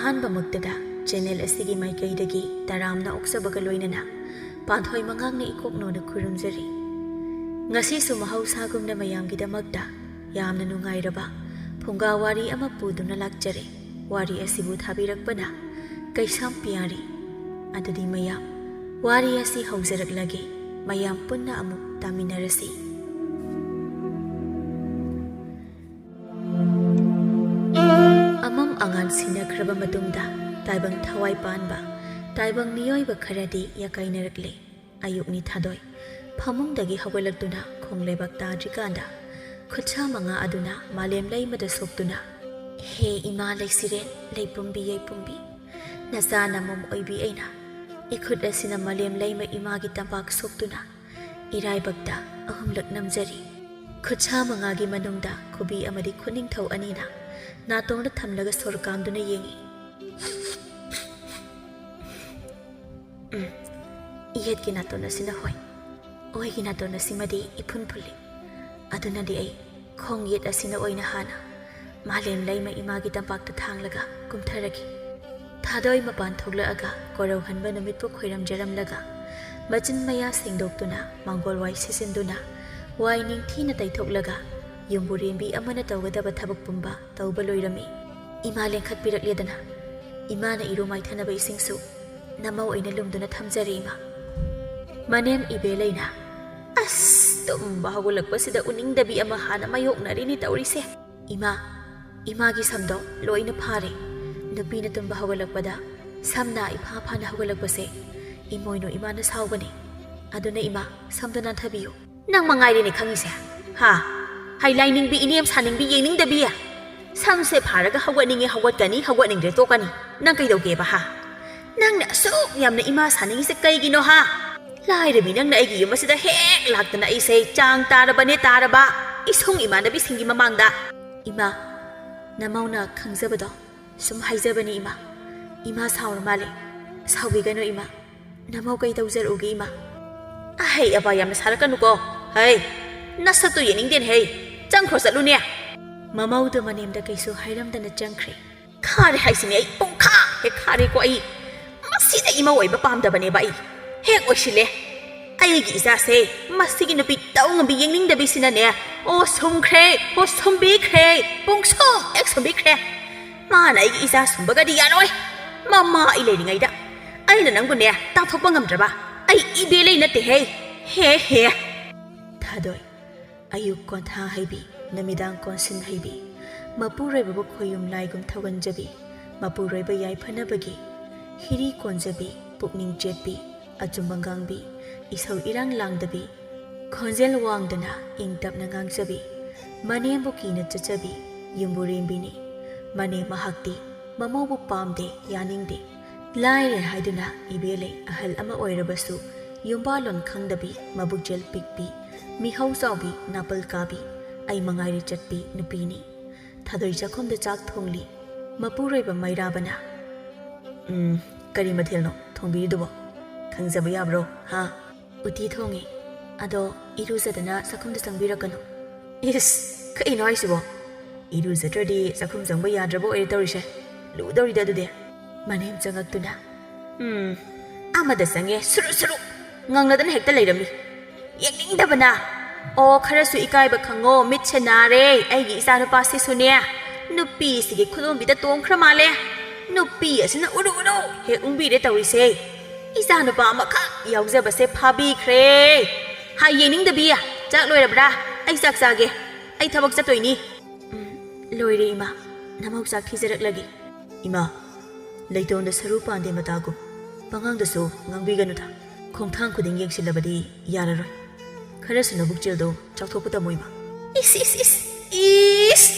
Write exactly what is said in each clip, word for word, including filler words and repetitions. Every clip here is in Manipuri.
ꯑꯍꯥꯟꯕꯃꯛꯇꯗ channel ꯑꯁꯤꯒꯤ ꯃꯥꯏꯀꯩꯗꯒꯤ ꯇꯔꯥꯝꯅ ꯑꯣꯛꯆꯕꯒ ꯂꯣꯏꯅꯅ ꯄꯥꯟꯊꯣꯏ ꯃꯉꯥꯡꯅ ꯏꯀꯣꯛꯅꯧꯅ ꯈꯨꯔꯨꯝꯖꯔꯤ꯫ ꯉꯁꯤꯁꯨ ꯃꯍꯧꯁꯥꯒꯨꯝꯅ ꯃꯌꯥꯝꯒꯤꯗꯃꯛꯇ ꯌꯥꯝꯅ ꯅꯨꯡꯉꯥꯏꯔꯕ ꯐꯨꯡꯒꯥ ꯋꯥꯔꯤ ꯑꯃ ꯄꯨꯗꯨꯅ ꯂꯥꯛꯆꯔꯦ꯫ ꯋꯥꯔꯤ ꯑꯁꯤꯕꯨ ꯊꯥꯕꯤꯔꯛꯄꯅ ꯀꯩꯁꯥꯝ ꯄꯤꯌꯥꯔꯤ꯫ ꯑꯗꯨꯗꯤ ꯃꯌꯥꯝ, ꯋꯥꯔꯤ ꯑꯁꯤ ꯍꯧꯖꯔꯛꯂꯒꯦ꯫ ꯃꯌꯥꯝ ꯄꯨꯟꯅ ꯑꯃꯨꯛ ꯇꯥꯃꯤꯟꯅꯔꯁꯤ꯫ ꯑꯃꯝ ꯑꯉꯥꯟ ꯁꯤꯟꯅꯈ꯭ꯔꯕ ꯃꯇꯨꯡꯗ ꯇꯥꯏꯕꯪ ꯊꯋꯥꯏ ꯄꯥꯟꯕ ꯇꯥꯏꯕꯪ ꯃꯤꯑꯣꯏꯕ ꯈꯔꯗꯤ ꯌꯥꯀꯥꯏꯅꯔꯛꯂꯦ꯫ ꯑꯌꯨꯛꯅꯤ ꯊꯥꯗꯣꯏ꯫ ꯐꯃꯨꯡꯗꯒꯤ ꯍꯧꯒꯠꯂꯛꯇꯨꯅ ꯈꯣꯡꯂꯩꯕꯥꯛ ꯇꯥꯗ꯭ꯔꯤꯀꯥꯟꯗ ꯈꯨꯠꯁꯥ ꯃꯉꯥ ꯑꯗꯨꯅ ꯃꯥꯂꯦꯝ ꯂꯩꯃꯗ ꯁꯣꯛꯇꯨꯅ, "ꯍꯦ ꯏꯃꯥ ꯂꯩꯁꯤꯔꯦꯟ, ꯂꯩꯄꯨꯝꯕꯤ ꯌꯩꯄꯨꯝꯕꯤ, ꯅꯆꯥ ꯅꯃꯣꯝ ꯑꯣꯏꯕꯤ ꯑꯩꯅ ꯏꯈꯨꯠ ꯑꯁꯤꯅ ꯃꯥꯂꯦꯝ ꯂꯩꯃ ꯏꯃꯥꯒꯤ ꯇꯝꯄꯥꯛ ꯁꯣꯛꯇꯨꯅ ꯏꯔꯥꯏꯕꯛꯇ ꯑꯍꯨꯝꯂꯛ ꯅꯝꯖꯔꯤ꯫" ꯈꯨꯠꯁꯥ ꯃꯉꯥꯒꯤ ꯃꯅꯨꯡꯗ ꯈꯨꯕꯤ ꯑꯃꯗꯤ ꯈꯨꯅꯤꯡꯊꯧ ꯑꯅꯤꯅ ꯅꯥꯇꯣꯟꯗ ꯊꯝꯂꯒ ꯁꯣꯔ ꯀꯥꯝꯗꯨꯅ ꯌꯦꯡꯏ꯫ ꯎꯝ, ꯏꯌꯦꯠꯀꯤ ꯅꯥꯇꯣꯟ ꯑꯁꯤꯅ ꯍꯣꯏ, ꯑꯣꯏꯒꯤ ꯅꯥꯇꯣꯟ ꯑꯁꯤꯃꯗꯤ ꯏꯐꯨꯟ ꯐꯨꯜꯂꯤ꯫ ꯑꯗꯨꯅꯗꯤ ꯑꯩ ꯈꯣꯡ ꯌꯦꯠ ꯑꯁꯤꯅ ꯑꯣꯏꯅ ꯍꯥꯟꯅ ꯃꯥꯂꯦꯝ ꯂꯩꯃ ꯏꯃꯥꯒꯤ ꯇꯝꯄꯥꯛꯇ ꯊꯥꯡꯂꯒ ꯀꯨꯝꯊꯔꯒꯦ꯫ ꯊꯥꯗꯣꯏ ꯃꯄꯥꯟ ꯊꯣꯛꯂꯛꯑꯒ ꯀꯣꯔꯧꯍꯟꯕ ꯅꯨꯃꯤꯠꯄꯨ ꯈꯣꯏꯔꯝꯖꯔꯝꯂꯒ ꯃꯆꯤꯟ ꯃꯌꯥ ꯁꯦꯡꯗꯣꯛꯇꯨꯅ ꯃꯥꯡꯒꯣꯜ ꯋꯥꯏ ꯁꯤꯠꯆꯤꯟꯗꯨꯅ ꯋꯥꯏ ꯅꯤꯡꯊꯤꯅ ꯇꯩꯊꯣꯛꯂꯒ ꯌꯨꯝꯕꯨꯔꯦꯝꯕꯤ ꯑꯃꯅ ꯇꯧꯒꯗꯕ ꯊꯕꯛ ꯄꯨꯝꯕ ꯇꯧꯕ ꯂꯣꯏꯔꯝꯃꯤ꯫ ꯏꯃꯥ ꯂꯦꯡꯈꯠꯄꯤꯔꯛꯂꯦꯗꯅ꯫ ꯏꯃꯥꯅ ꯏꯔꯨ ꯃꯥꯏꯊꯅꯕ ꯏꯁꯤꯡꯁꯨ ꯅꯃꯧ ꯑꯩꯅ ꯂꯨꯝꯗꯨꯅ ꯊꯝꯖꯔꯦ ꯏꯃꯥ꯫ ꯃꯅꯦꯝ ꯏꯕꯦꯂꯩꯅ, "ꯑꯁ, ꯇꯨꯝꯕ ꯍꯧꯒꯠꯂꯛꯄꯁꯤꯗ ꯎꯅꯤꯡꯗꯕꯤ ꯑꯃ ꯍꯥꯟꯅ ꯃꯥꯌꯣꯛꯅꯔꯤꯅꯤ ꯇꯧꯔꯤꯁꯦ꯫ ꯏꯃꯥ, ꯏꯃꯥꯒꯤ ꯁꯝꯗꯣ ꯂꯣꯏꯅ ꯐꯥꯔꯦ꯫ ꯅꯨꯄꯤꯅ ꯇꯨꯝꯕ ꯍꯧꯒꯠꯂꯛꯄꯗ ꯁꯝꯅ ꯏꯐꯥ ꯐꯥꯅ ꯍꯧꯒꯠꯂꯛꯄꯁꯦ ꯏꯃꯣꯏꯅꯨ ꯏꯃꯥꯅ ꯁꯥꯎꯕꯅꯦ꯫ ꯑꯗꯨꯅ ꯏꯃꯥ, ꯁꯝꯗꯣ ꯅꯥꯟꯊꯕꯤꯌꯨ꯫" "ꯅꯪ ꯃꯉꯥꯏꯔꯦꯅꯦ ꯈꯪꯉꯤꯁꯦ, ꯍꯥ? ꯍꯩ ꯂꯥꯏꯅꯤꯡꯕꯤ, ꯏꯅꯦꯝ ꯁꯥꯅꯤꯡꯕꯤ, ꯌꯦꯡꯅꯤꯡꯗꯕꯤ꯫ ꯁꯝꯁꯦ ꯐꯥꯔꯒ ꯍꯧꯒꯠꯅꯤꯡꯉꯦ ꯍꯧꯒꯠꯀꯅꯤ, ꯍꯧꯒꯠꯅꯤꯡꯗ꯭ꯔꯦ ꯇꯣꯛꯀꯅꯤ꯫ ꯅꯪ ꯀꯩꯗꯧꯒꯦꯕ, ꯍꯥ? ꯅꯪꯅ ꯑꯁꯨꯛ ꯌꯥꯝꯅ ꯏꯃꯥ ꯁꯥꯅꯤꯡꯉꯤꯁꯦ ꯀꯩꯒꯤꯅꯣ, ꯍꯥ? ꯂꯥꯏꯔꯕꯤ ꯅꯪꯅ ꯑꯩꯒꯤ ꯌꯨꯝ ꯑꯁꯤꯗ ꯍꯦꯛ ꯂꯥꯛꯇꯅ ꯑꯩꯁꯦ ꯆꯥꯡ ꯇꯥꯔꯕꯅꯦ ꯇꯥꯔꯕ, ꯏꯁꯨꯡ ꯏꯃꯥꯟꯅꯕꯤꯁꯤꯡꯒꯤ ꯃꯃꯥꯡꯗ꯫" "ꯏꯃꯥ, ꯅꯃꯧꯅ ꯈꯪꯖꯕꯗꯣ ꯁꯨꯝ ꯍꯥꯏꯖꯕꯅꯤ ꯏꯃꯥ꯫ ꯏꯃꯥ ꯁꯥꯎꯔ ꯃꯥꯜꯂꯦ꯫ ꯁꯥꯎꯕꯤꯒꯅꯨ ꯏꯃꯥ꯫ ꯅꯃꯧ ꯀꯩ ꯇꯧꯖꯔꯛꯎꯒꯦ ꯏꯃꯥ?" "ꯑꯍꯩ ꯑꯕꯥ ꯌꯥꯝꯅ ꯁꯥꯔꯛꯀꯅꯨꯀꯣ꯫ ꯍꯩ, ꯅꯁꯛꯇꯨ ꯌꯦꯡꯅꯤꯡꯗꯦꯅꯦ ꯍꯩ꯫ ꯆꯪꯈ꯭ꯔꯣ ꯆꯠꯂꯨꯅꯦ꯫" ꯃꯃꯧꯗꯨ ꯃꯅꯦꯝꯗ ꯀꯩꯁꯨ ꯍꯥꯏꯔꯝꯗꯅ ꯆꯪꯈ꯭ꯔꯦ꯫ ꯈꯥꯔꯦ ꯍꯥꯏꯁꯤꯅꯦ ꯑꯩ, ꯄꯨꯡꯈꯥ ꯍꯦꯛ ꯈꯥꯔꯦꯀꯣ ꯑꯩ꯫ ꯃꯁꯤꯗ ꯏꯃꯧ ꯑꯣꯏꯕ ꯄꯥꯝꯗꯕꯅꯦꯕ ꯑꯩ꯫ ꯍꯦꯛ ꯑꯣꯏꯁꯤꯜꯂꯦ꯫ ꯑꯩꯒꯤ ꯏꯆꯥꯁꯦ ꯃꯁꯤꯒꯤ ꯅꯨꯄꯤ ꯇꯧꯉꯝꯕꯤ ꯌꯦꯡꯅꯤꯡꯗꯕꯤꯁꯤꯅꯅꯦ, ꯑꯣ ꯁꯨꯝꯈ꯭ꯔꯦ, ꯑꯣ ꯁꯨꯝꯕꯤꯈ꯭ꯔꯦ, ꯄꯨꯡꯁꯨꯝ ꯍꯦꯛ ꯁꯨꯝꯕꯤꯈ꯭ꯔꯦ꯫ ꯃꯥꯅ ꯑꯩꯒꯤ ꯏꯆꯥ ꯁꯨꯝꯕꯒꯗꯤ ꯌꯥꯔꯣꯏ꯫ ꯃꯃꯥ ꯑꯩ ꯂꯩꯔꯤꯉꯩꯗ ꯑꯩꯅ ꯅꯪꯕꯨꯅꯦ ꯇꯥꯟꯊꯣꯛꯄ ꯉꯝꯗ꯭ꯔꯕ? ꯑꯩ ꯏꯕꯦꯂꯩ ꯅꯠꯇꯦꯍꯦ꯫ ꯍꯦ ꯍꯦ꯫ ꯊꯥꯗꯣꯏ꯫ ꯑꯌꯨꯛ ꯀꯣꯟꯊꯥ ꯍꯩꯕꯤ, ꯅꯨꯃꯤꯗꯥꯡ ꯀꯣꯟꯁꯤꯟ ꯍꯩꯕꯤ, ꯃꯄꯨꯔꯣꯏꯕꯕꯨ ꯈꯣꯌꯨꯝ ꯂꯥꯏꯒꯨꯝ ꯊꯧꯒꯟꯖꯕꯤ, ꯃꯄꯨꯔꯣꯏꯕ ꯌꯥꯏꯐꯅꯕꯒꯤ ꯍꯤꯔꯤ ꯀꯣꯟꯖꯕꯤ, ꯄꯨꯛꯅꯤꯡ ꯆꯦꯠꯄꯤ, ꯑꯆꯨꯝꯕ ꯉꯥꯡꯕꯤ, ꯏꯁꯧ ꯏꯔꯥꯡ ꯂꯥꯡꯗꯕꯤ, ꯈꯣꯟꯖꯦꯜ ꯋꯥꯡꯗꯅ ꯏꯪ ꯇꯞꯅ ꯉꯥꯡꯖꯕꯤ, ꯃꯅꯦꯝꯕꯨ ꯀꯤꯅ ꯆꯠꯆꯕꯤ ꯌꯨꯝꯕꯨꯔꯦꯝꯕꯤꯅꯤ꯫ ꯃꯅꯦꯝ ꯃꯍꯥꯛꯇꯤ ꯃꯃꯧꯕꯨ ꯄꯥꯝꯗꯦ, ꯌꯥꯅꯤꯡꯗꯦ꯫ ꯂꯥꯏꯔꯦ ꯍꯥꯏꯗꯨꯅ ꯏꯕꯦꯜꯂꯩ ꯑꯍꯜ ꯑꯃ ꯑꯣꯏꯔꯕꯁꯨ ꯌꯨꯝꯕꯥꯜꯂꯣꯟ ꯈꯪꯗꯕꯤ, ꯃꯕꯨꯛꯆꯦꯜ ꯄꯤꯛꯄꯤ, ꯃꯤꯍꯧ ꯆꯥꯎꯕꯤ, ꯅꯥꯄꯜ ꯀꯥꯕꯤ, ꯑꯩ ꯃꯉꯥꯏꯔꯦ ꯆꯠꯄꯤ ꯅꯨꯄꯤꯅꯤ꯫ ꯊꯥꯗꯣꯏ ꯆꯥꯛꯈꯨꯝꯗ ꯆꯥꯛ ꯊꯣꯡꯂꯤ꯫ ꯃꯄꯨꯔꯣꯏꯕ ꯃꯩꯔꯥꯕꯅ, "ꯎꯝ, ꯀꯔꯤ ꯃꯊꯦꯜꯅꯣ ꯊꯣꯡꯕꯤꯔꯤꯗꯨꯕꯣ? ꯈꯪꯖꯕ ꯌꯥꯕ꯭ꯔꯣ, ꯍꯥ?" "ꯎꯇꯤ ꯊꯣꯡꯉꯦ꯫ ꯑꯗꯣ ꯏꯔꯨꯖꯗꯅ ꯆꯥꯛꯈꯨꯝꯗ ꯆꯪꯕꯤꯔꯛꯀꯅꯨ꯫" "ꯏꯁ, ꯀꯩꯅꯣ ꯍꯥꯏꯁꯤꯕꯣ? ꯏꯔꯨꯖꯗ꯭ꯔꯗꯤ ꯆꯥꯛꯈꯨꯝ ꯆꯪꯕ ꯌꯥꯗ꯭ꯔꯕ ꯑꯣꯏꯔꯦ ꯇꯧꯔꯤꯁꯦ꯫ ꯂꯨꯗꯧꯔꯤꯗ ꯑꯗꯨꯗꯤ꯫" ꯃꯅꯦꯝ ꯆꯪꯉꯛꯇꯨꯅ, "ꯎꯝ, ꯑꯃꯗ ꯆꯪꯉꯦ, ꯁꯨꯔꯨ ꯁꯨꯔꯨ ꯉꯪꯅꯗꯅ ꯍꯦꯛꯇ ꯂꯩꯔꯝꯃꯤ꯫ ꯌꯦꯡꯅꯤꯡꯗꯕꯅ꯫ ꯑꯣ, ꯈꯔꯁꯨ ꯏꯀꯥꯏꯕ ꯈꯪꯉꯣ, ꯃꯤꯠꯁꯦ ꯅꯥꯔꯦ꯫ ꯑꯩꯒꯤ ꯏꯆꯥꯅꯨꯄꯥꯁꯤꯁꯨꯅꯦ, ꯅꯨꯄꯤꯁꯤꯒꯤ ꯈꯨꯗꯣꯝꯕꯤꯗ ꯇꯣꯡꯈ꯭ꯔ ꯃꯥꯜꯂꯦ꯫ ꯅꯨꯄꯤ ꯑꯁꯤꯅ ꯎꯔꯨ ꯎꯔꯨ ꯍꯦꯛ ꯎꯪꯕꯤꯔꯦ ꯇꯧꯔꯤꯁꯦ꯫ ꯏꯆꯥꯅꯨꯄꯥ ꯑꯃꯈꯛ ꯌꯥꯎꯖꯕꯁꯦ ꯐꯥꯕꯤꯈ꯭ꯔꯦ꯫ ꯍꯥ, ꯌꯦꯡꯅꯤꯡꯗꯕꯤ, ꯆꯥꯛ ꯂꯣꯏꯔꯕ꯭ꯔꯥ? ꯑꯩ ꯆꯥꯛ ꯆꯥꯒꯦ꯫ ꯑꯩ ꯊꯕꯛ ꯆꯠꯇꯣꯏꯅꯤ꯫" "ꯎꯝ, ꯂꯣꯏꯔꯦ ꯏꯃꯥ꯫ ꯅꯃꯧ ꯆꯥꯛ ꯊꯤꯖꯔꯛꯂꯒꯦ꯫" "ꯏꯃꯥ, ꯂꯩꯇꯣꯟꯗ ꯁꯔꯨ ꯄꯥꯟꯗꯦ ꯃꯇꯥꯒꯨꯝ꯫ ꯄꯉꯥꯡꯗꯁꯨ ꯉꯥꯡꯕꯤꯒꯅꯨꯗ꯫ ꯈꯣꯡꯊꯥꯡ ꯈꯨꯗꯤꯡ ꯌꯦꯡꯁꯤꯜꯂꯕꯗꯤ ꯌꯥꯔꯔꯣꯏ꯫ ꯈꯔꯁꯨ ꯅꯕꯨꯛꯆꯦꯜꯗꯣ ꯆꯥꯎꯊꯣꯛꯄ ꯇꯝꯃꯨ ꯏꯃꯥ꯫" "ꯏꯁ, ꯏꯁ, ꯏꯁ, ꯏꯁ!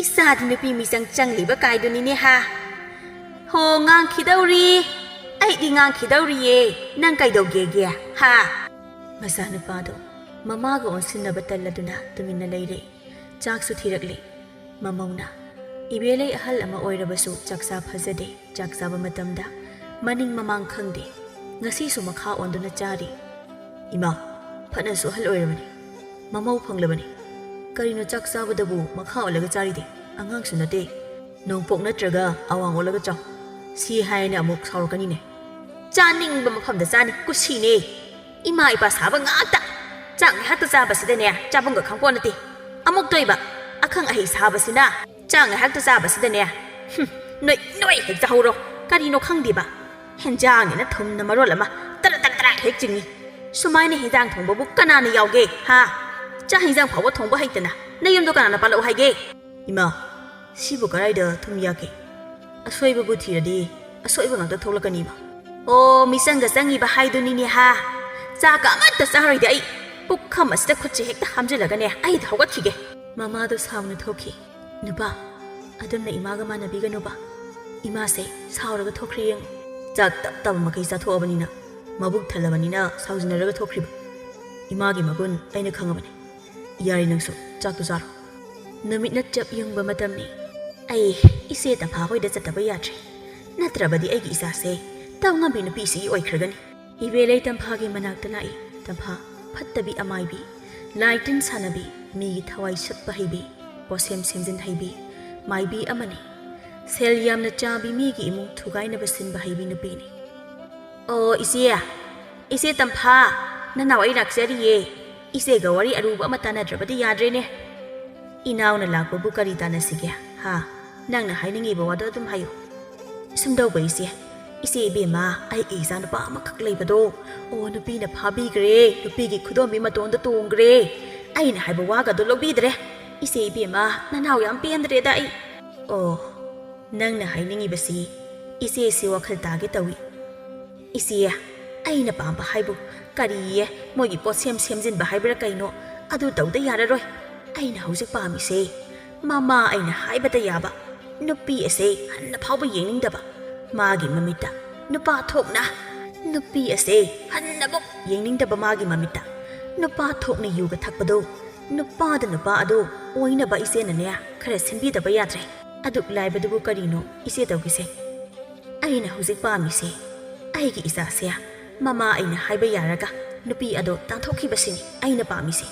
ꯏꯆꯥꯗꯤ ꯅꯨꯄꯤ ꯃꯤꯆꯪ ꯆꯪꯂꯤꯕ ꯀꯥꯏꯗꯨꯅꯤꯅꯦ ꯍꯥ? ꯍꯣ, ꯉꯥꯡꯈꯤꯗꯧꯔꯤ꯫ ꯑꯩꯗꯤ ꯉꯥꯡꯈꯤꯗꯧꯔꯤꯌꯦ꯫ ꯅꯪ ꯀꯩꯗꯧꯒꯦꯒꯦ, ꯍꯥ?" ꯃꯆꯥꯅꯨꯄꯥꯗꯣ ꯃꯃꯥꯒ ꯑꯣꯟꯁꯤꯟꯅꯕ ꯇꯜꯂꯗꯨꯅ ꯇꯨꯃꯤꯟꯅ ꯂꯩꯔꯦ꯫ ꯆꯥꯛꯁꯨ ꯊꯤꯔꯛꯂꯦ꯫ ꯃꯃꯧꯅ, "ꯏꯕꯦꯂꯩ ꯑꯍꯜ ꯑꯃ ꯑꯣꯏꯔꯕꯁꯨ ꯆꯥꯛꯆꯥ ꯐꯖꯗꯦ꯫ ꯆꯥꯛ ꯆꯥꯕ ꯃꯇꯝꯗ ꯃꯅꯤꯡ ꯃꯃꯥꯡ ꯈꯪꯗꯦ꯫ ꯉꯁꯤꯁꯨ ꯃꯈꯥ ꯑꯣꯟꯗꯨꯅ ꯆꯥꯔꯤ꯫" "ꯏꯃꯥ, ꯐꯅꯁꯨ ꯑꯍꯜ ꯑꯣꯏꯔꯕꯅꯤ, ꯃꯃꯧ ꯐꯪꯂꯕꯅꯤ꯫ ꯀꯔꯤꯅꯣ ꯆꯥꯛ ꯆꯥꯕꯗꯕꯨ ꯃꯈꯥ ꯑꯣꯜꯂꯒ ꯆꯥꯔꯤꯗꯤ? ꯑꯉꯥꯡꯁꯨ ꯅꯠꯇꯦ꯫" ꯅꯣꯡꯄꯣꯛ ꯅꯠꯇ꯭ꯔꯒ ꯑꯋꯥꯡ ꯑꯣꯜꯂꯒ ꯆꯥꯎ꯫ ꯁꯤ ꯍꯥꯏꯅ ꯑꯃꯨꯛ ꯁꯥꯎꯔꯛꯀꯅꯤꯅꯦ꯫ ꯆꯥꯅꯤꯡꯕ ꯃꯐꯝꯗ ꯆꯥꯅꯤ, ꯀꯨꯁꯤꯅꯦ꯫ ꯏꯃꯥ ꯏꯄꯥ ꯁꯥꯕ ꯉꯥꯛꯇ꯫ ꯆꯥꯛ ꯉꯥꯏꯍꯥꯛꯇ ꯆꯥꯕꯁꯤꯗꯅꯦ, ꯆꯥꯐꯝꯒ ꯈꯪꯄꯣꯠ ꯅꯠꯇꯦ꯫ ꯑꯃꯨꯛꯇꯣꯏꯕ, ꯑꯈꯪ ꯑꯍꯩ ꯁꯥꯕꯁꯤꯅ ꯆꯥꯛ ꯉꯥꯏꯍꯥꯛꯇ ꯆꯥꯕꯁꯤꯗꯅꯦ꯫ ꯍꯨꯝ, ꯅꯣꯏ, ꯅꯣꯏ ꯍꯦꯛ ꯆꯥꯍꯧꯔꯣ꯫ ꯀꯔꯤꯅꯣ ꯈꯪꯗꯦꯕ꯫ ꯍꯦꯟꯖꯥꯡꯅꯤꯅ ꯊꯨꯝꯅ ꯃꯔꯣꯜ ꯑꯃ ꯇꯔꯥ ꯇꯔꯥ ꯇꯔꯥ ꯍꯦꯛ ꯆꯤꯡꯏ꯫ ꯁꯨꯃꯥꯏꯅ ꯍꯦꯟꯖꯥꯡ ꯊꯣꯡꯕꯕꯨ ꯀꯅꯥꯅ ꯌꯥꯎꯒꯦ, ꯍꯥ? ꯆꯥꯛ ꯍꯦꯟꯖꯥꯡ ꯐꯥꯎꯕ ꯊꯣꯡꯕ ꯍꯩꯇꯅ ꯅꯌꯨꯝꯗꯣ ꯀꯅꯥꯅ ꯄꯥꯜꯂꯛꯎ ꯍꯥꯏꯒꯦ? ꯏꯃꯥ, ꯁꯤꯕꯨ ꯀꯗꯥꯏꯗ ꯊꯨꯝ ꯌꯥꯛꯀꯦ? ꯑꯁꯣꯏꯕꯕꯨ ꯊꯤꯔꯗꯤ ꯑꯁꯣꯏꯕ ꯉꯥꯛꯇ ꯊꯣꯛꯂꯛꯀꯅꯤꯕ꯫ ꯑꯣ, ꯃꯤꯆꯪꯒ ꯆꯪꯉꯤꯕ ꯍꯥꯏꯗꯨꯅꯤꯅꯦ ꯍꯥ? ꯆꯥꯛꯀ ꯑꯃꯠꯇ ꯆꯥꯔꯣꯏꯗ ꯑꯩ꯫ ꯄꯨꯈꯝ ꯑꯁꯤꯗ ꯈꯨꯠꯁꯦ ꯍꯦꯛꯇ ꯍꯥꯝꯖꯤꯜꯂꯒꯅꯦ ꯑꯩꯗ ꯍꯧꯒꯠꯈꯤꯒꯦ꯫ ꯃꯃꯥꯗꯣ ꯁꯥꯎꯅ ꯊꯣꯛꯈꯤ꯫ ꯅꯨꯄꯥ, ꯑꯗꯨꯝꯅ ꯏꯃꯥꯒ ꯃꯥꯟꯅꯕꯤꯒꯅꯨꯕ꯫ ꯏꯃꯥꯁꯦ ꯁꯥꯎꯔꯒ ꯊꯣꯛꯈ꯭ꯔꯦ ꯌꯦꯡꯉꯨ꯫ ꯆꯥꯛ ꯇꯞ ꯇꯞꯄ ꯃꯈꯩ ꯆꯥꯊꯣꯛꯑꯕꯅꯤꯅ, ꯃꯕꯨꯛ ꯊꯜꯂꯕꯅꯤꯅ ꯁꯥꯎꯖꯤꯟꯅꯔꯒ ꯊꯣꯛꯈ꯭ꯔꯤꯕ꯫ ꯏꯃꯥꯒꯤ ꯃꯒꯨꯟ ꯑꯩꯅ ꯈꯪꯉꯕꯅꯤ꯫ ꯌꯥꯔꯦ, ꯅꯪꯁꯨ ꯆꯥꯛꯇꯨ ꯆꯥꯔꯣ꯫ ꯅꯨꯃꯤꯠꯅ ꯆꯞ ꯌꯨꯡꯕ ꯃꯇꯝꯅꯤ꯫ ꯑꯩ ꯏꯆꯦ ꯇꯝꯐꯥ ꯍꯣꯏꯗ ꯆꯠꯇꯕ ꯌꯥꯗ꯭ꯔꯦ꯫ ꯅꯠꯇ꯭ꯔꯕꯗꯤ ꯑꯩꯒꯤ ꯏꯆꯥꯁꯦ ꯇꯧ ꯉꯝꯕꯤ ꯅꯨꯄꯤꯁꯤꯒꯤ ꯑꯣꯏꯈ꯭ꯔꯒꯅꯤ꯫ ꯏꯕꯦꯂꯩ ꯇꯝꯐꯥꯒꯤ ꯃꯅꯥꯛꯇ ꯂꯥꯛꯏ꯫ ꯇꯝꯐꯥ, ꯐꯠꯇꯕꯤ ꯑꯃꯥꯏꯕꯤ, ꯂꯥꯏ ꯇꯤꯟ ꯁꯥꯟꯅꯕꯤ, ꯃꯤꯒꯤ ꯊꯋꯥꯏ ꯁꯨꯠꯄ ꯍꯩꯕꯤ, ꯄꯣꯠꯁꯦꯝ ꯁꯦꯝꯖꯤꯟ ꯍꯩꯕꯤ, ꯃꯥꯏꯕꯤ ꯑꯃꯅꯤ꯫ ꯁꯦꯜ ꯌꯥꯝꯅ ꯆꯥꯕꯤ, ꯃꯤꯒꯤ ꯏꯃꯨꯡ ꯊꯨꯒꯥꯏꯅꯕ ꯁꯤꯟꯕ ꯍꯩꯕꯤ ꯅꯨꯄꯤꯅꯤ꯫ ꯑꯣ, ꯏꯆꯦ, ꯏꯆꯦ ꯇꯝꯐꯥ, ꯅꯅꯥꯎ ꯑꯩ ꯂꯥꯛꯆꯔꯤꯌꯦ꯫ ꯏꯆꯦꯒ ꯋꯥꯔꯤ ꯑꯔꯨꯕ ꯑꯃ ꯇꯥꯟꯅꯗ꯭ꯔꯕꯗꯤ ꯌꯥꯗ꯭ꯔꯦꯅꯦ꯫ ꯏꯅꯥꯎꯅ ꯂꯥꯛꯄꯕꯨ ꯀꯔꯤ ꯇꯥꯟꯅꯁꯤꯒꯦ, ꯍꯥ? ꯅꯪꯅ ꯍꯥꯏꯅꯤꯡꯉꯤꯕ ꯋꯥꯗꯣ ꯑꯗꯨꯝ ꯍꯥꯏꯌꯨ꯫ ꯁꯨꯝ ꯇꯧꯕ ꯏꯆꯦ, ꯏꯆꯦ ꯏꯕꯦꯝꯃ, ꯑꯩꯒꯤ ꯏꯆꯥ ꯅꯨꯄꯥ ꯑꯃꯈꯛ ꯂꯩꯕꯗꯣ, ꯑꯣ, ꯅꯨꯄꯤꯅ ꯐꯥꯕꯤꯈ꯭ꯔꯦ, ꯅꯨꯄꯤꯒꯤ ꯈꯨꯗꯣꯝꯕꯤ ꯃꯇꯣꯟꯗ ꯇꯣꯡꯈ꯭ꯔꯦ꯫ ꯑꯩꯅ ꯍꯥꯏꯕ ꯋꯥꯒꯗꯣ ꯂꯧꯕꯤꯗ꯭ꯔꯦ꯫ ꯏꯆꯦ ꯏꯕꯦꯝꯃ, ꯅꯅꯥꯎ ꯌꯥꯝ ꯄꯦꯟꯗ꯭ꯔꯦꯗ ꯑꯩ꯫ ꯑꯣ, ꯅꯪꯅ ꯍꯥꯏꯅꯤꯡꯉꯤꯕꯁꯤ ꯏꯆꯦꯁꯤ ꯋꯥꯈꯜ ꯇꯥꯒꯦ ꯇꯧꯏ꯫ ꯏꯆꯦ, ꯑꯩꯅ ꯄꯥꯝꯕ ꯍꯥꯏꯕꯨ ꯀꯔꯤꯌꯦ? ꯃꯣꯏꯒꯤ ꯄꯣꯠꯁꯦꯝ ꯁꯦꯝꯖꯤꯟꯕ ꯍꯥꯏꯕ꯭ꯔꯥ ꯀꯩꯅꯣ? ꯑꯗꯨ ꯇꯧꯗ ꯌꯥꯔꯔꯣꯏ꯫ ꯑꯩꯅ ꯍꯧꯖꯤꯛ ꯄꯥꯝꯃꯤꯁꯦ ꯃꯃꯥ ꯑꯩꯅ ꯍꯥꯏꯕꯗ ꯌꯥꯕ ꯅꯨꯄꯤ ꯑꯁꯦ ꯍꯟꯅ ꯐꯥꯎꯕ ꯌꯦꯡꯅꯤꯡꯗꯕ, ꯃꯥꯒꯤ ꯃꯃꯤꯠꯇ ꯅꯨꯄꯥ ꯊꯣꯛꯅ, ꯅꯨꯄꯤ ꯑꯁꯦ ꯍꯟꯅꯕꯨꯛ ꯌꯦꯡꯅꯤꯡꯗꯕ ꯃꯥꯒꯤ ꯃꯃꯤꯠꯇ ꯅꯨꯄꯥ ꯊꯣꯛꯅ ꯌꯨꯒ ꯊꯛꯄꯗꯣ, ꯅꯨꯄꯥꯗ ꯅꯨꯄꯥ ꯑꯗꯣ ꯑꯣꯏꯅꯕ ꯏꯆꯦꯅꯅꯦ ꯈꯔ ꯁꯤꯟꯕꯤꯗꯕ ꯌꯥꯗ꯭ꯔꯦ꯫ ꯑꯗꯨꯛ ꯂꯥꯏꯕꯗꯨꯕꯨ ꯀꯔꯤꯅꯣ ꯏꯆꯦ ꯇꯧꯒꯦꯁꯦ? ꯑꯩꯅ ꯍꯧꯖꯤꯛ ꯄꯥꯝꯃꯤꯁꯦ ꯑꯩꯒꯤ ꯏꯆꯥꯁꯦ ꯃꯃꯥ ꯑꯩꯅ ꯍꯥꯏꯕ ꯌꯥꯔꯒ ꯅꯨꯄꯤ ꯑꯗꯣ ꯇꯥꯟꯊꯣꯛꯈꯤꯕꯁꯤꯅꯤ ꯑꯩꯅ ꯄꯥꯝꯃꯤꯁꯦ꯫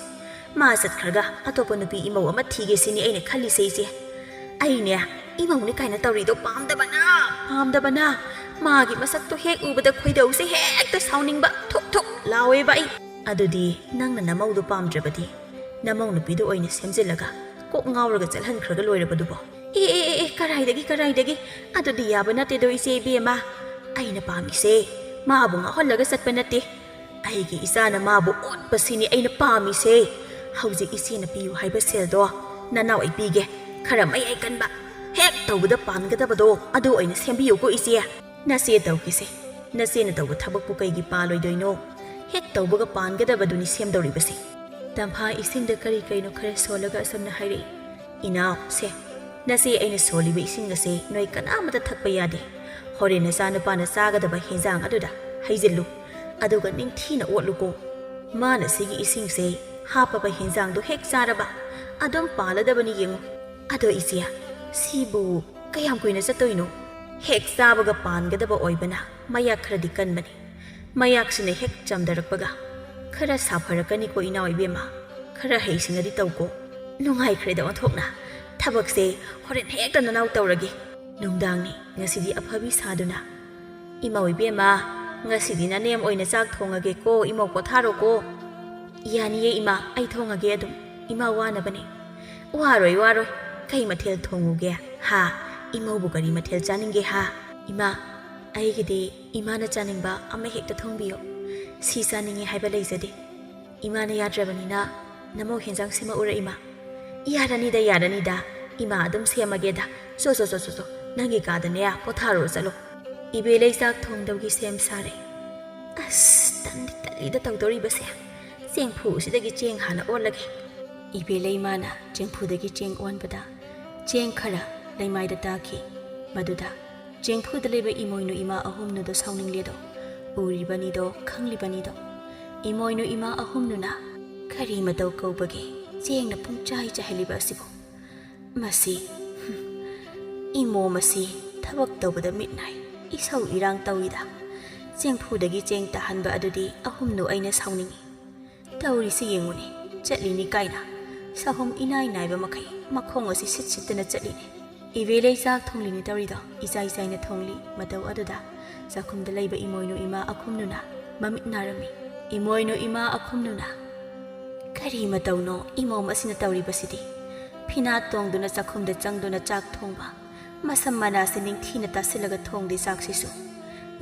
ꯃꯥ ꯆꯠꯈ꯭ꯔꯒ ꯑꯇꯣꯞꯄ ꯅꯨꯄꯤ ꯏꯃꯧ ꯑꯃ ꯊꯤꯒꯦ ꯁꯤꯅꯤ ꯑꯩꯅ ꯈꯜꯂꯤꯁꯦ ꯏꯆꯦ꯫ ꯑꯩꯅꯦ ꯏꯃꯧꯅꯤ ꯀꯥꯏꯅ ꯇꯧꯔꯤꯗꯣ ꯄꯥꯝꯗꯕꯅ, ꯄꯥꯝꯗꯕꯅ꯫ ꯃꯥꯒꯤ ꯃꯁꯛꯇꯣ ꯍꯦꯛ ꯎꯕꯗ ꯈꯣꯏꯗꯧꯁꯦ ꯍꯦꯛꯇ ꯁꯥꯎꯅꯤꯡꯕ ꯊꯨꯛ ꯊꯨꯛ ꯂꯥꯎꯋꯦꯕ ꯑꯩ꯫ ꯑꯗꯨꯗꯤ ꯅꯪꯅ ꯅꯃꯧꯗꯣ ꯄꯥꯝꯗ꯭ꯔꯕꯗꯤ ꯅꯃꯧ ꯅꯨꯄꯤꯗꯣ ꯑꯣꯏꯅ ꯁꯦꯝꯖꯤꯜꯂꯒ ꯀꯣꯛ ꯉꯥꯎꯔꯒ ꯆꯠꯍꯟꯈ꯭ꯔꯒ ꯂꯣꯏꯔꯕꯗꯨꯕꯣ? ꯑꯦ, ꯑꯦ, ꯑꯦ, ꯑꯦ, ꯀꯔꯥꯏꯗꯒꯤ, ꯀꯔꯥꯏꯗꯒꯤ? ꯑꯗꯨꯗꯤ ꯌꯥꯕ ꯅꯠꯇꯦꯗꯣ, ꯏꯆꯦ ꯏꯕꯦꯝꯃ꯫ ꯑꯩꯅ ꯄꯥꯝꯃꯤꯁꯦ ꯃꯥꯕꯨ ꯉꯥꯎꯍꯜꯂꯒ ꯆꯠꯄ ꯅꯠꯇꯦ꯫ ꯑꯩꯒꯤ ꯏꯆꯥꯅ ꯃꯥꯕꯨ ꯑꯣꯠꯄꯁꯤꯅꯤ ꯑꯩꯅ ꯄꯥꯝꯃꯤꯁꯦ꯫ ꯍꯧꯖꯤꯛ ꯏꯆꯦꯅ ꯄꯤꯌꯨ ꯍꯥꯏꯕ ꯁꯦꯜꯗꯣ ꯅꯅꯥꯎ ꯑꯩ ꯄꯤꯒꯦ꯫ ꯈꯔ ꯃꯌꯥꯏ ꯀꯟꯕ, ꯍꯦꯛ ꯇꯧꯕꯗ ꯄꯥꯟꯒꯗꯕꯗꯣ ꯑꯗꯨ ꯑꯣꯏꯅ ꯁꯦꯝꯕꯤꯌꯨꯀꯣ ꯏꯆꯦ꯫ ꯅꯆꯦ ꯇꯧꯈꯤꯁꯦ꯫ ꯅꯆꯦꯅ ꯇꯧꯕ ꯊꯕꯛꯄꯨ ꯀꯩꯒꯤ ꯄꯥꯜꯂꯣꯏꯗꯣꯏꯅꯣ? ꯍꯦꯛ ꯇꯧꯕꯒ ꯄꯥꯟꯒꯗꯕꯗꯨꯅꯤ ꯁꯦꯝꯗꯧꯔꯤꯕꯁꯦ꯫ ꯇꯝꯐꯥ ꯏꯁꯤꯡꯗ ꯀꯔꯤ ꯀꯩꯅꯣ ꯈꯔ ꯁꯣꯜꯂꯒ ꯑꯁꯨꯝꯅ ꯍꯥꯏꯔꯛꯏ, "ꯏꯅꯥꯎ, ꯁꯦ, ꯅꯆꯦ ꯑꯩꯅ ꯁꯣꯜꯂꯤꯕ ꯏꯁꯤꯡ ꯑꯁꯦ ꯅꯣꯏ ꯀꯅꯥꯃꯠꯇ ꯊꯛꯄ ꯌꯥꯗꯦ꯫ ꯍꯣꯔꯦꯟ ꯅꯆꯥꯅꯨꯄꯥꯅ ꯆꯥꯒꯗꯕ ꯍꯦꯟꯖꯥꯡ ꯑꯗꯨꯗ ꯍꯩꯖꯤꯜꯂꯨ, ꯑꯗꯨꯒ ꯅꯤꯡꯊꯤꯅ ꯑꯣꯠꯂꯨꯀꯣ꯫ ꯃꯥꯅ ꯁꯤꯒꯤ ꯏꯁꯤꯡꯁꯦ ꯍꯥꯞꯄꯕ ꯍꯦꯟꯖꯥꯡꯗꯣ ꯍꯦꯛ ꯆꯥꯔꯕ ꯑꯗꯨꯝ ꯄꯥꯜꯂꯗꯕꯅꯤ ꯌꯦꯡꯉꯨ꯫" ꯑꯗꯣ ꯏꯆꯦ, ꯁꯤꯕꯨ ꯀꯌꯥꯝ ꯀꯨꯏꯅ ꯆꯠꯇꯣꯏꯅꯣ? ꯍꯦꯛ ꯆꯥꯕꯒ ꯄꯥꯟꯒꯗꯕ ꯑꯣꯏꯕꯅ ꯃꯌꯥꯛ ꯈꯔꯗꯤ ꯀꯟꯕꯅꯤ꯫ ꯃꯌꯥꯛꯁꯤꯅ ꯍꯦꯛ ꯆꯝꯊꯔꯛꯄꯒ ꯈꯔ ꯁꯥꯐꯔꯛꯀꯅꯤꯀꯣ ꯏꯅꯥꯎ ꯏꯕꯦꯝꯃ꯫ ꯈꯔ ꯍꯩꯁꯤꯡꯅꯗꯤ ꯇꯧꯀꯣ꯫ ꯅꯨꯡꯉꯥꯏꯈ꯭ꯔꯦꯗ ꯑꯣꯟꯊꯣꯛꯅ꯫ ꯊꯕꯛꯁꯦ ꯍꯣꯔꯦꯟ ꯍꯦꯛꯇ ꯅꯅꯥꯎ ꯇꯧꯔꯒꯦ꯫ ꯅꯨꯡꯗꯥꯡꯅꯤ ꯉꯁꯤꯗꯤ ꯑꯐꯕꯤ ꯁꯥꯗꯨꯅ꯫ ꯏꯃꯧ ꯏꯕꯦꯝꯃ, ꯉꯁꯤꯗꯤ ꯅꯅꯦꯝ ꯑꯣꯏꯅ ꯆꯥꯛ ꯊꯣꯡꯉꯒꯦꯀꯣ, ꯏꯃꯧ ꯄꯣꯊꯥꯔꯣꯀꯣ꯫ ꯌꯥꯅꯤꯌꯦ ꯏꯃꯥ, ꯑꯩ ꯊꯣꯡꯉꯒꯦ ꯑꯗꯨꯝ꯫ ꯏꯃꯥ ꯋꯥꯅꯕꯅꯦ꯫ ꯋꯥꯔꯣꯏ, ꯋꯥꯔꯣꯏ꯫ ꯀꯩ ꯃꯊꯦꯜ ꯊꯣꯡꯉꯨꯒꯦ? ꯍꯥ? ꯏꯃꯧꯕꯨ ꯀꯔꯤ ꯃꯊꯦꯜ ꯆꯥꯅꯤꯡꯒꯦ ꯍꯥ? ꯏꯃꯥ, ꯑꯩꯒꯤꯗꯤ ꯏꯃꯥꯅ ꯆꯥꯅꯤꯡꯕ ꯑꯃ ꯍꯦꯛꯇ ꯊꯣꯡꯕꯤꯌꯨ꯫ ꯁꯤ ꯆꯥꯅꯤꯡꯉꯤ ꯍꯥꯏꯕ ꯂꯩꯖꯗꯦ꯫ ꯏꯃꯥꯅ ꯌꯥꯗ꯭ꯔꯕꯅꯤꯅ ꯅꯃꯧ ꯍꯦꯟꯖꯥꯡ ꯁꯦꯝꯃꯛꯎꯔ ꯏꯃꯥ? ꯌꯥꯔꯅꯤꯗ, ꯌꯥꯔꯅꯤꯗ꯫ ꯏꯃꯥ ꯑꯗꯨꯝ ꯁꯦꯝꯃꯒꯦꯗ꯫ ꯆꯣ, ꯆꯣ, ꯆꯣ, ꯆꯣ, ꯆꯣ꯫ ꯅꯪꯒꯤ ꯀꯥꯗꯅꯦ ꯄꯣꯊꯥꯔꯨꯔꯣ ꯆꯠꯂꯣ꯫ ꯏꯕꯦꯂꯩ ꯆꯥꯛ ꯊꯣꯡꯗꯧꯒꯤ ꯁꯦꯝ ꯁꯥꯔꯦ꯫ ꯑꯁ, ꯇꯟꯗꯤ ꯇꯜꯂꯤꯗ ꯇꯧꯗꯧꯔꯤꯕꯁꯦ꯫ ꯆꯦꯡꯐꯨꯁꯤꯗꯒꯤ ꯆꯦꯡ ꯍꯥꯟꯅ ꯑꯣꯜꯂꯒꯦ꯫ ꯏꯕꯦꯂꯩ ꯃꯥꯅ ꯆꯦꯡꯐꯨꯗꯒꯤ ꯆꯦꯡ ꯑꯣꯟꯕꯗ ꯆꯦꯡ ꯈꯔ ꯂꯩꯃꯥꯏꯗ ꯇꯥꯈꯤ꯫ ꯃꯗꯨꯗ ꯆꯦꯡꯐꯨꯗ ꯂꯩꯕ ꯏꯃꯣꯏꯅꯨ ꯏꯃꯥ ꯑꯍꯨꯝꯅꯨꯗꯣ ꯁꯥꯎꯅꯤꯡꯂꯦꯗꯣ, ꯎꯔꯤꯕꯅꯤꯗꯣ, ꯈꯪꯂꯤꯕꯅꯤꯗꯣ꯫ ꯏꯃꯣꯏꯅꯨ ꯏꯃꯥ ꯑꯍꯨꯝꯅꯨꯅ ꯀꯔꯤ ꯃꯇꯧ ꯀꯧꯕꯒꯦ ꯆꯦꯡꯅ ꯄꯨꯡꯆꯥꯏ ꯆꯥꯏꯍꯜꯂꯤꯕ ꯑꯁꯤꯕꯨ? ꯃꯁꯤ, ꯍꯨꯝ, ꯏꯃꯣ ꯃꯁꯤ ꯊꯕꯛ ꯇꯧꯕꯗ ꯃꯤꯠ ꯅꯥꯏ, ꯏꯁꯧ ꯏꯔꯥꯡ ꯇꯧꯏꯗ꯫ ꯆꯦꯡꯐꯨꯗꯒꯤ ꯆꯦꯡ ꯇꯥꯍꯟꯕ ꯑꯗꯨꯗꯤ ꯑꯍꯨꯝꯅꯨ ꯑꯩꯅ ꯁꯥꯎꯅꯤꯡꯏ꯫ ꯇꯧꯔꯤꯁꯤ ꯌꯦꯡꯉꯨꯅꯦ, ꯆꯠꯂꯤꯅꯤ ꯀꯥꯏꯅ ꯁꯥꯍꯨꯝ ꯏꯅꯥꯏ ꯅꯥꯏꯕ ꯃꯈꯩ ꯃꯈꯣꯡ ꯑꯁꯤ ꯁꯤꯠ ꯁꯤꯠꯇꯅ ꯆꯠꯂꯤꯅꯤ꯫ "ꯏꯕꯦꯂꯩ ꯆꯥꯛ ꯊꯣꯡꯂꯤꯅꯤ ꯇꯧꯔꯤꯗꯣ?" ꯏꯆꯥꯏ ꯆꯥꯏꯅ ꯊꯣꯡꯂꯤ꯫ ꯃꯇꯧ ꯑꯗꯨꯗ ꯆꯥꯛꯈꯨꯝꯗ ꯂꯩꯕ ꯏꯃꯣꯏꯅꯨ ꯏꯃꯥ ꯑꯈꯨꯝꯅꯨꯅ ꯃꯃꯤꯠ ꯅꯥꯔꯝꯃꯤ꯫ ꯏꯃꯣꯏꯅꯨ ꯏꯃꯥ ꯑꯈꯨꯝꯅꯨꯅ, "ꯀꯔꯤ ꯃꯇꯧꯅꯣ ꯏꯃꯣꯝ ꯑꯁꯤꯅ ꯇꯧꯔꯤꯕꯁꯤꯗꯤ? ꯐꯤꯅꯥꯠ ꯇꯣꯡꯗꯨꯅ ꯆꯥꯛꯈꯨꯝꯗ ꯆꯪꯗꯨꯅ ꯆꯥꯛ ꯊꯣꯡꯕ, ꯃꯁꯝ ꯃꯅꯥꯁꯦ ꯅꯤꯡꯊꯤꯅ ꯇꯥꯁꯤꯜꯂꯒ ꯊꯣꯡꯗꯦ ꯆꯥꯛꯁꯤꯁꯨ꯫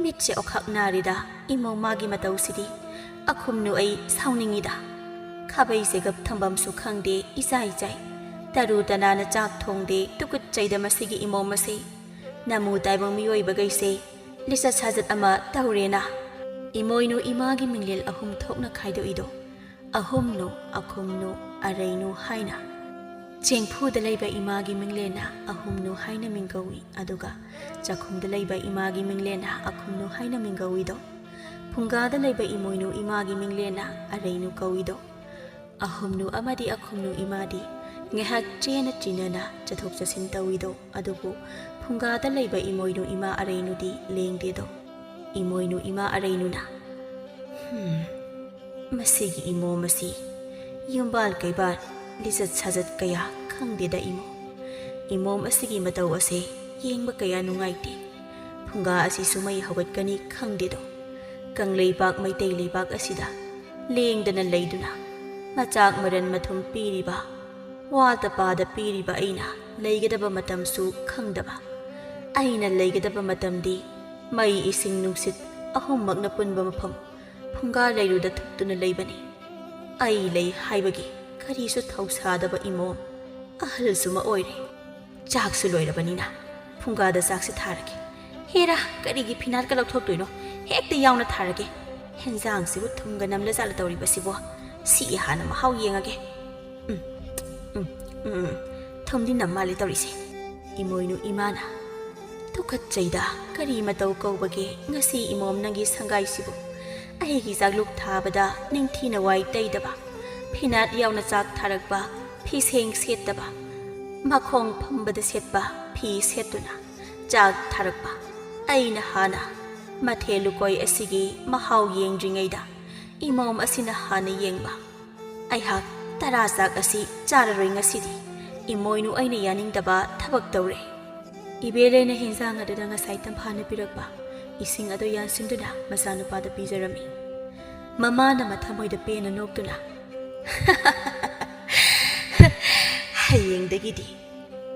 ꯃꯤꯠꯁꯦ ꯑꯣꯈꯥꯛ ꯅꯥꯔꯦꯗ ꯏꯃꯣꯝ ꯃꯥꯒꯤ ꯃꯇꯧꯁꯤꯗꯤ꯫ ꯑꯈꯨꯝꯅꯨ ꯑꯩ ꯁꯥꯎꯅꯤꯡꯉꯤꯗ꯫ ꯈꯥꯕꯩꯁꯦ ꯒꯞ ꯊꯝꯐꯝꯁꯨ ꯈꯪꯗꯦ, ꯏꯆꯥꯏ ꯆꯥꯏ꯫ ꯇꯔꯨ ꯇꯅꯥꯟꯅ ꯆꯥꯛ ꯊꯣꯡꯗꯦ, ꯇꯨꯀꯠꯆꯩꯗ ꯃꯁꯤꯒꯤ ꯏꯃꯣꯝ ꯑꯁꯦ꯫ ꯅꯃꯨ ꯇꯥꯏꯕꯪ ꯃꯤꯑꯣꯏꯕꯈꯩꯁꯦ ꯂꯤꯆꯠ ꯁꯥꯖꯠ ꯑꯃ ꯇꯧꯔꯦꯅ꯫" ꯏꯃꯣꯏꯅꯨ ꯏꯃꯥꯒꯤ ꯃꯤꯡꯂꯦꯜ ꯑꯍꯨꯝ ꯊꯣꯛꯅ ꯈꯥꯏꯗꯣꯛꯏꯗꯣ꯫ ꯑꯍꯨꯝꯅꯨ, ꯑꯈꯨꯝꯅꯨ, ꯑꯔꯩꯅꯨ ꯍꯥꯏꯅ꯫ ꯆꯦꯡꯐꯨꯗ ꯂꯩꯕ ꯏꯃꯥꯒꯤ ꯃꯤꯡꯂꯦꯟꯅ ꯑꯍꯨꯝꯅꯨ ꯍꯥꯏꯅ ꯃꯤꯡꯒꯧꯏ, ꯑꯗꯨꯒ ꯆꯥꯛꯈꯨꯝꯗ ꯂꯩꯕ ꯏꯃꯥꯒꯤ ꯃꯤꯡꯂꯦꯟꯅ ꯑꯈꯨꯝꯅꯨ ꯍꯥꯏꯅ ꯃꯤꯡꯒꯧꯏꯗꯣ꯫ ꯐꯨꯡꯒꯥꯗ ꯂꯩꯕ ꯏꯃꯣꯏꯅꯨ ꯏꯃꯥꯒꯤ ꯃꯤꯡꯂꯦꯟꯅ ꯑꯔꯩꯅꯨ ꯀꯧꯏꯗꯣ꯫ ꯑꯍꯨꯝꯅꯨ ꯑꯃꯗꯤ ꯑꯈꯨꯝꯅꯨ ꯏꯃꯥꯗꯤ ꯉꯥꯏꯍꯥꯛ ꯆꯦꯅ ꯆꯤꯟꯅꯅ ꯆꯠꯊꯣꯛ ꯆꯠꯁꯤꯟ ꯇꯧꯏꯗꯣ, ꯑꯗꯨꯕꯨ ꯐꯨꯡꯒꯥꯗ ꯂꯩꯕ ꯏꯃꯣꯏꯅꯨ ꯏꯃꯥ ꯑꯔꯩꯅꯨꯗꯤ ꯂꯦꯡꯗꯦꯗꯣ꯫ ꯏꯃꯣꯏꯅꯨ ꯏꯃꯥ ꯑꯔꯩꯅꯨꯅ, "ꯍꯨꯝ, ꯃꯁꯤꯒꯤ ꯏꯃꯣꯝ ꯑꯁꯤ ꯌꯨꯝꯕꯥꯜ ꯀꯩꯕꯥꯜ, ꯂꯤꯆꯠ ꯁꯥꯖꯠ ꯀꯌꯥ ꯈꯪꯗꯦꯗ ꯏꯃꯣꯝ꯫ ꯏꯃꯣꯝ ꯑꯁꯤꯒꯤ ꯃꯇꯧ ꯑꯁꯦ ꯌꯦꯡꯕ ꯀꯌꯥ ꯅꯨꯡꯉꯥꯏꯇꯦ꯫ ꯐꯨꯡꯒꯥ ꯑꯁꯤꯁꯨ ꯃꯩ ꯍꯧꯒꯠꯀꯅꯤ ꯈꯪꯗꯦꯗꯣ꯫ ꯀꯪꯂꯩꯄꯥꯛ ꯃꯩꯇꯩ ꯂꯩꯕꯥꯛ ꯑꯁꯤꯗ ꯂꯦꯡꯗꯅ ꯂꯩꯗꯨꯅ ꯃꯆꯥꯛ ꯃꯔꯟ ꯃꯊꯨꯝ ꯄꯤꯔꯤꯕ, ꯋꯥꯇ ꯄꯥꯗ ꯄꯤꯔꯤꯕ ꯑꯩꯅ ꯂꯩꯒꯗꯕ ꯃꯇꯝꯁꯨ ꯈꯪꯗꯕ꯫ ꯑꯩꯅ ꯂꯩꯒꯗꯕ ꯃꯇꯝꯗꯤ ꯃꯩ, ꯏꯁꯤꯡ, ꯅꯨꯡꯁꯤꯠ ꯑꯍꯨꯝꯃꯛꯅ ꯄꯨꯟꯕ ꯃꯐꯝ ꯐꯨꯡꯒꯥ ꯂꯩꯔꯨꯗ ꯊꯨꯞꯇꯨꯅ ꯂꯩꯕꯅꯤ꯫ ꯑꯩ ꯂꯩ ꯍꯥꯏꯕꯒꯤ ꯀꯔꯤꯁꯨ ꯊꯧꯁꯥꯗꯕ ꯏꯃꯣꯝ꯫ ꯑꯍꯜꯁꯨ ꯑꯃ ꯑꯣꯏꯔꯦ꯫ ꯆꯥꯛꯁꯨ ꯂꯣꯏꯔꯕꯅꯤꯅ ꯐꯨꯡꯒꯥꯗ ꯆꯥꯛꯁꯦ ꯊꯥꯔꯒꯦ꯫ ꯍꯦꯔꯥ, ꯀꯔꯤꯒꯤ ꯐꯤꯅꯥꯠꯀ ꯂꯧꯊꯣꯛꯇꯣꯏꯅꯣ? ꯍꯦꯛꯇ ꯌꯥꯎꯅ ꯊꯥꯔꯒꯦ꯫ ꯍꯦꯟꯖꯥꯡꯁꯤꯕꯨ ꯊꯨꯝꯒ ꯅꯝꯂꯖꯥꯠꯂ ꯇꯧꯔꯤꯕꯁꯤꯕꯣ? ꯁꯤ ꯍꯥꯟꯅ ꯃꯍꯥꯎ ꯌꯦꯡꯉꯒꯦ꯫ ꯎꯝ, ꯎꯝ, ꯎꯝ, ꯎꯝ, ꯊꯨꯝꯗꯤ ꯅꯝ ꯃꯥꯜꯂꯦ ꯇꯧꯔꯤꯁꯦ꯫ ꯏꯃꯣꯏꯅꯨ ꯏꯃꯥꯅ, "ꯇꯨꯀꯠꯆꯩꯗ, ꯀꯔꯤ ꯃꯇꯧ ꯀꯧꯕꯒꯦ ꯉꯁꯤ ꯏꯃꯣꯝ ꯅꯪꯒꯤ ꯁꯪꯒꯥꯏꯁꯤꯕꯨ? ꯑꯩꯒꯤ ꯆꯥꯛꯂꯨꯛ ꯊꯥꯕꯗ ꯅꯤꯡꯊꯤꯅ ꯋꯥꯏ ꯇꯩꯗꯕ, ꯐꯤꯅꯥꯠ ꯌꯥꯎꯅ ꯆꯥꯛ ꯊꯥꯔꯛꯄ, ꯐꯤꯁꯦꯡ ꯁꯦꯠꯇꯕ, ꯃꯈꯣꯡ ꯐꯝꯕꯗ ꯁꯦꯠꯄ ꯐꯤ ꯁꯦꯠꯇꯨꯅ ꯆꯥꯛ ꯊꯥꯔꯛꯄ꯫ ꯑꯩꯅ ꯍꯥꯟꯅ ꯃꯊꯦꯜ ꯂꯨꯀꯣꯏ ꯑꯁꯤꯒꯤ ꯃꯍꯥꯎ ꯌꯦꯡꯗ꯭ꯔꯤꯉꯩꯗ ꯏꯃꯣꯝ ꯑꯁꯤꯅ ꯍꯥꯟꯅ ꯌꯦꯡꯕ꯫ ꯑꯩꯍꯥꯛ ꯇꯔꯥ ꯆꯥꯛ ꯑꯁꯤ ꯆꯥꯔꯔꯣꯏ ꯉꯁꯤꯗꯤ꯫ ꯏꯃꯣꯏꯅꯨ ꯑꯩꯅ ꯌꯥꯅꯤꯡꯗꯕ ꯊꯕꯛ ꯇꯧꯔꯦ꯫ ꯏꯕꯦꯂꯦꯅ ꯍꯦꯟꯖꯥꯡ ꯑꯗꯨꯗ ꯉꯁꯥꯏ ꯇꯝꯐꯥꯅ ꯄꯤꯔꯛꯄ ꯏꯁꯤꯡ ꯑꯗꯨ ꯌꯥꯟꯁꯤꯟꯗꯨꯅ ꯃꯆꯥꯅꯨꯄꯥꯗ ꯄꯤꯖꯔꯝꯃꯤ꯫ ꯃꯃꯥꯅ ꯃꯊꯃꯣꯏꯗ ꯄꯦꯟꯅ ꯅꯣꯛꯇꯨꯅ, "ꯍꯌꯦꯡꯗꯒꯤꯗꯤ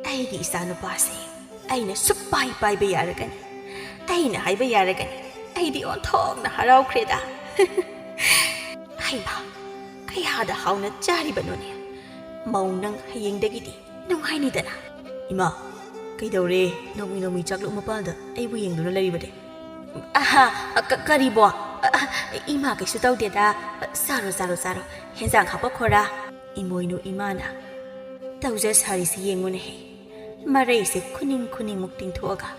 ꯑꯩꯒꯤ ꯏꯆꯥꯅꯨꯄꯥꯁꯦ ꯑꯩꯅ ꯁꯨꯛꯄꯥꯏ ꯄꯥꯏꯕ ꯌꯥꯔꯒꯅꯤ, ꯑꯩꯅ ꯍꯥꯏꯕ ꯌꯥꯔꯒꯅꯤ꯫ ꯑꯩꯗꯤ ꯑꯣꯟꯊꯣꯛꯅ ꯍꯔꯥꯎꯈ꯭ꯔꯦꯗ꯫" "ꯍꯩꯃꯥ, ꯀꯌꯥꯗ ꯍꯥꯎꯅ ꯆꯥꯔꯤꯕꯅꯣꯅꯦ! ꯃꯧ, ꯅꯪ ꯍꯌꯦꯡꯗꯒꯤꯗꯤ ꯅꯨꯡꯉꯥꯏꯅꯤꯗꯅ꯫" "ꯏꯃꯥ, ꯀꯩꯗꯧꯔꯦ? ꯅꯣꯡꯃꯤ ꯅꯣꯡꯃꯤ ꯆꯥꯛꯂꯨꯛ ꯃꯄꯥꯜꯗ ꯑꯩꯕꯨ ꯌꯦꯡꯗꯨꯅ ꯂꯩꯔꯤꯕꯗꯤ?" "ꯑꯍꯥ, ꯀ-, ꯀꯔꯤꯕꯣ? ꯑ, ꯑ, ꯏꯃꯥ, ꯀꯩꯁꯨ ꯇꯧꯗꯦꯗ꯫ ꯆꯥꯔꯣ, ꯆꯥꯔꯣ, ꯆꯥꯔꯣ꯫ ꯍꯦꯟꯖꯥꯡ ꯍꯥꯞꯄꯛꯈꯣꯔꯥ?" ꯏꯃꯣꯏꯅꯨ ꯏꯃꯥꯅ ꯇꯧꯖ ꯁꯥꯔꯤꯁꯤ ꯌꯦꯡꯉꯨꯅꯦꯍꯦ꯫ ꯃꯔꯩꯁꯦ ꯈꯨꯅꯤꯡ ꯈꯨꯅꯤꯡꯃꯨꯛ ꯇꯤꯡꯊꯣꯛꯑꯒ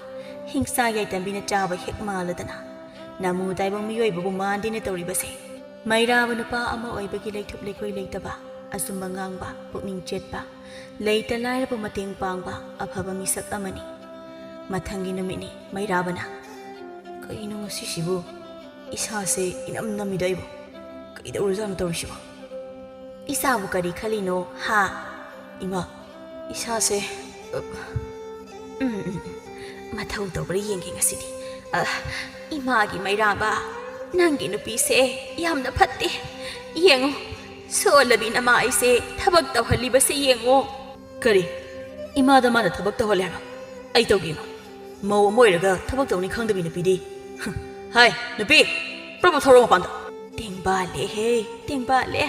ꯍꯤꯡꯆꯥ ꯌꯥꯏꯇꯝꯕꯤꯅ ꯆꯥꯕ ꯍꯦꯛ ꯃꯥꯜꯂꯗꯅ ꯅꯃꯨ ꯇꯥꯏꯕꯪ ꯃꯤꯑꯣꯏꯕꯕꯨ ꯃꯥꯟꯗꯦꯅ ꯇꯧꯔꯤꯕꯁꯦ꯫ ꯃꯩꯔꯥꯕ ꯅꯨꯄꯥ ꯑꯃ ꯑꯣꯏꯕꯒꯤ ꯂꯩꯊꯨꯞ ꯂꯩꯈꯣꯏ ꯂꯩꯇꯕ, ꯑꯆꯨꯝꯕ ꯉꯥꯡꯕ, ꯄꯨꯛꯅꯤꯡ ꯆꯦꯠꯄ, ꯂꯩꯇ ꯂꯥꯏꯔꯕ ꯃꯇꯦꯡ ꯄꯥꯡꯕ ꯑꯐꯕ ꯃꯤꯁꯛ ꯑꯃꯅꯤ꯫ ꯃꯊꯪꯒꯤ ꯅꯨꯃꯤꯠꯅꯤ ꯃꯩꯔꯥꯕꯅ, "ꯀꯩꯅꯣ ꯉꯁꯤꯁꯤꯕꯨ? ꯏꯁꯥꯁꯦ ꯏꯅꯝ ꯅꯝꯃꯤꯗ ꯑꯩꯕꯨ꯫ ꯀꯩꯗꯧꯔꯖꯥꯠꯅꯣ ꯇꯧꯔꯤꯁꯤꯕꯣ?" "ꯏꯆꯥꯕꯨ ꯀꯔꯤ ꯈꯜꯂꯤꯅꯣ, ꯍꯥ?" "ꯏꯃꯥ, ꯏꯁꯥꯁꯦ, ꯑ, ꯎꯝ, ꯎꯝ, ꯎꯝ, ꯃꯊꯧ ꯇꯧꯕ꯭ꯔꯥ ꯌꯦꯡꯒꯦ ꯉꯁꯤꯗꯤ꯫" "ꯑ, ꯏꯃꯥꯒꯤ ꯃꯩꯔꯥꯕ, ꯅꯪꯒꯤ ꯅꯨꯄꯤꯁꯦ ꯌꯥꯝꯅ ꯐꯠꯇꯦ꯫ ꯌꯦꯡꯉꯨ, ꯁꯣꯜꯂꯕꯤ ꯅꯃꯥ ꯑꯩꯁꯦ ꯊꯕꯛ ꯇꯧꯍꯜꯂꯤꯕꯁꯦ ꯌꯦꯡꯉꯨ꯫" "ꯀꯔꯤ? ꯏꯃꯥꯗ ꯃꯥꯅ ꯊꯕꯛ ꯇꯧꯍꯜꯂꯦ ꯍꯥꯏꯕ? ꯑꯩ ꯇꯧꯒꯦ, ꯏꯃꯥ꯫ ꯃꯧ ꯑꯃ ꯑꯣꯏꯔꯒ ꯊꯕꯛ ꯇꯧꯅꯤ ꯈꯪꯗꯕꯤ ꯅꯨꯄꯤꯗꯤ꯫ ꯍꯝ, ꯍꯥꯏ, ꯅꯨꯄꯤ, ꯄ꯭ꯔꯞ ꯄ꯭ꯔꯞ ꯊꯣꯔꯛꯑꯣ ꯃꯄꯥꯟꯗ꯫" "ꯇꯦꯡꯕꯥꯜꯂꯦꯍꯦ, ꯇꯦꯡꯕꯥꯜꯂꯦ꯫"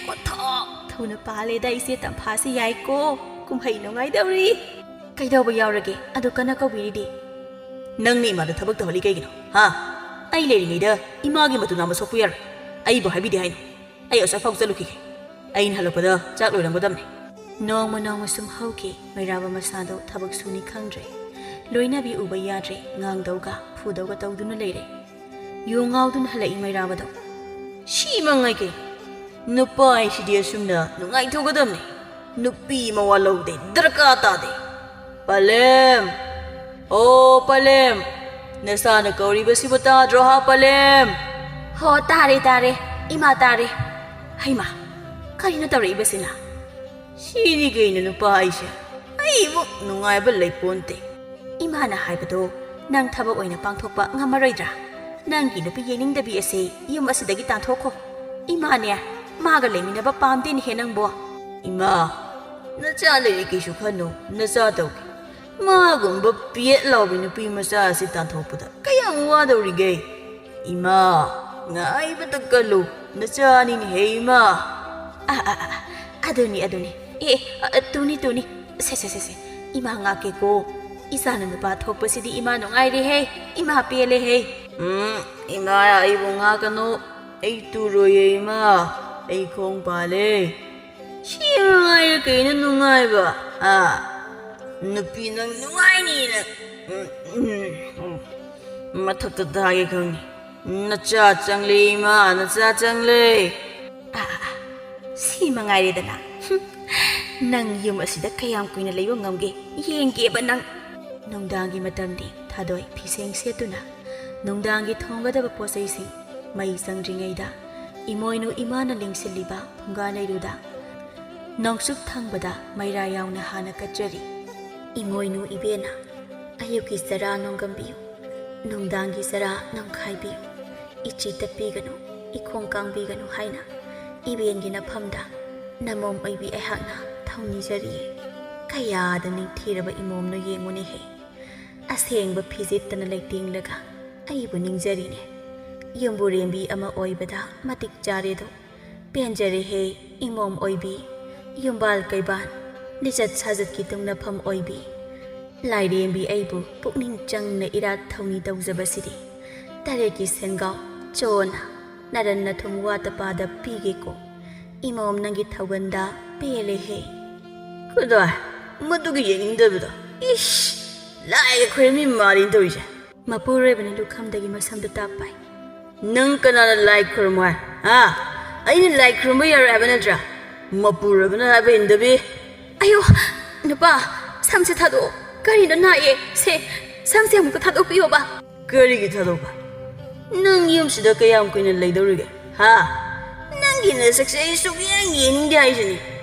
"ꯑꯣꯟꯊꯣꯛ ꯊꯨꯅ ꯄꯥꯜꯂꯦꯗ, ꯏꯆꯦ ꯇꯝꯐꯥꯁꯤ ꯌꯥꯏꯀꯣ꯫ ꯀꯨꯝꯍꯩ ꯅꯨꯡꯉꯥꯏꯗꯧꯔꯤ꯫" "ꯀꯩꯗꯧꯕ ꯌꯥꯎꯔꯒꯦ ꯑꯗꯨ ꯀꯟꯅ ꯀꯧꯕꯤꯔꯤꯗꯤ?" "ꯅꯪꯅ ꯏꯃꯥꯗ ꯊꯕꯛ ꯇꯧꯍꯜꯂꯤ ꯀꯩꯒꯤꯅꯣ, ꯍꯥ? ꯑꯩ ꯂꯩꯔꯤꯉꯩꯗ ꯏꯃꯥꯒꯤ ꯃꯇꯨ ꯅꯥꯝꯃ ꯁꯣꯛꯄ ꯌꯥꯔꯣꯏ꯫ ꯑꯩꯕꯨ ꯍꯥꯏꯕꯤꯗꯦ ꯍꯥꯏꯅꯣ꯫ ꯑꯩ ꯑꯁ꯭ꯋꯥꯏꯐꯥꯎ ꯆꯠꯂꯨꯈꯤꯒꯦ꯫ ꯑꯩꯅ ꯍꯜꯂꯛꯄꯗ ꯆꯥꯛ ꯂꯣꯏꯔꯝꯒꯗꯕꯅꯤ꯫" ꯅꯣꯡꯃ ꯅꯣꯡꯃ ꯁꯨꯝ ꯍꯧꯈꯤ꯫ ꯃꯩꯔꯥꯕ ꯃꯁꯥꯗꯣ ꯊꯕꯛ ꯁꯨꯅꯤ ꯈꯪꯗ꯭ꯔꯦ꯫ ꯂꯣꯏꯅꯕꯤ ꯎꯕ ꯌꯥꯗ꯭ꯔꯦ꯫ ꯉꯥꯡꯗꯧꯒ ꯐꯨꯗꯧꯒ ꯇꯧꯗꯨꯅ ꯂꯩꯔꯦ꯫ ꯌꯨ ꯉꯥꯎꯗꯨꯅ ꯍꯜꯂꯛꯏ ꯃꯩꯔꯥꯕꯗꯣ꯫ "ꯁꯤ ꯃꯉꯥꯏ ꯀꯩ? ꯅꯨꯄꯥ ꯍꯥꯏꯁꯤꯗꯤ ꯑꯁꯨꯝꯅ ꯅꯨꯡꯉꯥꯏꯊꯣꯛꯀꯗꯕꯅꯤ꯫ ꯅꯨꯄꯤ ꯃꯋꯥ ꯂꯧꯗꯦ, ꯗꯔꯀꯥꯔ ꯇꯥꯗꯦ꯫ ꯄꯂꯦꯝ! ꯑꯣ ꯄꯂꯦꯝ! ꯅꯆꯥꯅ ꯀꯧꯔꯤꯕꯁꯤꯕꯨ ꯇꯥꯗ꯭ꯔꯣ ꯍꯥ, ꯄꯂꯦꯝ?" "ꯍꯣ, ꯇꯥꯔꯦ, ꯇꯥꯔꯦ꯫ ꯏꯃꯥ, ꯇꯥꯔꯦ꯫ ꯍꯩꯃꯥ, ꯀꯔꯤꯅꯣ ꯇꯧꯔꯛꯏꯕꯁꯤꯅ?" ꯁꯤꯅꯤ ꯀꯩꯅꯣ ꯅꯨꯄꯥ ꯍꯥꯏꯁꯦ꯫ ꯑꯩꯃꯨꯛ ꯅꯨꯡꯉꯥꯏꯕ ꯂꯩꯄꯣꯟꯇꯦ꯫ ꯏꯃꯥꯅ ꯍꯥꯏꯕꯗꯣ ꯅꯪ ꯊꯕꯛ ꯑꯣꯏꯅ ꯄꯥꯡꯊꯣꯛꯄ ꯉꯝꯃꯔꯣꯏꯗ꯭ꯔꯥ? ꯅꯪꯒꯤ ꯅꯨꯄꯤ ꯌꯦꯡꯅꯤꯡꯗꯕꯤ ꯑꯁꯤ ꯌꯨꯝ ꯑꯁꯤꯗꯒꯤ ꯇꯥꯟꯊꯣꯛꯈꯣ꯫ ꯏꯃꯥꯅꯦ, ꯃꯥꯒ ꯂꯩꯃꯤꯟꯅꯕ ꯄꯥꯝꯗꯦꯅꯦꯍꯦ ꯅꯪꯕꯣ꯫ ꯏꯃꯥ, ꯅꯆꯥ ꯂꯩꯔꯤ ꯀꯩꯁꯨ ꯈꯟꯅꯨ, ꯅꯆꯥ ꯇꯧꯒꯦ꯫ ꯃꯥꯒꯨꯝꯕ ꯄꯦꯠ ꯂꯥꯎꯕꯤ ꯅꯨꯄꯤ ꯃꯆꯥ ꯑꯁꯤ ꯇꯥꯟꯊꯣꯛꯄꯗ ꯀꯌꯥꯝ ꯋꯥꯗꯧꯔꯤꯒꯦ? ꯏꯃꯥ, ꯉꯥꯏꯕꯇ ꯀꯜꯂꯨ, ꯅꯆꯥꯅꯤꯅꯦꯍꯦ ꯏꯃꯥ꯫ ꯑ, ꯑ, ꯑ, ꯑꯗꯨꯅꯤ, ꯑꯗꯨꯅꯤ꯫ ꯑꯦ, ꯑ, ꯑ, ꯇꯨꯅꯤ, ꯇꯨꯅꯤ꯫ ꯁꯦ, ꯁꯦ, ꯁꯦ, ꯁꯦ꯫ ꯏꯃꯥ ꯉꯥꯛꯀꯦꯀꯣ꯫ ꯏꯆꯥꯅ ꯅꯨꯄꯥ ꯊꯣꯛꯄꯁꯤꯗꯤ ꯏꯃꯥ ꯅꯨꯡꯉꯥꯏꯔꯦꯍꯦ꯫ ꯏꯃꯥ ꯄꯦꯜꯂꯦꯍꯦ꯫ ꯎꯝ, ꯏꯃꯥ ꯑꯩꯕꯨ ꯉꯥꯛꯀꯅꯨ꯫ ꯑꯩ ꯇꯨꯔꯣꯏꯌꯦ ꯏꯃꯥ꯫ ꯑꯩ ꯈꯣꯡ ꯄꯥꯜꯂꯦ꯫ ꯁꯤ ꯃꯉꯥꯏꯔꯦ ꯀꯩꯅꯣ ꯅꯨꯡꯉꯥꯏꯕ? ꯑ, ꯅꯨꯄꯤ ꯅꯪ ꯅꯨꯡꯉꯥꯏꯅꯤꯅ꯫ ꯎꯝ, ꯎꯝ, ꯎꯝ꯫ ꯃꯊꯛꯇ ꯊꯥꯒꯦ ꯈꯪꯉꯤ꯫ ꯅꯆꯥ ꯆꯪꯂꯦ ꯏꯃꯥ, ꯅꯆꯥ ꯆꯪꯂꯦ꯫ ꯑ, ꯑ, ꯑ, ꯁꯤ ꯃꯉꯥꯏꯔꯦꯗꯅ꯫ ꯍꯨꯝ, ꯅꯪ ꯌꯨꯝ ꯑꯁꯤꯗ ꯀꯌꯥꯝ ꯀꯨꯏꯅ ꯂꯩꯕ ꯉꯝꯒꯦ? ꯌꯦꯡꯒꯦꯕ ꯅꯪ꯫ ꯅꯨꯡꯗꯥꯡꯒꯤ ꯃꯇꯝꯗꯤ ꯊꯥꯗꯣꯏ ꯐꯤꯁꯦꯡ ꯁꯦꯠꯇꯨꯅ ꯅꯨꯡꯗꯥꯡꯒꯤ ꯊꯣꯡꯒꯗꯕ ꯄꯣꯠꯆꯩꯁꯤꯡ ꯃꯩ ꯆꯪꯗ꯭ꯔꯤꯉꯩꯗ ꯏꯃꯣꯏꯅꯨ ꯏꯃꯥꯅ ꯂꯦꯡꯁꯤꯜꯂꯤꯕ ꯐꯨꯡꯒꯥ ꯂꯩꯔꯨꯗ ꯅꯣꯡꯆꯨꯞ ꯊꯪꯕꯗ ꯃꯩꯔꯥ ꯌꯥꯎꯅ ꯍꯥꯟꯅ ꯀꯠꯆꯔꯤ꯫ ꯏꯃꯣꯏꯅꯨ ꯏꯕꯦꯟꯅ ꯑꯌꯨꯛꯀꯤ ꯆꯔꯥ ꯅꯣꯡꯒꯝꯕꯤꯌꯨ, ꯅꯨꯡꯗꯥꯡꯒꯤ ꯆꯔꯥ ꯅꯝꯈꯥꯏꯕꯤꯌꯨ, ꯏꯆꯤ ꯇꯠꯄꯤꯒꯅꯨ, ꯏꯈꯣꯡ ꯀꯥꯡꯕꯤꯒꯅꯨ ꯍꯥꯏꯅ ꯏꯕꯦꯟꯒꯤ ꯅꯐꯝꯗ ꯅꯃꯣꯝ ꯑꯣꯏꯕꯤ ꯑꯩꯍꯥꯛꯅ ꯊꯧꯅꯤꯖꯔꯤꯌꯦ꯫ ꯀꯌꯥꯗ ꯅꯤꯡꯊꯤꯔꯕ ꯏꯃꯣꯝꯅꯣ ꯌꯦꯡꯉꯨꯅꯦꯍꯦ꯫ ꯑꯁꯦꯡꯕ ꯐꯤꯖꯦꯠꯇꯅ ꯂꯩꯇꯦꯡꯂꯒ ꯑꯩꯕꯨ ꯅꯤꯡꯖꯔꯤꯅꯦ꯫ ꯌꯨꯝꯕꯨꯔꯦꯝꯕꯤ ꯑꯃ ꯑꯣꯏꯕꯗ ꯃꯇꯤꯛ ꯆꯥꯔꯦꯗꯣ꯫ ꯄꯦꯟꯖꯔꯦꯍꯦ ꯏꯃꯣꯝ ꯑꯣꯏꯕꯤ, ꯌꯨꯝꯕꯥꯜ ꯀꯩꯕꯥꯜ, ꯂꯤꯆꯠ ꯁꯥꯖꯠꯀꯤ ꯇꯨꯡꯅꯐꯝ ꯑꯣꯏꯕꯤ꯫ ꯂꯥꯏꯔꯦꯝꯕꯤ ꯑꯩꯕꯨ ꯄꯨꯛꯅꯤꯡ ꯆꯪꯅ ꯏꯔꯥꯠ ꯊꯧꯅꯤ ꯇꯧꯖꯕꯁꯤꯗꯤ ꯇꯔꯦꯠꯀꯤ ꯁꯦꯟꯒꯥꯎ ꯆꯣꯟꯅ ꯅꯔꯟ ꯅꯊꯨꯝ ꯋꯥꯠꯇ ꯄꯥꯗ ꯄꯤꯒꯦꯀꯣ꯫ ꯏꯃꯣꯝ ꯅꯪꯒꯤ ꯊꯧꯒꯟꯗ ꯄꯦꯜꯂꯦꯍꯦ꯫ ꯀꯗꯥꯏ? ꯃꯗꯨꯒꯤ ꯌꯦꯡꯅꯤꯡꯗꯕꯗꯣ꯫ ꯏꯁ! ꯂꯥꯏꯒ ꯈꯣꯏꯔꯝꯃꯤ ꯃꯥꯜꯂꯤꯅ ꯇꯧꯔꯤꯁꯦ꯫ ꯃꯄꯨꯔꯣꯏꯕꯅ ꯂꯨꯈꯝꯗꯒꯤ ꯃꯁꯝꯗꯨ ꯇꯥꯞ ꯄꯥꯏ꯫ ꯅꯪ ꯀꯅꯥꯅ ꯂꯥꯏ ꯈꯨꯔꯨꯝꯃꯣ ꯍꯥꯏ? ꯍꯥ? ꯑꯩꯅ ꯂꯥꯏ ꯈꯨꯔꯨꯝꯕ ꯌꯥꯔꯣꯏ ꯍꯥꯏꯕ ꯅꯠꯇ꯭ꯔꯥ? ꯃꯄꯨꯔꯣꯏꯕꯅ ꯍꯥꯏꯕ ꯏꯟꯗꯕꯤ꯫ ꯑꯌꯣ, ꯅꯨꯄꯥ, ꯁꯝꯁꯦ ꯊꯥꯗꯣꯛꯑꯣ꯫ ꯀꯔꯤꯅꯣ ꯅꯥꯏꯌꯦ? ꯁꯦ, ꯁꯝꯁꯦ ꯑꯃꯨꯛꯇ ꯊꯥꯗꯣꯛꯄꯤꯌꯣꯕ꯫ ꯀꯔꯤꯒꯤ ꯊꯥꯗꯣꯛꯄ? ꯅꯪ ꯌꯨꯝꯁꯤꯗ ꯀꯌꯥꯝ ꯀꯨꯏꯅ ꯂꯩꯗꯧꯔꯤꯒꯦ? ꯍꯥ? ꯅꯪꯒꯤ ꯅꯁꯛꯁꯦ ꯑꯩ ꯁꯨꯛꯌꯦꯡ ꯌꯦꯡꯅꯤꯡꯗꯦ ꯍꯥꯏꯁꯤꯅꯤ꯫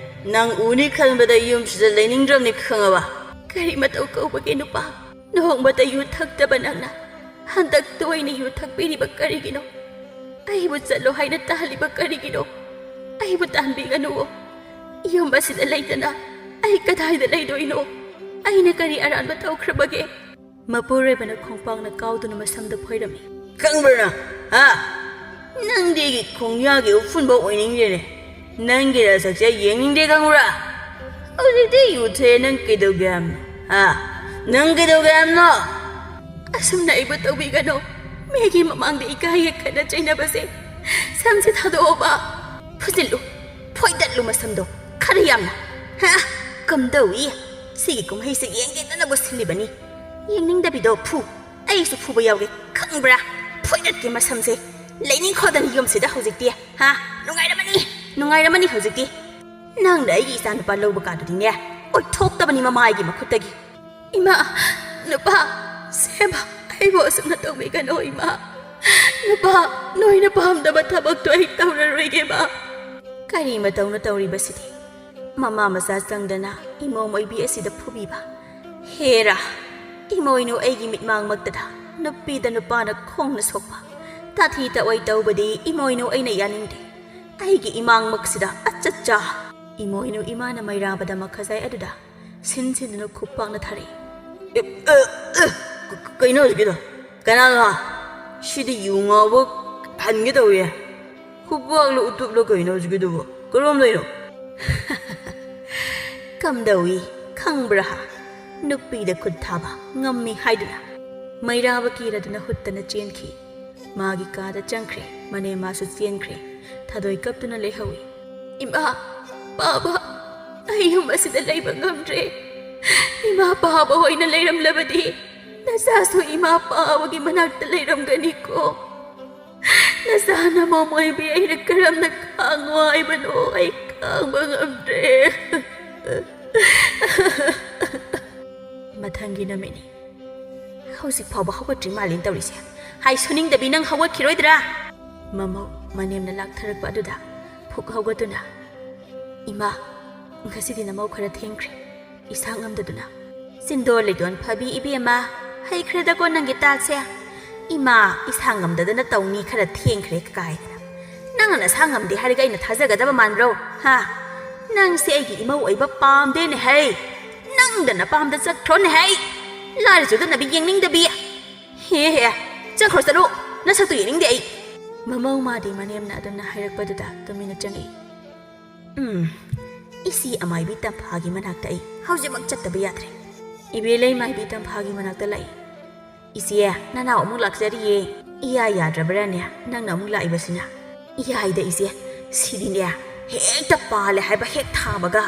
ꯅꯪ ꯎꯅꯤ ꯈꯟꯕꯗ ꯌꯨꯝꯁꯤꯗ ꯂꯩꯅꯤꯡꯗ꯭ꯔꯕꯅꯤ, ꯈꯪꯉꯕ? ꯀꯔꯤ ꯃꯇꯧ ꯀꯧꯕꯒꯦ ꯅꯨꯄꯥ? ꯂꯨꯍꯣꯡꯕꯗ ꯌꯨ ꯊꯛꯇꯕ ꯅꯪꯅ ꯍꯟꯗꯛ ꯇꯣꯏꯅ ꯌꯨ ꯊꯛꯄꯤꯔꯤꯕ ꯀꯔꯤꯒꯤꯅꯣ? ꯑꯩꯕꯨ ꯆꯠꯂꯣ ꯍꯥꯏꯅ ꯇꯥꯍꯜꯂꯤꯕ ꯀꯔꯤꯒꯤꯅꯣ? ꯑꯩꯕꯨ ꯇꯥꯟꯕꯤꯒꯅꯨꯋꯣ꯫ ꯌꯨꯝ ꯑꯁꯤꯗ ꯂꯩꯇꯅ ꯑꯩ ꯀꯗꯥꯏꯗ ꯂꯩꯗꯣꯏꯅꯣ? ꯑꯩꯅ ꯀꯔꯤ ꯑꯔꯥꯟꯕ ꯇꯧꯈ꯭ꯔꯕꯒꯦ? ꯃꯄꯨꯔꯣꯏꯕꯅ ꯈꯣꯡꯄꯥꯛꯅ ꯀꯥꯎꯗꯨꯅ ꯃꯁꯝꯗ ꯐꯣꯏꯔꯝꯃꯤ꯫ ꯈꯪꯕ꯭ꯔꯥ ꯅꯪ? ꯍꯥ? ꯅꯪꯗꯤ ꯑꯩꯒꯤ ꯈꯣꯡꯌꯥꯒꯤ ꯎꯐꯨꯟꯐꯥꯎ ꯑꯣꯏꯅꯤꯡꯗꯦꯅꯦ꯫ ꯅꯪꯒꯤ ꯅꯁꯛꯁꯦ ꯌꯦꯡꯅꯤꯡꯗꯦ, ꯈꯪꯕ꯭ꯔꯥ? ꯍꯧꯖꯤꯛꯇꯤ ꯌꯨ ꯊꯛꯑꯦ, ꯅꯪ ꯀꯩꯗꯧꯒꯦ ꯍꯥꯏꯕꯅꯣ? ꯍꯥ? ꯅꯪ ꯀꯩꯗꯧꯒꯦ ꯍꯥꯏꯕꯅꯣ? ꯑꯁꯨꯝꯅ ꯑꯩꯕꯨ ꯇꯧꯕꯤꯒꯅꯨ꯫ ꯃꯤꯒꯤ ꯃꯃꯥꯡꯗ ꯏꯀꯥꯏ ꯍꯦꯛ ꯈꯠꯅ ꯆꯩꯅꯕꯁꯦ꯫ ꯁꯝꯁꯦ ꯊꯥꯗꯣꯛꯑꯣꯕ꯫ ꯐꯨꯖꯤꯜꯂꯨ, ꯐꯣꯏꯗꯠꯂꯨ ꯃꯁꯝꯗꯣ ꯈꯔ ꯌꯥꯝꯅ꯫ ꯍꯥ? ꯀꯝꯗꯧꯏ? ꯁꯤꯒꯤ ꯀꯨꯝꯍꯩꯁꯦ ꯌꯦꯡꯒꯦꯗꯅꯕꯨ ꯁꯤꯜꯂꯤꯕꯅꯤ꯫ ꯌꯦꯡꯅꯤꯡꯗꯕꯤꯗꯣ ꯐꯨ꯫ ꯑꯩꯁꯨ ꯐꯨꯕ ꯌꯥꯎꯒꯦ, ꯈꯪꯕ꯭ꯔꯥ? ꯐꯣꯏꯗꯠꯀꯦ ꯃꯁꯝꯁꯦ꯫ ꯂꯩꯅꯤꯡꯈꯣꯗꯅ ꯌꯨꯝꯁꯤꯗ ꯍꯧꯖꯤꯛꯇꯤ꯫ ꯍꯥ? ꯅꯨꯡꯉꯥꯏꯔꯝꯃꯅꯤ, ꯅꯨꯡꯉꯥꯏꯔꯝꯃꯅꯤ ꯍꯧꯖꯤꯛꯇꯤ꯫ ꯅꯪꯅ ꯑꯩꯒꯤ ꯏꯆꯥ ꯅꯨꯄꯥ ꯂꯧꯕ ꯀꯥꯗꯨꯗꯤꯅꯦ, ꯑꯣꯏꯊꯣꯛꯇꯕꯅꯤ ꯃꯃꯥ ꯑꯩꯒꯤ ꯃꯈꯨꯠꯇꯒꯤ꯫ ꯏꯃꯥ, ꯅꯨꯄꯥ, ꯁꯦꯝꯕ, ꯑꯩꯕꯨ ꯑꯁꯨꯝꯅ ꯇꯧꯕꯤꯒꯅꯨ, ꯏꯃꯥ꯫ ꯅꯨꯄꯥ, ꯅꯣꯏꯅ ꯄꯥꯝꯗꯕ ꯊꯕꯛꯇꯣ ꯑꯩ ꯇꯧꯔꯔꯣꯏꯒꯦ, ꯃꯥ꯫ ꯀꯔꯤ ꯃꯇꯧꯅꯣ ꯇꯧꯔꯤꯕꯁꯤꯗꯤ? ꯃꯃꯥ ꯃꯆꯥ ꯆꯪꯗꯅ ꯏꯃꯧ ꯃꯣꯏꯕꯤ ꯑꯁꯤꯗ ꯐꯨꯕꯤꯕ꯫ ꯍꯦꯔꯥ, ꯏꯃꯣꯏꯅꯨ ꯑꯩꯒꯤ ꯃꯤꯠꯃꯥꯡꯃꯛꯇꯗ ꯅꯨꯄꯤꯗ ꯅꯨꯄꯥꯅ ꯈꯣꯡꯅ ꯁꯣꯛꯄ꯫ ꯇꯥꯊꯤ ꯇꯑꯣꯏ ꯇꯧꯕꯗꯤ ꯏꯃꯣꯏꯅꯨ ꯑꯩꯅ ꯌꯥꯅꯤꯡꯗꯦ꯫ ꯑꯩꯒꯤ ꯏꯃꯥꯡꯃꯛꯁꯤꯗ ꯑꯆꯠꯆꯥ꯫ ꯏꯃꯣꯏꯅꯨ ꯏꯃꯥꯅ ꯃꯩꯔꯥꯕꯗ ꯃꯈꯖꯥꯏ ꯑꯗꯨꯗ ꯁꯤꯟ ꯁꯤꯟꯗꯨꯅ ꯈꯨꯞ ꯄꯥꯛꯅ ꯊꯥꯔꯛꯏ꯫ ꯑꯦ, ꯑꯦ, ꯑꯦ, ꯀ-, ꯀ-, ꯀꯩꯅꯣ ꯍꯧꯖꯤꯛꯀꯤꯗꯣ? ꯀꯅꯥꯅꯣ? ꯁꯤꯗꯤ ꯌꯨ ꯉꯥꯎꯕ ꯍꯟꯒꯦ ꯇꯧꯏ꯫ ꯈꯨꯕꯥꯛꯂꯣ ꯎꯇꯨꯞꯂꯣ ꯀꯩꯅꯣ ꯍꯧꯖꯤꯛꯀꯤꯗꯨꯕꯣ? ꯀꯔꯣꯝꯗꯩꯅꯣ? ꯀꯝꯗꯧꯏ ꯈꯪꯕ꯭ꯔꯥ? ꯅꯨꯄꯤꯗ ꯈꯨꯠ ꯊꯥꯕ ꯉꯝꯃꯤ ꯍꯥꯏꯗꯨꯅ ꯃꯩꯔꯥꯕ ꯀꯤꯔꯗꯨꯅ ꯍꯨꯠꯇꯅ ꯆꯦꯟꯈꯤ꯫ ꯃꯥꯒꯤ ꯀꯥꯗ ꯆꯪꯈ꯭ꯔꯦ꯫ ꯃꯅꯦꯝꯃꯥꯁꯨ ꯆꯦꯟꯈ꯭ꯔꯦ꯫ ꯊꯥꯗꯣꯏ ꯀꯞꯇꯨꯅ ꯂꯩꯍꯧꯏ꯫ ꯏꯃꯥ, ꯄꯥꯕ, ꯑꯩ ꯌꯨꯝ ꯑꯁꯤꯗ ꯂꯩꯕ ꯉꯝꯗ꯭ꯔꯦ꯫ ꯏꯃꯥ ꯄꯥꯕ ꯍꯣꯏꯅ ꯂꯩꯔꯝꯂꯕꯗꯤ ꯅꯆꯥꯁꯨ ꯏꯃꯥ ꯄꯥꯕꯒꯤ ꯃꯅꯥꯛꯇ ꯂꯩꯔꯝꯒꯅꯤꯀꯣ꯫ ꯅꯆꯥ ꯅꯃꯧ ꯃꯣꯏꯕꯤ ꯑꯩꯅ ꯀꯔꯝꯅ ꯈꯥꯡꯉꯣ ꯍꯥꯏꯕꯅꯣ? ꯑꯩ ꯈꯥꯡꯕ ꯉꯝꯗ꯭ꯔꯦ꯫ ꯃꯊꯪꯒꯤ ꯅꯨꯃꯤꯠꯅꯤ꯫ ꯍꯧꯖꯤꯛ ꯐꯥꯎꯕ ꯍꯧꯒꯠꯇ꯭ꯔꯤ ꯃꯥꯜꯂꯦꯅ ꯇꯧꯔꯤꯁꯦ꯫ ꯍꯥꯏ ꯁꯨꯅꯤꯡꯗꯕꯤ, ꯅꯪ ꯍꯧꯒꯠꯈꯤꯔꯣꯏꯗ꯭ꯔꯥ? ꯃꯃꯧ ꯃꯅꯦꯝꯅ ꯂꯥꯛꯊꯔꯛꯄ ꯑꯗꯨꯗ ꯐꯨꯛ ꯍꯧꯒꯠꯇꯨꯅ, "ꯏꯃꯥ, "ꯉꯁꯤꯗꯤ ꯅꯃꯧ ꯈꯔ ꯊꯦꯡꯈ꯭ꯔꯦ, ꯏꯁꯥ ꯉꯝꯗꯗꯨꯅ꯫" "ꯆꯤꯟꯗꯣ ꯂꯩꯗꯣꯟ ꯐꯕꯤ ꯏꯕꯦꯝꯃ, ꯍꯩꯈ꯭ꯔꯦꯗꯀꯣ ꯅꯪꯒꯤ ꯇꯥꯠꯁꯦ꯫ ꯏꯃꯥ, ꯏꯁꯥ ꯉꯝꯗꯗꯅ ꯇꯧꯅꯤ ꯈꯔ ꯊꯦꯡꯈ꯭ꯔꯦ ꯀꯥꯏꯗꯅ꯫ ꯅꯪꯅ ꯅꯁꯥ ꯉꯝꯗꯦ ꯍꯥꯏꯔꯒ ꯑꯩꯅ ꯊꯥꯖꯒꯗꯕ ꯃꯥꯟꯕ꯭ꯔꯣ? ꯍꯥ? ꯅꯪꯁꯦ ꯑꯩꯒꯤ ꯏꯃꯧ ꯑꯣꯏꯕ ꯄꯥꯝꯗꯦꯅꯦ ꯍꯩ꯫ ꯅꯪꯗ ꯅꯄꯥꯝꯗ ꯆꯠꯈ꯭ꯔꯣꯅꯦ ꯍꯩ꯫ ꯂꯥꯏꯔ ꯆꯨꯗꯅꯕꯤ ꯌꯦꯡꯅꯤꯡꯗꯕꯤ꯫ ꯍꯦ ꯍꯦ, ꯆꯠꯈ꯭ꯔꯣ ꯆꯠꯂꯨ꯫ ꯅꯁꯛꯇꯨ ꯌꯦꯡꯅꯤꯡꯗꯦ ꯑꯩ꯫" ꯃꯃꯧ ꯃꯥꯗꯤ ꯃꯅꯦꯝꯅ ꯑꯗꯨꯝꯅ ꯍꯥꯏꯔꯛꯄꯗꯨꯗ ꯇꯨꯃꯤꯟꯅ ꯆꯪꯉꯛꯏ꯫ "ꯎꯝ, ꯏꯆꯦ ꯑꯃꯥꯏꯕꯤ ꯇꯝꯐꯥꯒꯤ ꯃꯅꯥꯛꯇ ꯑꯩ ꯍꯧꯖꯤꯛꯃꯛ ꯆꯠꯇꯕ ꯌꯥꯗ꯭ꯔꯦ꯫" ꯏꯕꯦꯂꯩ ꯃꯥꯏꯕꯤ ꯇꯝꯐꯥꯒꯤ ꯃꯅꯥꯛꯇ ꯂꯥꯛꯏ꯫ "ꯏꯆꯦ, ꯅꯅꯥꯎ ꯑꯃꯨꯛ ꯂꯥꯛꯆꯔꯤꯌꯦ꯫ ꯏꯌꯥ ꯌꯥꯗ꯭ꯔꯕ꯭ꯔꯥꯅꯦ ꯅꯪꯅ ꯑꯃꯨꯛ ꯂꯥꯛꯏꯕꯁꯤꯅ?" "ꯏꯌꯥꯏꯗ ꯏꯆꯦ, ꯁꯤꯗꯤꯅꯦ ꯍꯦꯛꯇ ꯄꯥꯜꯂꯦ ꯍꯥꯏꯕ ꯍꯦꯛ ꯊꯥꯕꯒ꯫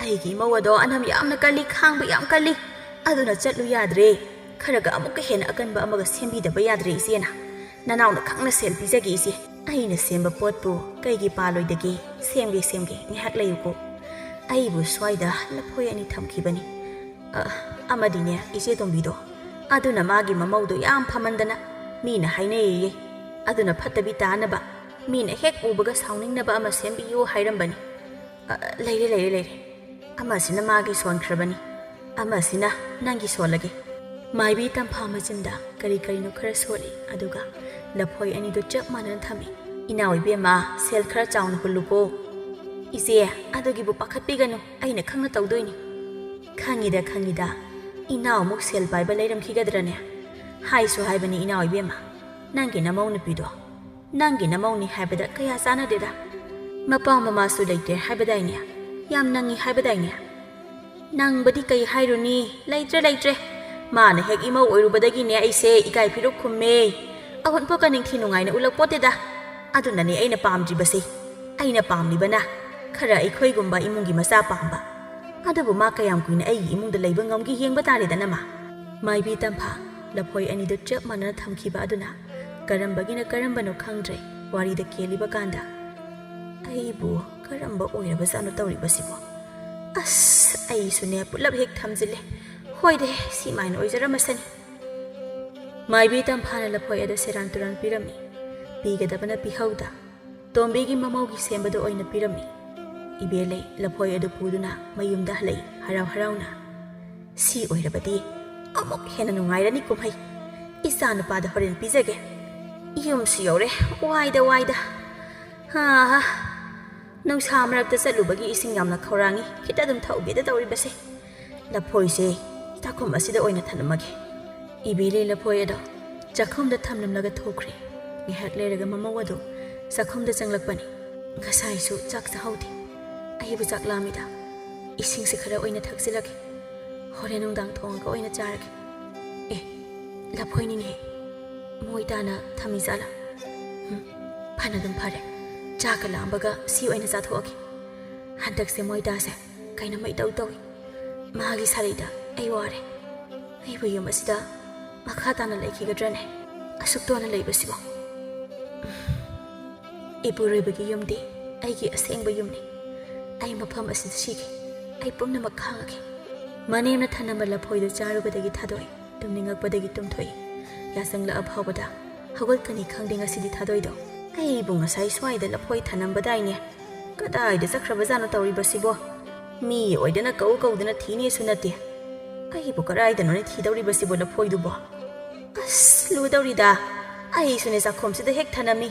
ꯑꯩꯒꯤ ꯏꯃꯧ ꯑꯗꯣ ꯑꯅꯝ ꯌꯥꯝꯅ ꯀꯜꯂꯤ, ꯈꯥꯡꯕ ꯌꯥꯝ ꯀꯜꯂꯤ꯫ ꯑꯗꯨꯅ ꯆꯠꯂꯨ ꯌꯥꯗ꯭ꯔꯦ꯫ ꯈꯔꯒ ꯑꯃꯨꯛꯀ ꯍꯦꯟꯅ ꯑꯀꯟꯕ ꯑꯃꯒ ꯁꯦꯝꯕꯤꯗꯕ ꯌꯥꯗ꯭ꯔꯦ ꯏꯆꯦꯅ꯫ ꯅꯅꯥꯎꯅ ꯈꯪꯅ ꯁꯦꯜ ꯄꯤꯖꯒꯦ ꯏꯆꯦ꯫ ꯑꯩꯅ ꯁꯦꯝꯕ ꯄꯣꯠꯄꯨ ꯀꯩꯒꯤ ꯄꯥꯜꯂꯣꯏꯗꯒꯦ? ꯁꯦꯝꯒꯦ, ꯁꯦꯝꯒꯦ, ꯉꯥꯏꯍꯥꯛ ꯂꯩꯌꯨꯀꯣ꯫ ꯑꯩꯕꯨ ꯁ꯭ꯋꯥꯏꯗ ꯂꯐꯣꯏ ꯑꯅꯤ ꯊꯝꯈꯤꯕꯅꯤ꯫ ꯑ, ꯑꯃꯗꯤꯅꯦ, ꯏꯆꯦ ꯇꯣꯝꯕꯤꯗꯣ, ꯑꯗꯨꯅ ꯃꯥꯒꯤ ꯃꯃꯧꯗꯣ ꯌꯥꯝ ꯐꯃꯟꯗꯅ ꯃꯤꯅ ꯍꯥꯏꯅꯩꯌꯦ꯫ ꯑꯗꯨꯅ ꯐꯠꯇꯕꯤ ꯇꯥꯅꯕ, ꯃꯤꯅ ꯍꯦꯛ ꯎꯕꯒ ꯁꯥꯎꯅꯤꯡꯅꯕ ꯑꯃ ꯁꯦꯝꯕꯤꯌꯨ ꯍꯥꯏꯔꯝꯕꯅꯤ꯫ ꯑ, ꯂꯩꯔꯦ, ꯂꯩꯔꯦ, ꯂꯩꯔꯦ꯫ ꯑꯃꯁꯤꯅ ꯃꯥꯒꯤ ꯁꯣꯟꯈ꯭ꯔꯕꯅꯤ, ꯑꯃꯁꯤꯅ ꯅꯪꯒꯤ ꯁꯣꯜꯂꯒꯦ꯫" ꯃꯥꯏꯕꯤ ꯇꯝꯐꯥ ꯃꯆꯤꯟꯗ ꯀꯔꯤ ꯀꯔꯤꯅꯣ ꯈꯔ ꯁꯣꯜꯂꯤ, ꯑꯗꯨꯒ ꯂꯐꯣꯏ ꯑꯅꯤꯗꯨ ꯆꯞ ꯃꯥꯟꯅꯅ ꯊꯝꯃꯤ꯫ "ꯏꯅꯥꯎ ꯏꯕꯦꯝꯃ, ꯁꯦꯜ ꯈꯔ ꯆꯥꯎꯅ ꯍꯨꯜꯂꯨꯀꯣ꯫" "ꯏꯆꯦ, ꯑꯗꯨꯒꯤꯕꯨ ꯄꯥꯈꯠꯄꯤꯒꯅꯨ, ꯑꯩꯅ ꯈꯪꯅ ꯇꯧꯗꯣꯏꯅꯤ꯫" "ꯈꯪꯉꯤꯗ, ꯈꯪꯉꯤꯗ꯫ ꯏꯅꯥꯎꯃꯨꯛ ꯁꯦꯜ ꯄꯥꯏꯕ ꯂꯩꯔꯝꯈꯤꯒꯗ꯭ꯔꯅꯦ? ꯍꯥꯏꯁꯨ ꯍꯥꯏꯕꯅꯤ ꯏꯅꯥꯎ ꯏꯕꯦꯝꯃ, ꯅꯪꯒꯤ ꯅꯃꯧ ꯅꯨꯄꯤꯗꯣ꯫ ꯅꯪꯒꯤ ꯅꯃꯧꯅꯤ ꯍꯥꯏꯕꯗ ꯀꯌꯥ ꯆꯥꯟꯅꯗꯦꯗ꯫ ꯃꯄꯥ ꯃꯃꯥꯁꯨ ꯂꯩꯇꯦ ꯍꯥꯏꯕꯗꯥꯏꯅꯦ? ꯌꯥꯝ ꯅꯪꯉꯤ ꯍꯥꯏꯕꯗꯥꯏꯅꯦ?" "ꯅꯪꯕꯗꯤ ꯀꯩ ꯍꯥꯏꯔꯨꯅꯤ? ꯂꯩꯇ꯭ꯔꯦ, ꯂꯩꯇ꯭ꯔꯦ꯫ ꯃꯥꯅ ꯍꯦꯛ ꯏꯃꯧ ꯑꯣꯏꯔꯨꯕꯗꯒꯤꯅꯦ ꯑꯩꯁꯦ ꯏꯀꯥꯏ ꯐꯤꯔꯨꯛ ꯈꯨꯝꯃꯦ꯫ ꯑꯍꯨꯟꯄꯣꯛꯀ ꯅꯤꯡꯊꯤ ꯅꯨꯡꯉꯥꯏꯅ ꯎꯠꯂꯛꯄꯣꯠꯇꯦꯗ꯫ ꯑꯗꯨꯅꯅꯦ ꯑꯩꯅ ꯄꯥꯝꯗ꯭ꯔꯤꯕꯁꯦ꯫ ꯑꯩꯅ ꯄꯥꯝꯂꯤꯕꯅ ꯈꯔ ꯑꯩꯈꯣꯏꯒꯨꯝꯕ ꯏꯃꯨꯡꯒꯤ ꯃꯆꯥ ꯄꯥꯝꯕ꯫ ꯑꯗꯨꯕꯨ ꯃꯥ ꯀꯌꯥꯝ ꯀꯨꯏꯅ ꯑꯩꯒꯤ ꯏꯃꯨꯡꯗ ꯂꯩꯕ ꯉꯝꯒꯦ ꯌꯦꯡꯕ ꯇꯥꯔꯦꯗꯅ ꯃꯥ꯫" ꯃꯥꯏꯕꯤ ꯇꯝꯐꯥ ꯂꯐꯣꯏ ꯑꯅꯤꯗꯨ ꯆꯞ ꯃꯥꯟꯅꯅ ꯊꯝꯈꯤꯕ ꯑꯗꯨꯅ ꯀꯔꯝꯕꯒꯤꯅ ꯀꯔꯝꯕꯅꯣ ꯈꯪꯗ꯭ꯔꯦ ꯋꯥꯔꯤꯗ ꯀꯦꯜꯂꯤꯕ ꯀꯥꯟꯗ꯫ "ꯑꯩꯕꯨ ꯀꯔꯝꯕ ꯑꯣꯏꯔꯕꯖꯥꯠꯅꯣ ꯇꯧꯔꯤꯕꯁꯤꯕꯣ? ꯑꯁ, ꯑꯩꯁꯨꯅꯦ ꯄꯨꯂꯞ ꯍꯦꯛ ꯊꯝꯖꯤꯜꯂꯦ꯫ ꯍꯣꯏꯗꯦ, ꯁꯤꯃꯥꯏꯅ ꯑꯣꯏꯖꯔꯝꯃꯁꯅꯤ꯫" ꯃꯥꯏꯕꯤ ꯇꯝꯐꯥꯅ ꯂꯐꯣꯏ ꯑꯗꯨ ꯁꯦꯔꯥꯟ ꯇꯨꯔꯥꯟ ꯄꯤꯔꯝꯃꯤ꯫ ꯄꯤꯒꯗꯕꯅ ꯄꯤꯍꯧꯗ, ꯇꯣꯝꯕꯤꯒꯤ ꯃꯃꯧꯒꯤ ꯁꯦꯝꯕꯗꯨ ꯑꯣꯏꯅ ꯄꯤꯔꯝꯃꯤ꯫ ꯏꯕꯦꯂꯩ ꯂꯐꯣꯏ ꯑꯗꯨ ꯄꯨꯗꯨꯅ ꯃꯌꯨꯝꯗ ꯍꯜꯂꯛꯏ ꯍꯔꯥꯎ ꯍꯔꯥꯎꯅ꯫ "ꯁꯤ ꯑꯣꯏꯔꯕꯗꯤ ꯑꯃꯨꯛ ꯍꯦꯟꯅ ꯅꯨꯡꯉꯥꯏꯔꯅꯤ ꯀꯨꯝꯍꯩ꯫ ꯏꯆꯥ ꯅꯨꯄꯥꯗ ꯍꯣꯔꯦꯟ ꯄꯤꯖꯒꯦ꯫ ꯌꯨꯝꯁꯨ ꯌꯧꯔꯦ, ꯋꯥꯏꯗ ꯋꯥꯏꯗ꯫ ꯍꯥ ꯍꯥ꯫ ꯅꯨꯡꯁꯥ ꯃꯔꯛꯇ ꯆꯠꯂꯨꯕꯒꯤ ꯏꯁꯤꯡ ꯌꯥꯝꯅ ꯈꯧꯔꯥꯡꯉꯤ꯫ ꯈꯤꯇ ꯑꯗꯨꯝ ꯊꯛꯎꯒꯦꯗ ꯇꯧꯔꯤꯕꯁꯦ꯫ ꯂꯐꯣꯏꯁꯦ ꯆꯥꯛꯈꯨꯝ ꯑꯁꯤꯗ ꯑꯣꯏꯅ ꯊꯝꯂꯝꯃꯒꯦ꯫" ꯏꯕꯦꯂꯩ ꯂꯐꯣꯏ ꯑꯗꯣ ꯆꯥꯛꯈꯨꯝꯗ ꯊꯝꯂꯝꯂꯒ ꯊꯣꯛꯈ꯭ꯔꯦ꯫ ꯉꯥꯏꯍꯥꯛ ꯂꯩꯔꯒ ꯃꯃꯧ ꯑꯗꯨ ꯆꯥꯛꯈꯨꯝꯗ ꯆꯪꯂꯛꯄꯅꯤ꯫ "ꯉꯁꯥꯏꯁꯨ ꯆꯥꯛ ꯆꯥꯍꯧꯗꯦ꯫ ꯑꯩꯕꯨ ꯆꯥꯛ ꯂꯥꯝꯃꯤꯗ꯫ ꯏꯁꯤꯡꯁꯦ ꯈꯔ ꯑꯣꯏꯅ ꯊꯛꯆꯤꯜꯂꯒꯦ꯫ ꯍꯣꯔꯦꯟ ꯅꯨꯡꯗꯥꯡ ꯊꯣꯡꯉꯒ ꯑꯣꯏꯅ ꯆꯥꯔꯒꯦ꯫ ꯑꯦ, ꯂꯐꯣꯏꯅꯤꯅꯦ꯫ ꯃꯣꯏ ꯇꯥꯅ ꯊꯝꯃꯤ ꯖꯥꯠꯂꯥ? ꯍꯨꯝ, ꯐꯅ ꯑꯗꯨꯝ ꯐꯔꯦ꯫ ꯆꯥꯛꯀ ꯂꯥꯝꯕꯒ ꯁꯤ ꯑꯣꯏꯅ ꯆꯥꯊꯣꯛꯑꯒꯦ꯫ ꯍꯟꯗꯛꯁꯦ ꯃꯣꯏ ꯇꯥꯁꯦ ꯀꯩꯅꯣꯝꯃ ꯏꯇꯧ ꯇꯧꯏ꯫ ꯃꯥꯒꯤ ꯁꯥꯔꯩꯗ ꯑꯩ ꯋꯥꯔꯦ꯫ ꯑꯩꯕꯨ ꯌꯨꯝ ꯑꯁꯤꯗ ꯃꯈꯥ ꯇꯥꯅ ꯂꯩꯈꯤꯒꯗ꯭ꯔꯅꯦ? ꯑꯁꯨꯛ ꯇꯣꯟꯅ ꯂꯩꯕꯁꯤꯕꯨ?" ꯏꯄꯨꯔꯣꯏꯕꯒꯤ ꯌꯨꯝꯗꯤ ꯑꯩꯒꯤ ꯑꯁꯦꯡꯕ ꯌꯨꯝꯅꯤ꯫ ꯑꯩ ꯃꯐꯝ ꯑꯁꯤꯗ ꯁꯤꯒꯦ꯫ ꯑꯩ ꯄꯨꯝꯅꯃꯛ ꯈꯥꯡꯉꯒꯦ꯫ ꯃꯅꯦꯝꯅ ꯊꯅꯝꯕ ꯂꯐꯣꯏꯗꯨ ꯆꯥꯔꯨꯕꯗꯒꯤ ꯊꯥꯗꯣꯛꯏ꯫ ꯇꯨꯝꯅꯤꯡꯉꯛꯄꯗꯒꯤ ꯇꯨꯝꯊꯣꯛꯏ꯫ ꯌꯥꯆꯪꯂꯛꯑ ꯐꯥꯎꯕꯗ ꯍꯧꯒꯠꯀꯅꯤ ꯈꯪꯗꯦ ꯉꯁꯤꯗꯤ ꯊꯥꯗꯣꯏꯗꯣ꯫ ꯑꯩꯕꯨ ꯉꯁꯥꯏ ꯁ꯭ꯋꯥꯏꯗ ꯂꯐꯣꯏ ꯊꯅꯝꯕꯗꯥꯏꯅꯦ꯫ ꯀꯗꯥꯏꯗ ꯆꯠꯈ꯭ꯔꯕꯖꯥꯠꯅꯣ ꯇꯧꯔꯤꯕꯁꯤꯕꯣ? ꯃꯤ ꯑꯣꯏꯗꯅ ꯀꯧ ꯀꯧꯗꯅ ꯊꯤꯅꯦꯁꯨ ꯅꯠꯇꯦ꯫ ꯑꯩꯕꯨ ꯀꯗꯥꯏꯗꯅꯣꯅꯦ ꯊꯤꯗꯧꯔꯤꯕꯁꯤꯕꯣ ꯂꯐꯣꯏꯗꯨꯕꯣ? ꯑꯁ, ꯂꯨꯗꯧꯔꯤꯗ꯫ ꯑꯩꯁꯨꯅꯦ ꯆꯥꯛꯈꯨꯝꯁꯤꯗ ꯍꯦꯛ ꯊꯅꯝꯃꯤ꯫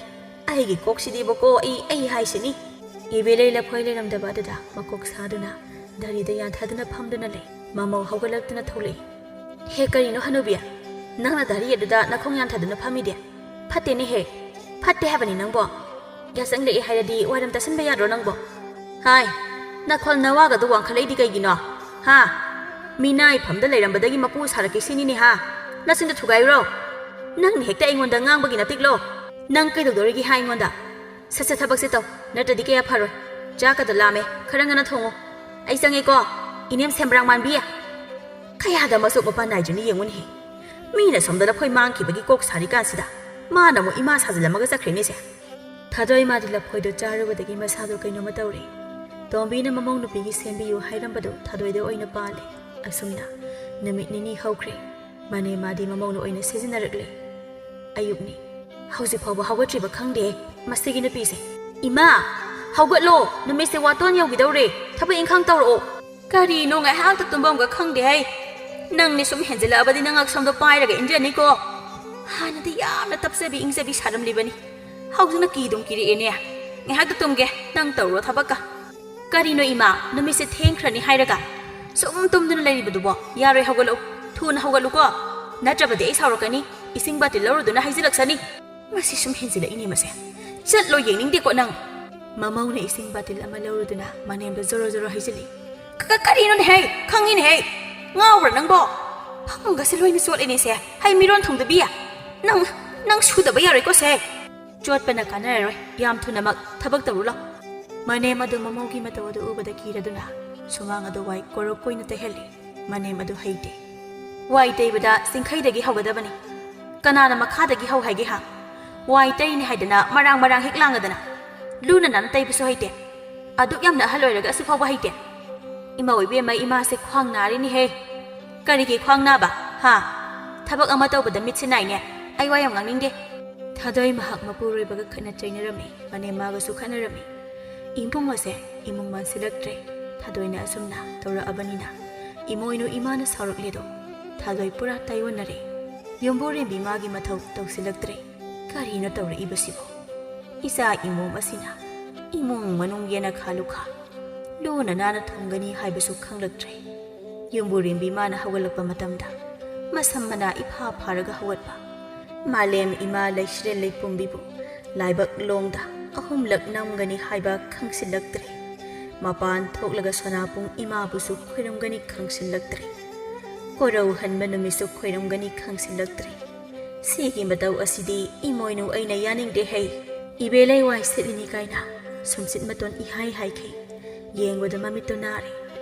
ꯑꯩꯒꯤ ꯀꯣꯛꯁꯤꯗꯤꯕꯀꯣ, ꯑꯩ, ꯑꯩ ꯍꯥꯏꯁꯤꯅꯤ꯫ ꯏꯕꯦꯂꯩ ꯂꯐꯣꯏ ꯂꯩꯔꯝꯗꯕ ꯑꯗꯨꯗ ꯃꯀꯣꯛ ꯁꯥꯗꯨꯅ ꯗꯥꯔꯤꯗ ꯌꯥꯟꯊꯗꯨꯅ ꯐꯝꯗꯨꯅ ꯂꯩ꯫ ꯃꯃꯧ ꯍꯧꯒꯠꯂꯛꯇꯨꯅ ꯊꯣꯛꯂꯛꯏ꯫ "ꯍꯦ, ꯀꯔꯤꯅꯣ ꯍꯅꯨꯕꯤ? ꯅꯪꯅ ꯗꯥꯔꯤ ꯑꯗꯨꯗ ꯅꯈꯣꯡ ꯌꯥꯟꯊꯗꯨꯅ ꯐꯝꯃꯤꯗꯤ? ꯐꯠꯇꯦꯅꯦꯍꯦ꯫ ꯐꯠꯇꯦ ꯍꯥꯏꯕꯅꯤ ꯅꯪꯕꯣ꯫ ꯌꯥꯆꯪꯂꯛꯑꯦ ꯍꯥꯏꯔꯗꯤ ꯋꯥꯏꯔꯝ ꯇꯥꯁꯟꯕ ꯌꯥꯗ꯭ꯔꯣ ꯅꯪꯕꯣ? ꯍꯥꯏ, ꯅꯈꯣꯜ ꯅꯋꯥꯒꯗꯣ ꯋꯥꯡꯈꯠꯂꯛꯏꯗꯤ ꯀꯩꯒꯤꯅꯣ? ꯍꯥ? ꯃꯤꯅꯥꯏꯐꯝꯗ ꯂꯩꯔꯝꯕꯗꯒꯤ ꯃꯄꯨ ꯁꯥꯔꯛꯀꯦ ꯁꯤꯅꯤꯅꯦ ꯍꯥ? ꯅꯆꯤꯟꯗꯣ ꯊꯨꯒꯥꯏꯔꯨꯔꯣ꯫ ꯅꯪꯅ ꯍꯦꯛꯇ ꯑꯩꯉꯣꯟꯗ ꯉꯥꯡꯕꯒꯤ ꯅꯇꯤꯛꯂꯣ? ꯅꯪ ꯀꯩꯗꯧꯗꯣꯔꯤꯒꯦ ꯍꯥ ꯑꯩꯉꯣꯟꯗ? ꯁꯠ ꯁꯠ ꯊꯕꯛꯁꯦ ꯇꯧ, ꯅꯠꯇ꯭ꯔꯗꯤ ꯀꯌꯥ ꯐꯔꯣꯏ꯫ ꯆꯥꯛꯀꯗꯣ ꯂꯥꯝꯃꯦ, ꯈꯔ ꯉꯟꯅ ꯊꯣꯡꯉꯨ꯫ ꯑꯩ ꯆꯪꯉꯦꯀꯣ, ꯏꯅꯦꯝ ꯁꯦꯝꯕ꯭ꯔꯥꯡ ꯃꯥꯟꯕꯤ꯫ ꯀꯌꯥꯗ ꯃꯆꯣꯛ ꯃꯄꯥꯟ ꯅꯥꯏꯗ꯭ꯔꯤꯅꯣ ꯌꯦꯡꯉꯨꯅꯦꯍꯦ꯫ ꯃꯤꯅ ꯁꯣꯝꯗ ꯂꯐꯣꯏ ꯃꯥꯡꯈꯤꯕꯒꯤ ꯀꯣꯛ ꯁꯥꯔꯤꯀꯥꯟꯁꯤꯗ ꯃꯥꯅ ꯑꯃꯨꯛ ꯏꯃꯥ ꯁꯥꯖꯤꯜꯂꯝꯃꯒ ꯆꯠꯈ꯭ꯔꯦꯅꯦꯁꯦ꯫ ꯊꯥꯗꯣꯏ ꯃꯥꯗꯤ ꯂꯐꯣꯏꯗꯣ ꯆꯥꯔꯨꯕꯗꯒꯤ ꯃꯁꯥꯗꯣ ꯀꯩꯅꯣꯝꯃ ꯇꯧꯔꯦ꯫ ꯇꯣꯝꯕꯤꯅ ꯃꯃꯧ ꯅꯨꯄꯤꯒꯤ ꯁꯦꯝꯕꯤꯌꯨ ꯍꯥꯏꯔꯝꯕꯗꯣ ꯊꯥꯗꯣꯏꯗ ꯑꯣꯏꯅ ꯄꯥꯜꯂꯦ꯫ ꯑꯁꯨꯝꯅ ꯅꯨꯃꯤꯠ ꯅꯤꯅꯤ ꯍꯧꯈ꯭ꯔꯦ꯫ ꯃꯅꯦ ꯃꯥꯗꯤ ꯃꯃꯧꯅ ꯑꯣꯏꯅ ꯁꯤꯖꯤꯟꯅꯔꯛꯂꯦ꯫ ꯑꯌꯨꯛꯅꯤ꯫ ꯍꯧꯖꯤꯛ ꯐꯥꯎꯕ ꯍꯧꯒꯠꯇ꯭ꯔꯤꯕ ꯈꯪꯗꯦ ꯃꯁꯤꯒꯤ ꯅꯨꯄꯤꯁꯦ꯫ "ꯏꯃꯥ!" ꯍꯧꯒꯠꯂꯣ, ꯅꯨꯃꯤꯠꯁꯦ ꯋꯥꯇꯣꯟ ꯌꯧꯈꯤꯗꯧꯔꯦ, ꯊꯕꯛ ꯏꯪꯈꯥꯡ ꯇꯧꯔꯛꯑꯣ꯫ ꯀꯔꯤꯅꯣ ꯉꯥꯏꯍꯥꯛꯇ ꯇꯨꯝꯐꯝꯒ ꯈꯪꯗꯦ ꯍꯩ꯫ ꯅꯪꯅꯦ ꯁꯨꯝ ꯍꯦꯟꯖꯤꯜꯂꯛꯑꯕꯗꯤ ꯅꯉꯛ ꯁꯝꯗꯣ ꯄꯥꯏꯔꯒ ꯏꯟꯖꯅꯤꯀꯣ꯫ ꯍꯥꯟꯅꯗꯤ ꯌꯥꯝꯅ ꯇꯞꯆꯕꯤ ꯏꯪꯖꯕꯤ ꯁꯥꯔꯝꯂꯤꯕꯅꯤ, ꯍꯧꯖꯤꯛꯅ ꯀꯤꯗꯨꯝ ꯀꯤꯔꯛꯑꯦꯅꯦ꯫ ꯉꯥꯏꯍꯥꯛꯇ ꯇꯨꯝꯒꯦ, ꯅꯪ ꯇꯧꯔꯣ ꯊꯕꯛꯀ꯫ ꯀꯔꯤꯅꯣ ꯏꯃꯥ, ꯅꯨꯃꯤꯠꯁꯦ ꯊꯦꯡꯈ꯭ꯔꯅꯤ ꯍꯥꯏꯔꯒ ꯁꯨꯝ ꯇꯨꯝꯗꯨꯅ ꯂꯩꯔꯤꯕꯗꯨꯕꯣ? ꯌꯥꯔꯣꯏ, ꯍꯧꯒꯠꯂꯛꯎ, ꯊꯨꯅ ꯍꯧꯒꯠꯂꯨꯀꯣ, ꯅꯠꯇ꯭ꯔꯕꯗꯤ ꯑꯩ ꯁꯥꯎꯔꯛꯀꯅꯤ, ꯏꯁꯤꯡ ꯕꯥꯇꯤꯜ ꯂꯧꯔꯨꯗꯨꯅ ꯍꯩꯖꯤꯜꯂꯛꯁꯅꯤ꯫ ꯃꯁꯤ ꯁꯨꯝ ꯍꯦꯟꯖꯤꯜꯂꯛꯏꯅꯦ ꯃꯁꯦ꯫ ꯆꯠꯂꯣ, ꯌꯦꯡꯅꯤꯡꯗꯦꯀꯣ ꯅꯪ꯫ ꯃꯃꯧꯅ ꯏꯁꯤꯡ ꯕꯥꯇꯤꯜ ꯑꯃ ꯂꯧꯔꯨꯗꯨꯅ ꯃꯅꯦꯝꯗ ꯖꯣꯔꯣ ꯖꯣꯔꯣ ꯍꯩꯖꯤꯜꯂꯤ꯫ "ꯀ-, ꯀ-, ꯀꯔꯤꯅꯣꯅꯦ ꯍꯩ? ꯈꯪꯉꯤꯅꯦ ꯍꯩ꯫ ꯉꯥꯎꯕ꯭ꯔꯥ ꯅꯪꯕꯣ? ꯐꯃꯨꯡꯒꯁꯦ ꯂꯣꯏꯅ ꯆꯣꯠꯂꯦꯅꯦ ꯁꯦ꯫ ꯍꯩ ꯃꯤꯔꯣꯟ ꯊꯨꯡꯗꯕꯤ꯫ ꯅꯪ, ꯅꯪ ꯁꯨꯗꯕ ꯌꯥꯔꯣꯏꯀꯣ ꯁꯦ꯫ ꯆꯣꯠꯄꯅ ꯀꯥꯟꯅꯔꯔꯣꯏ꯫ ꯌꯥꯝ ꯊꯨꯅꯃꯛ ꯊꯕꯛ ꯇꯧꯔꯨ ꯂꯥꯎ꯫" ꯃꯅꯦꯝ ꯑꯗꯨ ꯃꯃꯧꯒꯤ ꯃꯇꯧ ꯑꯗꯨ ꯎꯕꯗ ꯀꯤꯔꯗꯨꯅ ꯁꯨꯃꯥꯡ ꯑꯗꯨ ꯋꯥꯏ ꯀꯣꯔꯣꯛ ꯀꯣꯏꯅ ꯇꯩꯍꯜꯂꯤ꯫ ꯃꯅꯦꯝ ꯑꯗꯨ ꯍꯩꯇꯦ꯫ ꯋꯥꯏ ꯇꯩꯕꯗ ꯆꯤꯡꯈꯩꯗꯒꯤ ꯍꯧꯒꯗꯕꯅꯤ꯫ ꯀꯅꯥꯅ ꯃꯈꯥꯗꯒꯤ ꯍꯧ ꯍꯥꯏꯒꯦ ꯍꯥ? ꯋꯥꯏ ꯇꯩꯅꯤ ꯍꯥꯏꯗꯅ ꯃꯔꯥꯡ ꯃꯔꯥꯡ ꯍꯦꯛ ꯂꯥꯡꯉꯗꯅ꯫ ꯂꯨꯅ ꯅꯥꯟꯅ ꯇꯩꯕꯁꯨ ꯍꯩꯇꯦ꯫ ꯑꯗꯨꯛ ꯌꯥꯝꯅ ꯑꯍꯜ ꯑꯣꯏꯔꯒ ꯑꯁꯤ ꯐꯥꯎꯕ ꯍꯩꯇꯦ꯫ ꯏꯃꯧ ꯏꯕꯦꯝꯃ, ꯏꯃꯥꯁꯦ ꯈ꯭ꯋꯥꯡ ꯅꯥꯔꯤꯅꯦꯍꯦ꯫ ꯀꯔꯤꯒꯤ ꯈ꯭ꯋꯥꯡ ꯅꯥꯕ? ꯍꯥ? ꯊꯕꯛ ꯑꯃ ꯇꯧꯕꯗ ꯃꯤꯠꯁꯦ ꯅꯥꯏꯅꯦ꯫ ꯑꯩ ꯋꯥ ꯌꯥꯝ ꯉꯥꯡꯅꯤꯡꯗꯦ꯫ ꯊꯥꯗꯣꯏ ꯃꯍꯥꯛ ꯃꯄꯨꯔꯣꯏꯕꯒ ꯈꯠꯅ ꯆꯩꯅꯔꯝꯃꯤ꯫ ꯃꯅꯦꯝꯃꯥꯒꯁꯨ ꯈꯠꯅꯔꯝꯃꯤ꯫ ꯏꯃꯨꯡ ꯑꯁꯦ ꯏꯃꯨꯡ ꯃꯥꯟꯁꯤꯜꯂꯛꯇ꯭ꯔꯦ꯫ ꯊꯥꯗꯣꯏꯅ ꯑꯁꯨꯝꯅ ꯇꯧꯔꯛꯑꯕꯅꯤꯅ ꯏꯃꯣꯏꯅꯨ ꯏꯃꯥꯅ ꯁꯥꯎꯔꯛꯂꯦꯗꯣ꯫ ꯊꯥꯗꯣꯏ ꯄꯨꯔꯥ ꯇꯥꯏꯑꯣꯟꯅꯔꯦ꯫ ꯌꯨꯝꯕꯨꯔꯦꯝꯕꯤ ꯃꯥꯒꯤ ꯃꯊꯧ ꯇꯧꯁꯤꯜꯂꯛꯇ꯭ꯔꯦ꯫ ꯀꯔꯤꯅꯣ ꯇꯧꯔꯛꯏꯕꯁꯤꯕꯣ? ꯏꯆꯥ ꯏꯃꯣꯝ ꯑꯁꯤꯅ ꯏꯃꯨꯡ ꯃꯅꯨꯡ ꯌꯦꯅꯈꯥ ꯂꯨꯈꯥ ꯂꯨꯅ ꯅꯥꯟꯅ ꯊꯝꯒꯅꯤ ꯍꯥꯏꯕꯁꯨ ꯈꯪꯂꯛꯇ꯭ꯔꯦ꯫ ꯌꯨꯝꯕꯨꯔꯦꯝꯕꯤ ꯃꯥꯅ ꯍꯧꯒꯠꯂꯛꯄ ꯃꯇꯝꯗ ꯃꯁꯝ ꯃꯅꯥ ꯏꯐꯥ ꯐꯥꯔꯒ ꯍꯧꯒꯠꯄ, ꯃꯥꯂꯦꯝ ꯏꯃꯥ ꯂꯩꯁꯤꯔꯦꯜ ꯂꯩꯄꯨꯝꯕꯤꯕꯨ ꯂꯥꯏꯕꯛ ꯂꯣꯡꯗ ꯑꯍꯨꯝꯂꯛ ꯅꯝꯒꯅꯤ ꯍꯥꯏꯕ ꯈꯪꯁꯤꯜꯂꯛꯇ꯭ꯔꯦ꯫ ꯃꯄꯥꯟ ꯊꯣꯛꯂꯒ ꯁꯣꯅꯥꯄꯨꯡ ꯏꯃꯥꯕꯨꯁꯨ ꯈꯣꯏꯔꯝꯒꯅꯤ ꯈꯪꯁꯤꯜꯂꯛꯇ꯭ꯔꯦ꯫ ꯀꯣꯔꯧ ꯍꯟꯕ ꯅꯨꯃꯤꯠꯁꯨ ꯈꯣꯏꯔꯝꯒꯅꯤ ꯈꯪꯁꯤꯜꯂꯛꯇ꯭ꯔꯦ꯫ ꯁꯤꯒꯤ ꯃꯇꯧ ꯑꯁꯤꯗꯤ ꯏꯃꯣꯏꯅꯨ ꯑꯩꯅ ꯌꯥꯅꯤꯡꯗꯦ ꯍꯩ꯫ ꯏꯕꯦꯂꯩ ꯋꯥꯏ ꯁꯤꯠꯂꯤꯅꯤ ꯀꯥꯏꯅ ꯁꯨꯝꯁꯤꯠ ꯃꯇꯣꯟ ꯏꯍꯥꯏ ꯍꯥꯏꯈꯩ ꯌꯦꯡꯕꯗ ꯃꯃꯤꯠꯇꯨ ꯅꯥꯔꯦ꯫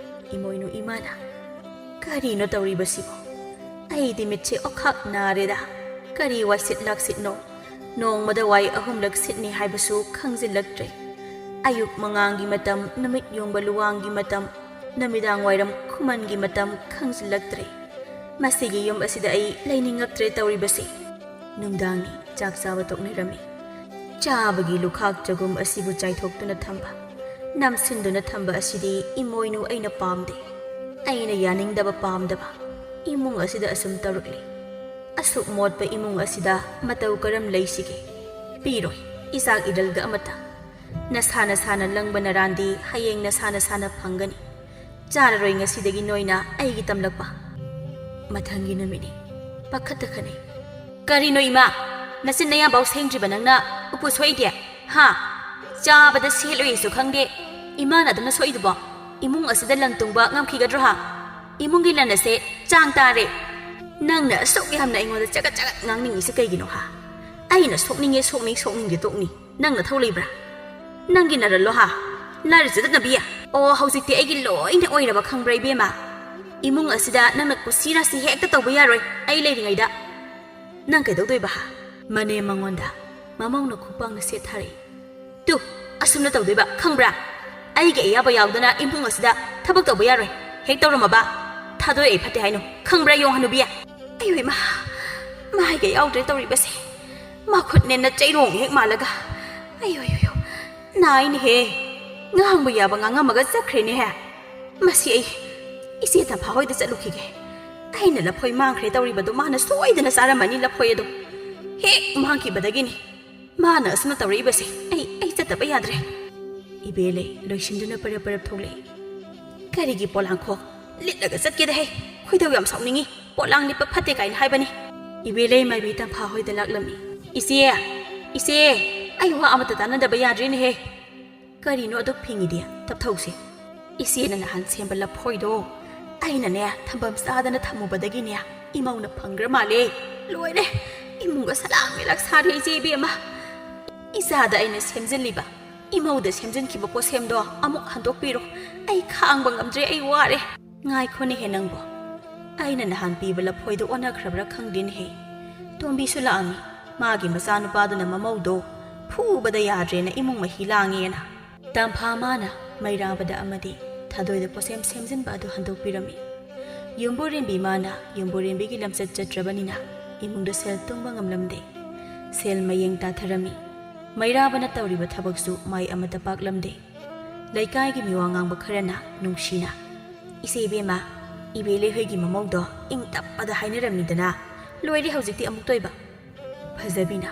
ꯏꯃꯣꯏꯅꯨ ꯏꯃꯥꯅ, "ꯀꯔꯤꯅꯣ ꯇꯧꯔꯤꯕꯁꯤꯕꯣ? ꯑꯩꯗꯤ ꯃꯤꯠꯁꯦ ꯑꯣꯈꯥꯛ ꯅꯥꯔꯦꯗ꯫ ꯀꯔꯤ ꯋꯥꯏꯁꯤꯠ ꯂꯥꯛꯁꯤꯠꯅꯣ? ꯅꯣꯡꯃꯗ ꯋꯥꯏ ꯑꯍꯨꯝꯂꯛ ꯁꯤꯠꯅꯤ ꯍꯥꯏꯕꯁꯨ ꯈꯪꯖꯤꯜꯂꯛꯇ꯭ꯔꯦ꯫ ꯑꯌꯨꯛ ꯃꯉꯥꯡꯒꯤ ꯃꯇꯝ, ꯅꯨꯃꯤꯠ ꯌꯣꯡꯕ ꯂꯨꯋꯥꯡꯒꯤ ꯃꯇꯝ, ꯅꯨꯃꯤꯗꯥꯡ ꯋꯥꯏꯔꯝ ꯈꯨꯃꯟꯒꯤ ꯃꯇꯝ ꯈꯪꯖꯤꯜꯂꯛꯇ꯭ꯔꯦ꯫ ꯃꯁꯤꯒꯤ ꯌꯨꯝ ꯑꯁꯤꯗ ꯑꯩ ꯂꯩꯅꯤꯡꯉꯛꯇ꯭ꯔꯦ ꯇꯧꯔꯤꯕꯁꯤ꯫" ꯅꯨꯡꯗꯥꯡꯅꯤ, ꯆꯥꯛ ꯆꯥꯕ ꯇꯣꯛꯅꯔꯝꯃꯤ꯫ ꯆꯥꯕꯒꯤ ꯂꯨꯈꯥꯛ ꯆꯒꯨꯝ ꯑꯁꯤꯕꯨ ꯆꯥꯏꯊꯣꯛꯇꯨꯅ ꯊꯝꯕ, ꯅꯝꯁꯤꯟꯗꯨꯅ ꯊꯝꯕ ꯑꯁꯤꯗꯤ ꯏꯃꯣꯏꯅꯨ ꯑꯩꯅ ꯄꯥꯝꯗꯦ꯫ ꯑꯩꯅ ꯌꯥꯅꯤꯡꯗꯕ ꯄꯥꯝꯗꯕ ꯏꯃꯨꯡ ꯑꯁꯤꯗ ꯑꯁꯨꯝ ꯇꯧꯔꯛꯂꯤ꯫ ꯑꯁꯨꯛ ꯃꯣꯠꯄ ꯏꯃꯨꯡ ꯑꯁꯤꯗ ꯃꯇꯧ ꯀꯔꯝ ꯂꯩꯁꯤꯒꯦ? ꯄꯤꯔꯣꯏ ꯏꯆꯥꯛ ꯏꯔꯜꯒ ꯑꯃꯇ꯫ ꯅꯁꯥ ꯅꯁꯥꯅ ꯂꯪꯕ ꯅꯔꯥꯟꯗꯤ ꯍꯌꯦꯡ ꯅꯁꯥ ꯅꯁꯥꯅ ꯐꯪꯒꯅꯤ꯫ ꯆꯥꯔꯔꯣꯏ ꯉꯁꯤꯗꯒꯤ ꯅꯣꯏꯅ ꯑꯩꯒꯤ ꯇꯝꯂꯛꯄ꯫ ꯃꯊꯪꯒꯤ ꯅꯨꯃꯤꯠꯅꯤ꯫ ꯄꯥꯈꯠꯇ ꯈꯠꯅꯩ꯫ ꯀꯔꯤꯅꯣ ꯏꯃꯥ? ꯅꯆꯤꯟ ꯅꯌꯥꯕꯥꯎ ꯁꯦꯡꯗ꯭ꯔꯤꯕ ꯅꯪꯅ ꯎꯄꯨ ꯁꯣꯛꯏꯗꯤ? ꯍꯥ? ꯆꯥꯕꯗ ꯁꯦꯠꯂꯣꯏꯁꯨ ꯈꯪꯗꯦ꯫ ꯏꯃꯥꯅ ꯑꯗꯨꯝꯅ ꯁꯣꯛꯏꯗꯨꯕꯣ? ꯏꯃꯨꯡ ꯑꯁꯤꯗ ꯂꯟ ꯇꯨꯡꯕ ꯉꯝꯈꯤꯒꯗ꯭ꯔꯣ ꯍꯥ? ꯏꯃꯨꯡꯒꯤ ꯂꯟ ꯑꯁꯦ ꯆꯥꯡ ꯇꯥꯔꯦ꯫ ꯅꯪꯅ ꯑꯁꯨꯛ ꯌꯥꯝꯅ ꯑꯩꯉꯣꯟꯗ ꯆꯒꯠ ꯆꯒꯠ ꯉꯥꯡꯅꯤꯡꯉꯤꯁꯤ ꯀꯩꯒꯤꯅꯣ ꯍꯥ? ꯑꯩꯅ ꯁꯣꯛꯅꯤꯡꯉꯦ ꯁꯣꯛꯅꯤꯡ, ꯁꯣꯛꯅꯤꯡꯗꯦ ꯇꯣꯛꯅꯤ꯫ ꯅꯪ ꯅꯊꯧ ꯂꯩꯕ꯭ꯔꯥ? ꯅꯪꯒꯤ ꯅꯔꯜꯂꯣ ꯍꯥ? ꯂꯥꯏꯔ ꯆꯠꯇꯅꯕꯤ? ꯑꯣ, ꯍꯧꯖꯤꯛꯇꯤ ꯑꯩꯒꯤ ꯂꯣꯏꯅ ꯑꯣꯏꯔꯕ ꯈꯪꯕ꯭ꯔꯥ ꯏꯕꯦꯝꯃ? ꯏꯃꯨꯡ ꯑꯁꯤꯗ ꯅꯪꯅ ꯀꯨꯁꯤ ꯔꯥꯁꯤ ꯍꯦꯛꯇ ꯇꯧꯕ ꯌꯥꯔꯣꯏ ꯑꯩ ꯂꯩꯔꯤꯉꯩꯗ꯫ ꯅꯪ ꯀꯩꯗꯧꯗꯣꯏꯕ ꯍꯥ? ꯃꯅꯦꯝ ꯃꯉꯣꯟꯗ ꯃꯃꯧꯅ ꯈꯨꯄꯥꯛꯅ ꯁꯦꯠ ꯊꯥꯔꯛꯏ꯫ ꯇꯨ, ꯑꯁꯨꯝꯅ ꯇꯧꯗꯣꯏꯕ ꯈꯪꯕ꯭ꯔꯥ? ꯑꯩꯒꯤ ꯑꯌꯥꯕ ꯌꯥꯎꯗꯅ ꯏꯃꯨꯡ ꯑꯁꯤꯗ ꯊꯕꯛ ꯇꯧꯕ ꯌꯥꯔꯣꯏ꯫ ꯍꯦꯛ ꯇꯧꯔꯝꯃꯕ ꯊꯥꯗꯣꯛꯑꯦ ꯑꯩ ꯐꯠꯇꯦ ꯍꯥꯏꯅꯨ ꯈꯪꯕ꯭ꯔꯥ ꯌꯣꯡ ꯍꯅꯨꯕꯤ? ꯑꯌꯣ ꯏꯃꯥ, ꯃꯥꯏꯒ ꯌꯥꯎꯗ꯭ꯔꯦ ꯇꯧꯔꯤꯕꯁꯦ꯫ ꯃꯈꯨꯠꯅꯦꯅ ꯆꯩꯔꯣꯡ ꯍꯦꯛ ꯃꯥꯜꯂꯒ꯫ ꯑꯌꯣ ꯑꯌꯣ ꯑꯌꯣ, ꯅꯥꯏꯅꯦꯍꯦ꯫ ꯉꯥꯡꯕ ꯌꯥꯕ ꯉꯥꯡꯉꯝꯃꯒ ꯆꯠꯈ꯭ꯔꯦꯅꯦꯍꯦ꯫ ꯃꯁꯤ ꯑꯩ ꯏꯆꯦ ꯇꯝꯐꯥ ꯍꯣꯏꯗ ꯆꯠꯂꯨꯈꯤꯒꯦ꯫ ꯑꯩꯅ ꯂꯐꯣꯏ ꯃꯥꯡꯈ꯭ꯔꯦ ꯇꯧꯔꯤꯕꯗꯣ ꯃꯥꯅ ꯁꯣꯏꯗꯅ ꯆꯥꯔꯝꯃꯅꯤ ꯂꯐꯣꯏ ꯑꯗꯣ꯫ ꯍꯦꯛ ꯃꯥꯡꯈꯤꯕꯗꯒꯤꯅꯤ ꯃꯥꯅ ꯑꯁꯨꯝꯅ ꯇꯧꯔꯛꯏꯕꯁꯦ꯫ ꯑꯩ, ꯑꯩ ꯆꯠꯇꯕ ꯌꯥꯗ꯭ꯔꯦ꯫ ꯏꯕꯦꯂꯩ ꯂꯣꯏꯁꯤꯟꯗꯨꯅ ꯄꯔꯞ ꯄꯔꯞ ꯊꯣꯛꯂꯛꯏ꯫ ꯀꯔꯤꯒꯤ ꯄꯣꯂꯥꯡꯈꯣꯛ ꯂꯤꯠꯂꯒ ꯆꯠꯀꯦꯗ ꯍꯦ? ꯈꯣꯏꯗꯧ ꯌꯥꯝ ꯁꯥꯎꯅꯤꯡꯉꯤ꯫ ꯄꯣꯂꯥꯡ ꯂꯤꯠꯄ ꯐꯠꯇꯦ ꯀꯥꯏꯅ ꯍꯥꯏꯕꯅꯤ꯫ ꯏꯕꯦꯂꯩ ꯃꯥꯏꯕꯤ ꯇꯝꯐꯥ ꯍꯣꯏꯗ ꯂꯥꯛꯂꯝꯃꯤ꯫ ꯏꯆꯦ, ꯏꯆꯦ, ꯑꯩ ꯋꯥ ꯑꯃꯠꯇ ꯇꯥꯟꯅꯗꯕ ꯌꯥꯗ꯭ꯔꯦꯅꯦꯍꯦ꯫ ꯀꯔꯤꯅꯣ ꯑꯗꯨꯛ ꯐꯤꯡꯉꯤꯗꯤ? ꯇꯞꯊꯧꯁꯦ꯫ ꯏꯆꯦꯅ ꯅꯍꯥꯟ ꯁꯦꯝꯕ ꯂꯐꯣꯏꯗꯣ ꯑꯩꯅꯅꯦ ꯊꯝꯐꯝ ꯆꯥꯗꯅ ꯊꯝꯃꯨꯕꯗꯒꯤꯅꯦ ꯏꯃꯧꯅ ꯐꯪꯈ꯭ꯔ ꯃꯥꯜꯂꯦ꯫ ꯂꯣꯏꯔꯦ, ꯏꯃꯨꯡꯒ ꯁꯂꯥꯛ ꯃꯦꯂꯥꯛ ꯁꯥꯔꯦ ꯏꯆꯦ ꯏꯕꯦꯝꯃ꯫ ꯏꯆꯥꯗ ꯑꯩꯅ ꯁꯦꯝꯖꯤꯜꯂꯤꯕ, ꯏꯃꯧꯗ ꯁꯦꯝꯖꯤꯟꯈꯤꯕ ꯄꯣꯠꯁꯦꯝꯗꯣ ꯑꯃꯨꯛ ꯍꯟꯗꯣꯛꯄꯤꯔꯣ꯫ ꯑꯩ ꯈꯥꯡꯕ ꯉꯝꯗ꯭ꯔꯦ, ꯑꯩ ꯋꯥꯔꯦ꯫ ꯉꯥꯏꯈꯣꯅꯦꯍꯦ ꯅꯪꯕꯣ, ꯑꯩꯅ ꯅꯍꯥꯟ ꯄꯤꯕ ꯂꯐꯣꯏꯗꯣ ꯑꯣꯟꯅꯈ꯭ꯔꯕ꯭ꯔꯥ ꯈꯪꯗꯦꯅꯦꯍꯦ꯫ ꯇꯣꯝꯕꯤꯁꯨ ꯂꯥꯛꯑꯝꯃꯤ, ꯃꯥꯒꯤ ꯃꯆꯥꯅꯨꯄꯥꯗꯨꯅ ꯃꯃꯧꯗꯣ ꯐꯨꯕꯗ ꯌꯥꯗ꯭ꯔꯦꯅ ꯏꯃꯨꯡ ꯃꯍꯤ ꯂꯥꯡꯉꯦꯅ꯫ ꯇꯝꯐꯥ ꯃꯥꯅ ꯃꯩꯔꯥꯕꯗ ꯑꯃꯗꯤ ꯊꯥꯗꯣꯏꯗ ꯄꯣꯠꯁꯦꯝ ꯁꯦꯝꯖꯤꯟꯕ ꯑꯗꯨ ꯍꯟꯗꯣꯛꯄꯤꯔꯝꯃꯤ꯫ ꯌꯨꯝꯕꯨꯔꯦꯝꯕꯤ ꯃꯥꯅ ꯌꯨꯝꯕꯨꯔꯦꯝꯕꯤꯒꯤ ꯂꯝꯆꯠ ꯆꯠꯇ꯭ꯔꯕꯅꯤꯅ ꯏꯃꯨꯡꯗ ꯁꯦꯜ ꯇꯨꯡꯕ ꯉꯝꯂꯝꯗꯦ꯫ ꯁꯦꯜ ꯃꯌꯦꯡ ꯇꯥꯊꯔꯝꯃꯤ꯫ ꯃꯩꯔꯥꯕꯅ ꯇꯧꯔꯤꯕ ꯊꯕꯛꯁꯨ ꯃꯥꯏ ꯑꯃꯠꯇ ꯄꯥꯛꯂꯝꯗꯦ꯫ ꯂꯩꯀꯥꯏꯒꯤ ꯃꯤꯋꯥ ꯉꯥꯡꯕ ꯈꯔꯅ ꯅꯨꯡꯁꯤꯅ, "ꯏꯆꯦ ꯏꯕꯦꯝꯃ, ꯏꯕꯦꯂꯩ ꯍꯣꯏꯒꯤ ꯃꯃꯧꯗꯣ ꯏꯪ ꯇꯞꯄꯗ ꯍꯥꯏꯅꯔꯝꯃꯤꯗꯅ, ꯂꯣꯏꯔꯦ ꯍꯧꯖꯤꯛꯇꯤ ꯑꯃꯨꯛꯇꯣꯏꯕ"꯫ ꯐꯖꯕꯤꯅ,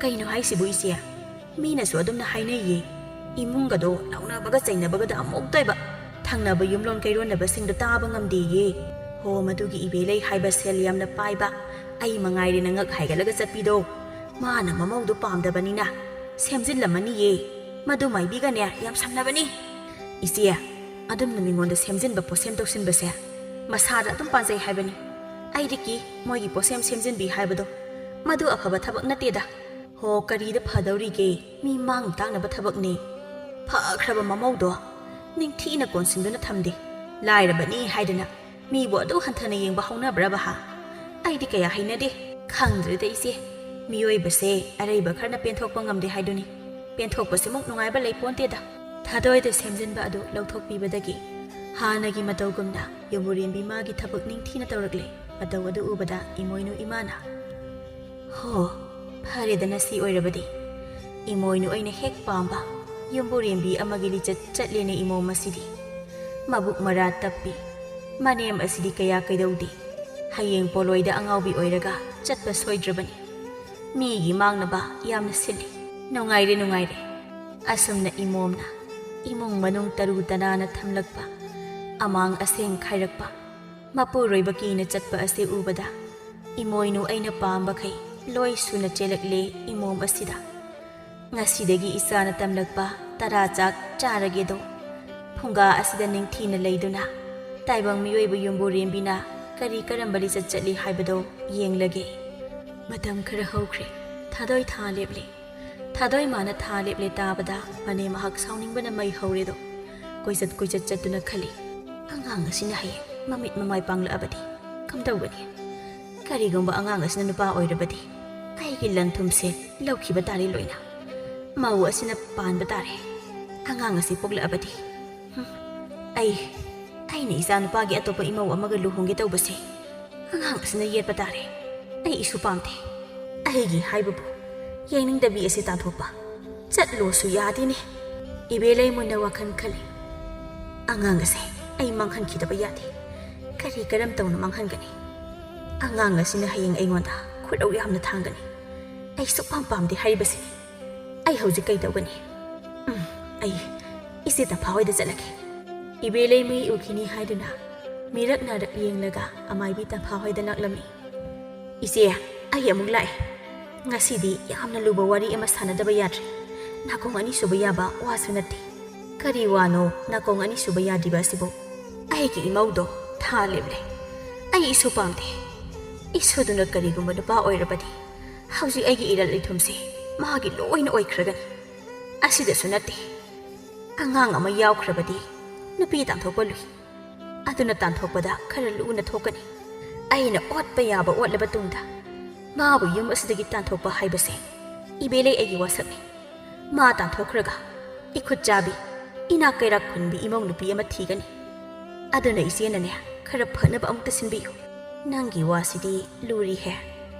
"ꯀꯩꯅꯣ ꯍꯥꯏꯁꯤꯕꯨ ꯏꯆꯦ? ꯃꯤꯅꯁꯨ ꯑꯗꯨꯝꯅ ꯍꯥꯏꯅꯩꯌꯦ꯫ ꯏꯃꯨꯡꯒꯗꯣ ꯂꯥꯎꯅꯕꯒ ꯆꯩꯅꯕꯒꯗ ꯑꯃꯨꯛꯇꯣꯏꯕ꯫ ꯊꯪꯅꯕ ꯌꯨꯝꯂꯣꯟ ꯀꯩꯔꯣꯟꯅꯕꯁꯤꯡꯗꯣ ꯇꯥꯕ ꯉꯝꯗꯦꯌꯦ꯫ ꯍꯣ, ꯃꯗꯨꯒꯤ ꯏꯕꯦꯂꯩ ꯍꯥꯏꯕ ꯁꯦꯜ ꯌꯥꯝꯅ ꯄꯥꯏꯕ, ꯑꯩ ꯃꯉꯥꯏꯔꯦꯅ ꯉꯛ ꯍꯥꯏꯒꯠꯂꯒ ꯆꯠꯄꯤꯗꯣ, ꯃꯥꯅ ꯃꯃꯧꯗꯣ ꯄꯥꯝꯗꯕꯅꯤꯅ ꯁꯦꯝꯖꯤꯜꯂꯝꯃꯅꯤꯌꯦ꯫ ꯃꯗꯨ ꯃꯥꯏꯕꯤꯒꯅꯦ ꯌꯥꯝ ꯁꯝꯅꯕꯅꯤ꯫ ꯏꯆꯦ, ꯑꯗꯨꯝꯅ ꯃꯤꯉꯣꯟꯗ ꯁꯦꯝꯖꯤꯟꯕ ꯄꯣꯠꯁꯦꯝ ꯇꯧꯁꯤꯟꯕꯁꯦ ꯃꯁꯥꯗ ꯑꯗꯨꯝ ꯄꯥꯟꯖꯩ ꯍꯥꯏꯕꯅꯤ꯫ ꯑꯩꯗꯤ ꯀꯤ ꯃꯣꯏꯒꯤ ꯄꯣꯠꯁꯦꯝ ꯁꯦꯝꯖꯤꯟꯕꯤ ꯍꯥꯏꯕꯗꯣ꯫ ꯃꯗꯨ ꯑꯐꯕ ꯊꯕꯛ ꯅꯠꯇꯦꯗ꯫ ꯍꯣ, ꯀꯔꯤꯗ ꯐꯗꯧꯔꯤꯒꯦ? ꯃꯤ ꯃꯥꯡ ꯇꯥꯛꯅꯕ ꯊꯕꯛꯅꯦ꯫ ꯐꯈ꯭ꯔꯕ ꯃꯃꯧꯗꯣ ꯅꯤꯡꯊꯤꯅ ꯀꯣꯟꯁꯤꯟꯗꯨꯅ ꯊꯝꯗꯦ꯫ ꯂꯥꯏꯔꯕꯅꯤ ꯍꯥꯏꯗꯅ ꯃꯤꯕꯨ ꯑꯗꯨ ꯍꯟꯊꯅ ꯌꯦꯡꯕ ꯍꯧꯅꯕ꯭ꯔꯕ ꯍꯥ? ꯑꯩꯗꯤ ꯀꯌꯥ ꯍꯩꯅꯗꯦ꯫ ꯈꯪꯗ꯭ꯔꯦꯗ ꯏꯆꯦ, ꯃꯤꯑꯣꯏꯕꯁꯦ ꯑꯔꯩꯕ ꯈꯔꯅ ꯄꯦꯟꯊꯣꯛꯄ ꯉꯝꯗꯦ ꯍꯥꯏꯗꯨꯅꯤ꯫ ꯄꯦꯟꯊꯣꯛꯄꯁꯤꯃꯨꯛ ꯅꯨꯡꯉꯥꯏꯕ ꯂꯩꯄꯣꯟꯇꯦꯗ꯫ ꯊꯥꯗꯣꯏꯗ ꯁꯦꯝꯖꯤꯟꯕ ꯑꯗꯨ ꯂꯧꯊꯣꯛꯄꯤꯕꯗꯒꯤ ꯍꯥꯟꯅꯒꯤ ꯃꯇꯧꯒꯨꯝꯅ ꯌꯨꯝꯕꯨꯔꯦꯝꯕꯤ ꯃꯥꯒꯤ ꯊꯕꯛ ꯅꯤꯡꯊꯤꯅ ꯇꯧꯔꯛꯂꯦ꯫ ꯃꯇꯧ ꯑꯗꯨ ꯎꯕꯗ ꯏꯃꯣꯏꯅꯨ ꯏꯃꯥꯅ, "ꯍꯣ, ꯐꯔꯦꯗꯅ ꯁꯤ ꯑꯣꯏꯔꯕꯗꯤ꯫ ꯏꯃꯣꯏꯅꯨ ꯑꯩꯅ ꯍꯦꯛ ꯄꯥꯝꯕ ꯌꯨꯝꯕꯨꯔꯦꯝꯕꯤ ꯑꯃꯒꯤ ꯂꯤꯆꯠ ꯆꯠꯂꯦꯅꯦ ꯏꯃꯣꯝ ꯑꯁꯤꯗꯤ꯫ ꯃꯕꯨꯛ ꯃꯔꯥ ꯇꯞꯄꯤ꯫ ꯃꯅꯦꯝ ꯑꯁꯤꯗꯤ ꯀꯌꯥ ꯀꯩꯗꯧꯗꯦ꯫ ꯍꯌꯦꯡ ꯄꯣꯂꯣꯏꯗ ꯑꯉꯥꯎꯕꯤ ꯑꯣꯏꯔꯒ ꯆꯠꯄ ꯁꯣꯏꯗ꯭ꯔꯕꯅꯤ꯫ ꯃꯤꯒꯤ ꯃꯥꯡꯅꯕ ꯌꯥꯝꯅ ꯁꯤꯜꯂꯤ꯫ ꯅꯨꯡꯉꯥꯏꯔꯦ, ꯅꯨꯡꯉꯥꯏꯔꯦ"꯫ ꯑꯁꯨꯝꯅ ꯏꯃꯣꯝꯅ ꯏꯃꯨꯡ ꯃꯅꯨꯡ ꯇꯔꯨ ꯇꯅꯥꯟꯅ ꯊꯝꯂꯛꯄ, ꯑꯃꯥꯡ ꯑꯁꯦꯡ ꯈꯥꯏꯔꯛꯄ, ꯃꯄꯨꯔꯣꯏꯕ ꯀꯤꯅ ꯆꯠꯄ ꯑꯁꯤ ꯎꯕꯗ ꯏꯃꯣꯏꯅꯨ ꯑꯩꯅ ꯄꯥꯝꯕꯈꯩ ꯂꯣꯏ ꯁꯨꯅ ꯆꯦꯜꯂꯛꯂꯦ ꯏꯃꯣꯝ ꯑꯁꯤꯗ꯫ ꯉꯁꯤꯗꯒꯤ ꯏꯆꯥꯅ ꯇꯝꯂꯛꯄ ꯇꯔꯥ ꯆꯥꯛ ꯆꯥꯔꯒꯦꯗꯣ ꯐꯨꯡꯒꯥ ꯑꯁꯤꯗ ꯅꯤꯡꯊꯤꯅ ꯂꯩꯗꯨꯅ ꯇꯥꯏꯕꯪ ꯃꯤꯑꯣꯏꯕ ꯌꯨꯝꯕꯨꯔꯦꯝꯕꯤꯅ ꯀꯔꯤ ꯀꯔꯝꯕ ꯂꯤꯆꯠ ꯆꯠꯂꯤ ꯍꯥꯏꯕꯗꯣ ꯌꯦꯡꯂꯒꯦ꯫ ꯃꯇꯝ ꯈꯔ ꯍꯧꯈ꯭ꯔꯦ꯫ ꯊꯥꯗꯣꯏ ꯊꯥ ꯂꯦꯞꯂꯦ꯫ ꯊꯥꯗꯣꯏ ꯃꯥꯅ ꯊꯥ ꯂꯦꯞꯂꯦ ꯇꯥꯕꯗ ꯃꯅꯦꯝ ꯃꯍꯥꯛ ꯁꯥꯎꯅꯤꯡꯕꯅ ꯃꯩ ꯍꯧꯔꯦꯗꯣ꯫ ꯀꯣꯏꯆꯠ ꯀꯣꯏꯆꯠ ꯆꯠꯇꯨꯅ ꯈꯜꯂꯤ, "ꯑꯉꯥꯡ ꯑꯁꯤꯅ ꯍꯌꯦꯡ ꯃꯃꯤꯠ ꯃꯃꯥꯏ ꯄꯥꯡꯂꯛꯑꯕꯗꯤ ꯀꯝꯗꯧꯒꯅꯤ? ꯀꯔꯤꯒꯨꯝꯕ ꯑꯉꯥꯡ ꯑꯁꯤꯅ ꯅꯨꯄꯥ ꯑꯣꯏꯔꯕꯗꯤ ꯑꯩꯒꯤ ꯂꯟ ꯊꯨꯝꯁꯦ ꯂꯧꯈꯤꯕ ꯇꯥꯔꯦ ꯂꯣꯏꯅ꯫ ꯃꯧ ꯑꯁꯤꯅ ꯄꯥꯟꯕ ꯇꯥꯔꯦ꯫ ꯑꯉꯥꯡ ꯑꯁꯤ ꯄꯣꯛꯂꯛꯑꯕꯗꯤ, ꯍꯨꯝ, ꯑꯩ, ꯑꯩꯅ ꯏꯆꯥ ꯅꯨꯄꯥꯒꯤ ꯑꯇꯣꯞꯄ ꯏꯃꯧ ꯑꯃꯒ ꯂꯨꯍꯣꯡꯒꯦ ꯇꯧꯕꯁꯦ ꯑꯉꯥꯡ ꯑꯁꯤꯅ ꯌꯦꯠꯄ ꯇꯥꯔꯦ꯫ ꯑꯩ ꯏꯁꯨ ꯄꯥꯝꯗꯦ꯫ ꯑꯩꯒꯤ ꯍꯥꯏꯕꯕꯨ ꯌꯦꯡꯅꯤꯡꯗꯕꯤ ꯑꯁꯤ ꯇꯥꯟꯊꯣꯛꯄ꯫ ꯆꯠꯂꯣꯁꯨ ꯌꯥꯗꯦꯅꯦ꯫ ꯏꯕꯦ ꯂꯩꯃꯨꯅ ꯋꯥꯈꯜ ꯈꯜꯂꯤ꯫ "ꯑꯉꯥꯡ ꯑꯁꯦ ꯑꯩ ꯃꯥꯡꯍꯟꯈꯤꯗꯕ ꯌꯥꯗꯦ꯫ ꯀꯔꯤ ꯀꯔꯝ ꯇꯧꯅ ꯃꯥꯡꯍꯟꯒꯅꯤ? ꯑꯉꯥꯡ ꯑꯁꯤꯅ ꯍꯌꯦꯡ ꯑꯩꯉꯣꯟꯗ ꯈꯨꯔꯧ ꯌꯥꯝꯅ ꯊꯥꯡꯒꯅꯤ꯫ ꯑꯩ ꯁꯨꯛꯄꯥꯝ ꯄꯥꯝꯗꯦ ꯍꯥꯏꯔꯤꯕꯁꯤꯅꯤ꯫ ꯑꯩ ꯍꯧꯖꯤꯛ ꯀꯩꯗꯧꯒꯅꯤ? ꯎꯝ, ꯑꯩ ꯏꯆꯦ ꯇꯝꯐꯥ ꯍꯣꯏꯗ ꯆꯠꯂꯒꯦ"꯫ ꯏꯕꯦ ꯂꯩꯃꯨ ꯎꯈꯤꯅꯤ ꯍꯥꯏꯗꯨꯅ ꯃꯤꯔꯛ ꯅꯥꯔꯛ ꯌꯦꯡꯂꯒ ꯑꯃꯥꯏꯕꯤ ꯇꯝꯐꯥ ꯍꯣꯏꯗ ꯂꯥꯛꯂꯝꯃꯤ꯫ "ꯏꯆꯦ, ꯑꯩ ꯑꯃꯨꯛ ꯂꯥꯛꯑꯦ꯫ ꯉꯁꯤꯗꯤ ꯌꯥꯝꯅ ꯂꯨꯕ ꯋꯥꯔꯤ ꯑꯃ ꯁꯥꯟꯅꯗꯕ ꯌꯥꯗ꯭ꯔꯦ꯫ ꯅꯥꯀꯣꯡ ꯑꯅꯤ ꯁꯨꯕ ꯌꯥꯕ ꯋꯥꯁꯨ ꯅꯠꯇꯦ"꯫ "ꯀꯔꯤ ꯋꯥꯅꯣ ꯅꯥꯀꯣꯡ ꯑꯅꯤ ꯁꯨꯕ ꯌꯥꯗ꯭ꯔꯤꯕ ꯑꯁꯤꯕꯨ?" "ꯑꯩꯒꯤ ꯏꯃꯧꯗꯣ ꯊꯥ ꯂꯦꯞꯂꯦ꯫ ꯑꯩ ꯏꯁꯨ ꯄꯥꯝꯗꯦ꯫ ꯏꯁꯨꯗꯨꯅ ꯀꯔꯤꯒꯨꯝꯕ ꯅꯨꯄꯥ ꯑꯣꯏꯔꯕꯗꯤ ꯍꯧꯖꯤꯛ ꯑꯩꯒꯤ ꯏꯔꯜ ꯏꯊꯨꯝꯁꯦ ꯃꯥꯒꯤ ꯂꯣꯏꯅ ꯑꯣꯏꯈ꯭ꯔꯒꯅꯤ꯫ ꯑꯁꯤꯗꯁꯨ ꯅꯠꯇꯦ, ꯑꯉꯥꯡ ꯑꯃ ꯌꯥꯎꯈ꯭ꯔꯕꯗꯤ ꯅꯨꯄꯤ ꯇꯥꯟꯊꯣꯛꯄ ꯂꯨꯏ꯫ ꯑꯗꯨꯅ ꯇꯥꯟꯊꯣꯛꯄꯗ ꯈꯔ ꯂꯨꯅ ꯊꯣꯛꯀꯅꯤ꯫ ꯑꯩꯅ ꯑꯣꯠꯄ ꯌꯥꯕ ꯑꯣꯠꯂꯕ ꯇꯨꯡꯗ ꯃꯥꯕꯨ ꯌꯨꯝ ꯑꯁꯤꯗꯒꯤ ꯇꯥꯟꯊꯣꯛꯄ ꯍꯥꯏꯕꯁꯦ ꯏꯕꯦꯂꯩ ꯑꯩꯒꯤ ꯋꯥꯁꯛꯅꯤ꯫ ꯃꯥ ꯇꯥꯟꯊꯣꯛꯈ꯭ꯔꯒ ꯏꯈꯨꯠ ꯆꯥꯕꯤ, ꯏꯅꯥꯛ ꯀꯩꯔꯥꯛ ꯈꯨꯟꯕꯤ ꯏꯃꯧ ꯅꯨꯄꯤ ꯑꯃ ꯊꯤꯒꯅꯤ꯫ ꯑꯗꯨꯅ ꯏꯆꯦꯅꯅꯦ, ꯈꯔ ꯐꯅꯕ ꯑꯃꯨꯛꯇ ꯁꯤꯟꯕꯤꯌꯨ"꯫ "ꯅꯪꯒꯤ ꯋꯥꯁꯤꯗꯤ ꯂꯨꯔꯤꯍꯦ꯫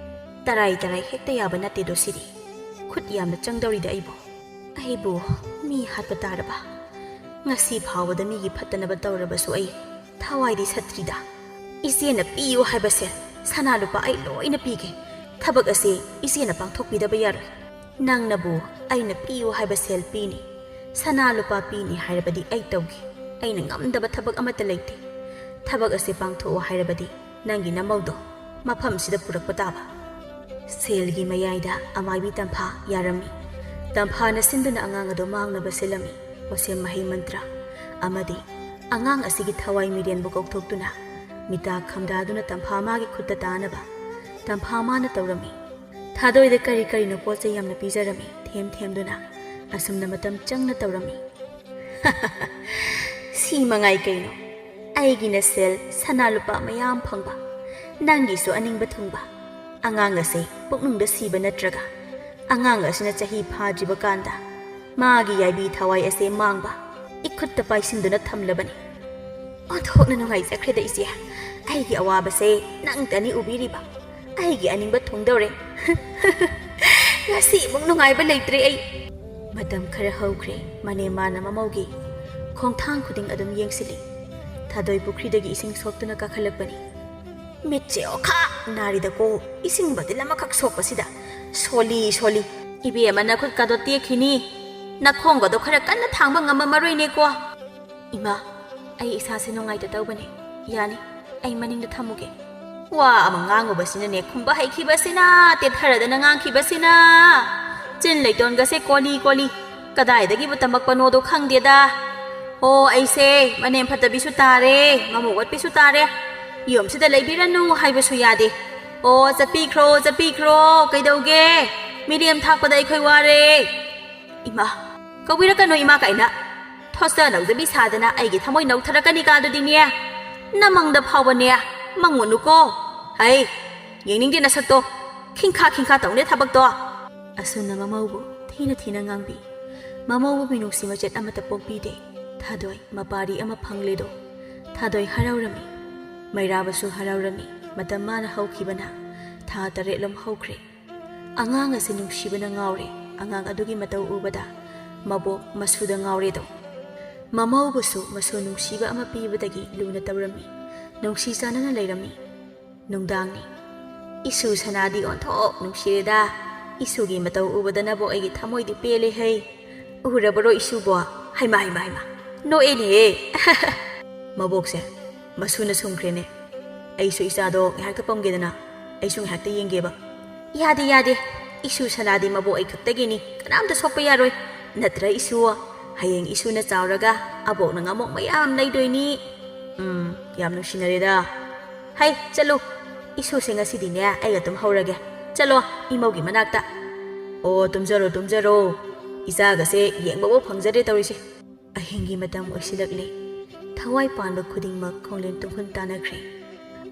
ꯇꯔꯥꯏ ꯇꯔꯥꯏ ꯍꯦꯛꯇ ꯌꯥꯕ ꯅꯠꯇꯦꯗꯣ ꯁꯤꯗꯤ꯫ ꯈꯨꯠ ꯌꯥꯝꯅ ꯆꯪꯗꯧꯔꯤꯗ ꯑꯩꯕꯨ꯫ ꯑꯩꯕꯨ ꯃꯤ ꯍꯥꯠꯄ ꯇꯥꯔꯕ? ꯉꯁꯤ ꯐꯥꯎꯕꯗ ꯃꯤꯒꯤ ꯐꯠꯇꯅꯕ ꯇꯧꯔꯕꯁꯨ ꯑꯩ ꯊꯋꯥꯏꯗꯤ ꯁꯠꯇ꯭ꯔꯤꯗ꯫ ꯏꯆꯦꯅ ꯄꯤꯌꯨ ꯍꯥꯏꯕ ꯁꯦꯜ, ꯁꯅꯥ ꯂꯨꯄꯥ ꯑꯩ ꯂꯣꯏꯅ ꯄꯤꯒꯦ꯫ ꯊꯕꯛ ꯑꯁꯤ ꯏꯆꯦꯅ ꯄꯥꯡꯊꯣꯛꯄꯤꯗꯕ ꯌꯥꯔꯣꯏ꯫ ꯅꯪꯅꯕꯨ ꯑꯩꯅ ꯄꯤꯌꯨ ꯍꯥꯏꯕ ꯁꯦꯜ ꯄꯤꯅꯤ, ꯁꯅꯥ ꯂꯨꯄꯥ ꯄꯤꯅꯤ ꯍꯥꯏꯔꯕꯗꯤ ꯑꯩ ꯇꯧꯒꯦ꯫ ꯑꯩꯅ ꯉꯝꯗꯕ ꯊꯕꯛ ꯑꯃꯠꯇ ꯂꯩꯇꯦ꯫ ꯊꯕꯛ ꯑꯁꯤ ꯄꯥꯡꯊꯣꯛꯑꯣ ꯍꯥꯏꯔꯕꯗꯤ ꯅꯪꯒꯤ ꯅꯃꯧꯗꯣ ꯃꯐꯝꯁꯤꯗ ꯄꯨꯔꯛꯄ ꯇꯥꯕ"꯫ ꯁꯦꯜꯒꯤ ꯃꯌꯥꯏꯗ ꯑꯃꯥꯏꯕꯤ ꯇꯝꯐꯥ ꯌꯥꯔꯝꯃꯤ꯫ ꯇꯝꯐꯥꯅ ꯁꯤꯟꯗꯨꯅ ꯑꯉꯥꯡ ꯑꯗꯨ ꯃꯥꯡꯅꯕ ꯁꯤꯜꯂꯝꯃꯤ꯫ ꯋꯥꯁꯦꯝ ꯃꯍꯩ ꯃꯟꯇ꯭ꯔ ꯑꯃꯗꯤ ꯑꯉꯥꯡ ꯑꯁꯤꯒꯤ ꯊꯋꯥꯏ ꯃꯤꯔꯦꯟꯕꯨ ꯀꯧꯊꯣꯛꯇꯨꯅ ꯃꯤꯇꯥ ꯈꯝꯗꯥꯗꯨꯅ ꯇꯝꯐꯥ ꯃꯥꯒꯤ ꯈꯨꯠꯇ ꯇꯥꯅꯕ ꯇꯝꯐꯥ ꯃꯥꯅ ꯇꯧꯔꯝꯃꯤ꯫ ꯊꯥꯗꯣꯏꯗ ꯀꯔꯤ ꯀꯔꯤꯅꯣ ꯄꯣꯠ ꯆꯩ ꯌꯥꯝꯅ ꯄꯤꯖꯔꯝꯃꯤ, ꯊꯦꯝ ꯊꯦꯝꯗꯨꯅ꯫ ꯑꯁꯨꯝꯅ ꯃꯇꯝ ꯆꯪꯅ ꯇꯧꯔꯝꯃꯤ꯫ "ꯁꯤ ꯃꯉꯥꯏ ꯀꯩꯅꯣ? ꯑꯩꯒꯤꯅ ꯁꯦꯜ ꯁꯅꯥ ꯂꯨꯄꯥ ꯃꯌꯥꯝ ꯐꯪꯕ, ꯅꯪꯒꯤꯁꯨ ꯑꯅꯤꯡꯕ ꯊꯨꯡꯕ꯫ ꯑꯉꯥꯡ ꯑꯁꯦ ꯄꯨꯛꯅꯨꯡꯗ ꯁꯤꯕ ꯅꯠꯇ꯭ꯔꯒ ꯑꯉꯥꯡ ꯑꯁꯤꯅ ꯆꯍꯤ ꯐꯥꯗ꯭ꯔꯤꯕ ꯀꯥꯟꯗ ꯃꯥꯒꯤ ꯌꯥꯏꯕꯤ ꯊꯋꯥꯏ ꯑꯁꯦ ꯃꯥꯡꯕ, ꯏꯈꯨꯠꯇ ꯄꯥꯏꯁꯤꯟꯗꯨꯅ ꯊꯝꯂꯕꯅꯤ꯫ ꯑꯣꯟꯊꯣꯛꯅ ꯅꯨꯡꯉꯥꯏꯖꯈ꯭ꯔꯦꯗ ꯏꯆꯦ꯫ ꯑꯩꯒꯤ ꯑꯋꯥꯕꯁꯦ ꯅꯪꯇꯅꯤ ꯎꯕꯤꯔꯤꯕ꯫ ꯑꯩꯒꯤ ꯑꯅꯤꯡꯕ ꯊꯨꯡꯗꯧꯔꯦ"꯫ ꯉꯁꯤꯃꯨꯛ ꯅꯨꯡꯉꯥꯏꯕ ꯂꯩꯇ꯭ꯔꯦ ꯑꯩ꯫ ꯃꯇꯝ ꯈꯔ ꯍꯧꯈ꯭ꯔꯦ꯫ ꯃꯅꯦꯝꯃꯥꯅ ꯃꯃꯧꯒꯤ ꯈꯣꯡꯊꯥꯡ ꯈꯨꯗꯤꯡ ꯑꯗꯨꯝ ꯌꯦꯡꯁꯤꯜꯂꯤ꯫ ꯊꯥꯗꯣꯏ ꯄꯨꯈ꯭ꯔꯤꯗꯒꯤ ꯏꯁꯤꯡ ꯁꯣꯛꯇꯨꯅ ꯀꯥꯈꯠꯂꯛꯄꯅꯤ꯫ ꯃꯤꯠꯁꯦ ꯑꯣꯈꯥ ꯅꯥꯔꯤꯗꯀꯣ, ꯏꯁꯤꯡ ꯕꯇꯤꯜ ꯑꯃꯈꯛ ꯁꯣꯛꯄꯁꯤꯗ꯫ ꯁꯣꯜꯂꯤ, ꯁꯣꯜꯂꯤ꯫ ꯏꯕꯦꯝꯃ, ꯅꯈꯨꯠꯀꯗꯣ ꯇꯦꯛꯈꯤꯅꯤ꯫ ꯅꯈꯣꯡꯒꯗꯣ ꯈꯔ ꯀꯟꯅ ꯊꯥꯡꯕ ꯉꯝꯃꯝꯃꯔꯣꯏꯅꯦꯀꯣ꯫ ꯏꯃꯥ, ꯑꯩ ꯏꯁꯥꯁꯦ ꯅꯨꯡꯉꯥꯏꯇ ꯇꯧꯕꯅꯦ꯫ ꯌꯥꯅꯤ, ꯑꯩ ꯃꯅꯤꯡꯗ ꯊꯝꯃꯨꯒꯦ꯫ ꯋꯥ ꯑꯃ ꯉꯥꯡꯉꯨꯕꯁꯤꯅꯅꯦ, ꯈꯨꯝꯕ ꯍꯩꯈꯤꯕꯁꯤꯅ, ꯇꯦꯊꯔꯗꯅ ꯉꯥꯡꯈꯤꯕꯁꯤꯅ꯫ ꯆꯤꯟ ꯂꯩꯇꯣꯟꯒꯁꯦ ꯀꯣꯂꯤ ꯀꯣꯂꯤ꯫ ꯀꯗꯥꯏꯗꯒꯤꯕꯨ ꯇꯝꯃꯛꯄꯅꯣꯗꯣ ꯈꯪꯗꯦꯗ꯫ ꯑꯣ, ꯑꯩꯁꯦ ꯃꯅꯦꯝ ꯐꯠꯇꯕꯤꯁꯨ ꯇꯥꯔꯦ, ꯃꯃꯧ ꯑꯣꯠꯄꯤꯁꯨ ꯇꯥꯔꯦ꯫ ꯌꯨꯝꯁꯤꯗ ꯂꯩꯕꯤꯔꯅꯨ ꯍꯥꯏꯕꯁꯨ ꯌꯥꯗꯦ꯫ ꯑꯣ, ꯆꯠꯄꯤꯈ꯭ꯔꯣ, ꯆꯠꯄꯤꯈ꯭ꯔꯣ, ꯀꯩꯗꯧꯒꯦ? ꯃꯤꯔꯦꯝ ꯊꯥꯛꯄꯗ ꯑꯩꯈꯣꯏ ꯋꯥꯔꯦ꯫ ꯏꯃꯥ, ꯀꯧꯕꯤꯔꯛꯀꯅꯨ ꯏꯃꯥ ꯀꯥꯏꯅ꯫ ꯊꯣꯁꯇ ꯂꯧꯗꯕꯤ ꯁꯥꯗꯅ ꯑꯩꯒꯤ ꯊꯃꯣꯏ ꯅꯧꯊꯔꯛꯀꯅꯤ ꯀꯥꯗꯨꯗꯤꯅꯦ꯫ ꯅꯃꯪꯗ ꯐꯥꯎꯕꯅꯦ, ꯃꯪꯉꯨꯅꯨꯀꯣ꯫ ꯍꯩ, ꯌꯦꯡꯅꯤꯡꯗꯦ ꯅꯁꯛꯇꯣ꯫ ꯈꯤꯡꯈꯥ ꯈꯤꯡꯈꯥ ꯇꯧꯅꯦ ꯊꯕꯛꯇꯣ꯫ ꯑꯁꯨꯝꯅ ꯃꯃꯧꯕꯨ ꯊꯤꯅ ꯊꯤꯅ ꯉꯥꯡꯕꯤ꯫ ꯃꯃꯧꯕꯨ ꯃꯤꯅꯨꯡꯁꯤ ꯃꯆꯦꯠ ꯑꯃꯠꯇ ꯄꯣꯛꯄꯤꯗꯦ꯫ ꯊꯥꯗꯣꯏ ꯃꯄꯥꯔꯤ ꯑꯃ ꯐꯪꯂꯦꯗꯣ꯫ ꯊꯥꯗꯣꯏ ꯍꯔꯥꯎꯔꯝꯃꯤ꯫ ꯃꯩꯔꯥꯕꯁꯨ ꯍꯔꯥꯎꯔꯝꯃꯤ꯫ ꯃꯇꯝ ꯃꯥꯅ ꯍꯧꯈꯤꯕꯅ ꯊꯥ ꯇꯔꯦꯠꯂꯣꯝ ꯍꯧꯈ꯭ꯔꯦ꯫ ꯑꯉꯥꯡ ꯑꯁꯤ ꯅꯨꯡꯁꯤꯕꯅ ꯉꯥꯎꯔꯦ꯫ ꯑꯉꯥꯡ ꯑꯗꯨꯒꯤ ꯃꯇꯧ ꯎꯕꯗ ꯃꯕꯣꯛ ꯃꯁꯨꯗ ꯉꯥꯎꯔꯦꯗꯣ꯫ ꯃꯃꯧꯕꯨꯁꯨ ꯃꯁꯨ ꯅꯨꯡꯁꯤꯕ ꯑꯃ ꯄꯤꯕꯗꯒꯤ ꯂꯨꯅ ꯇꯧꯔꯝꯃꯤ꯫ ꯅꯨꯡꯁꯤ ꯆꯥꯟꯅꯅ ꯂꯩꯔꯝꯃꯤ꯫ ꯅꯨꯡꯗꯥꯡꯅꯤ꯫ ꯏꯁꯨ ꯁꯅꯥꯗꯤ ꯑꯣꯟꯊꯣꯛ ꯅꯨꯡꯁꯤꯔꯦꯗ꯫ ꯏꯁꯨꯒꯤ ꯃꯇꯧ ꯎꯕꯗ ꯅꯕꯣꯛ ꯑꯩꯒꯤ ꯊꯃꯣꯏꯗꯤ ꯄꯦꯜꯂꯦ ꯍꯩ꯫ ꯎꯔꯕꯔꯣ ꯏꯁꯨꯕꯣ? ꯍꯩꯃꯥ, ꯍꯩꯃꯥ, ꯍꯩꯃꯥ꯫ ꯅꯣꯛꯑꯦꯅꯦꯍꯦ꯫ ꯃꯕꯣꯛꯁꯦ ꯃꯁꯨꯅ ꯁꯨꯝꯈ꯭ꯔꯦꯅꯦ꯫ ꯑꯩꯁꯨ ꯏꯆꯥꯗꯣ ꯉꯥꯏꯍꯥꯛꯇ ꯄꯝꯒꯦꯗꯅ꯫ ꯑꯩꯁꯨ ꯉꯥꯏꯍꯥꯛꯇ ꯌꯦꯡꯒꯦꯕ꯫ ꯌꯥꯗꯦ, ꯌꯥꯗꯦ꯫ ꯏꯁꯨ ꯁꯅꯥꯗꯤ ꯃꯕꯣꯛ ꯑꯩ ꯈꯛꯇꯒꯤꯅꯤ꯫ ꯀꯅꯥꯝꯇ ꯁꯣꯛꯄ ꯌꯥꯔꯣꯏ꯫ ꯅꯠꯇ꯭ꯔ ꯏꯁꯨ? ꯍꯌꯦꯡ ꯏꯁꯨꯅ ꯆꯥꯎꯔꯒ ꯑꯕꯣꯛꯅ ꯉꯥꯃꯣꯛ ꯃꯌꯥꯝ ꯂꯩꯗꯣꯏꯅꯤ꯫ ꯎꯝ, ꯌꯥꯝ ꯅꯨꯡꯁꯤꯅꯔꯦꯗ꯫ ꯍꯩ, ꯆꯠꯂꯨ꯫ ꯏꯁꯨꯁꯦ ꯉꯁꯤꯗꯤꯅꯦ ꯑꯩꯒ ꯑꯗꯨꯝ ꯍꯧꯔꯒꯦ꯫ ꯆꯠꯂꯣ, ꯏꯃꯧꯒꯤ ꯃꯅꯥꯛꯇ꯫ ꯑꯣ, ꯇꯨꯝꯖꯔꯣ, ꯇꯨꯝꯖꯔꯣ꯫ ꯏꯆꯥꯒꯁꯦ ꯌꯦꯡꯕꯕꯨ ꯐꯪꯖꯗ꯭ꯔꯦ ꯇꯧꯔꯤꯁꯦ꯫ ꯑꯍꯤꯡꯒꯤ ꯃꯇꯝ ꯑꯣꯏꯁꯤꯜꯂꯛꯂꯦ꯫ ꯊꯋꯥꯏ ꯄꯥꯟꯕ ꯈꯨꯗꯤꯡꯃꯛ ꯈꯣꯡꯂꯦꯟ ꯇꯨꯡꯈꯨꯟ ꯇꯥꯅꯈ꯭ꯔꯦ꯫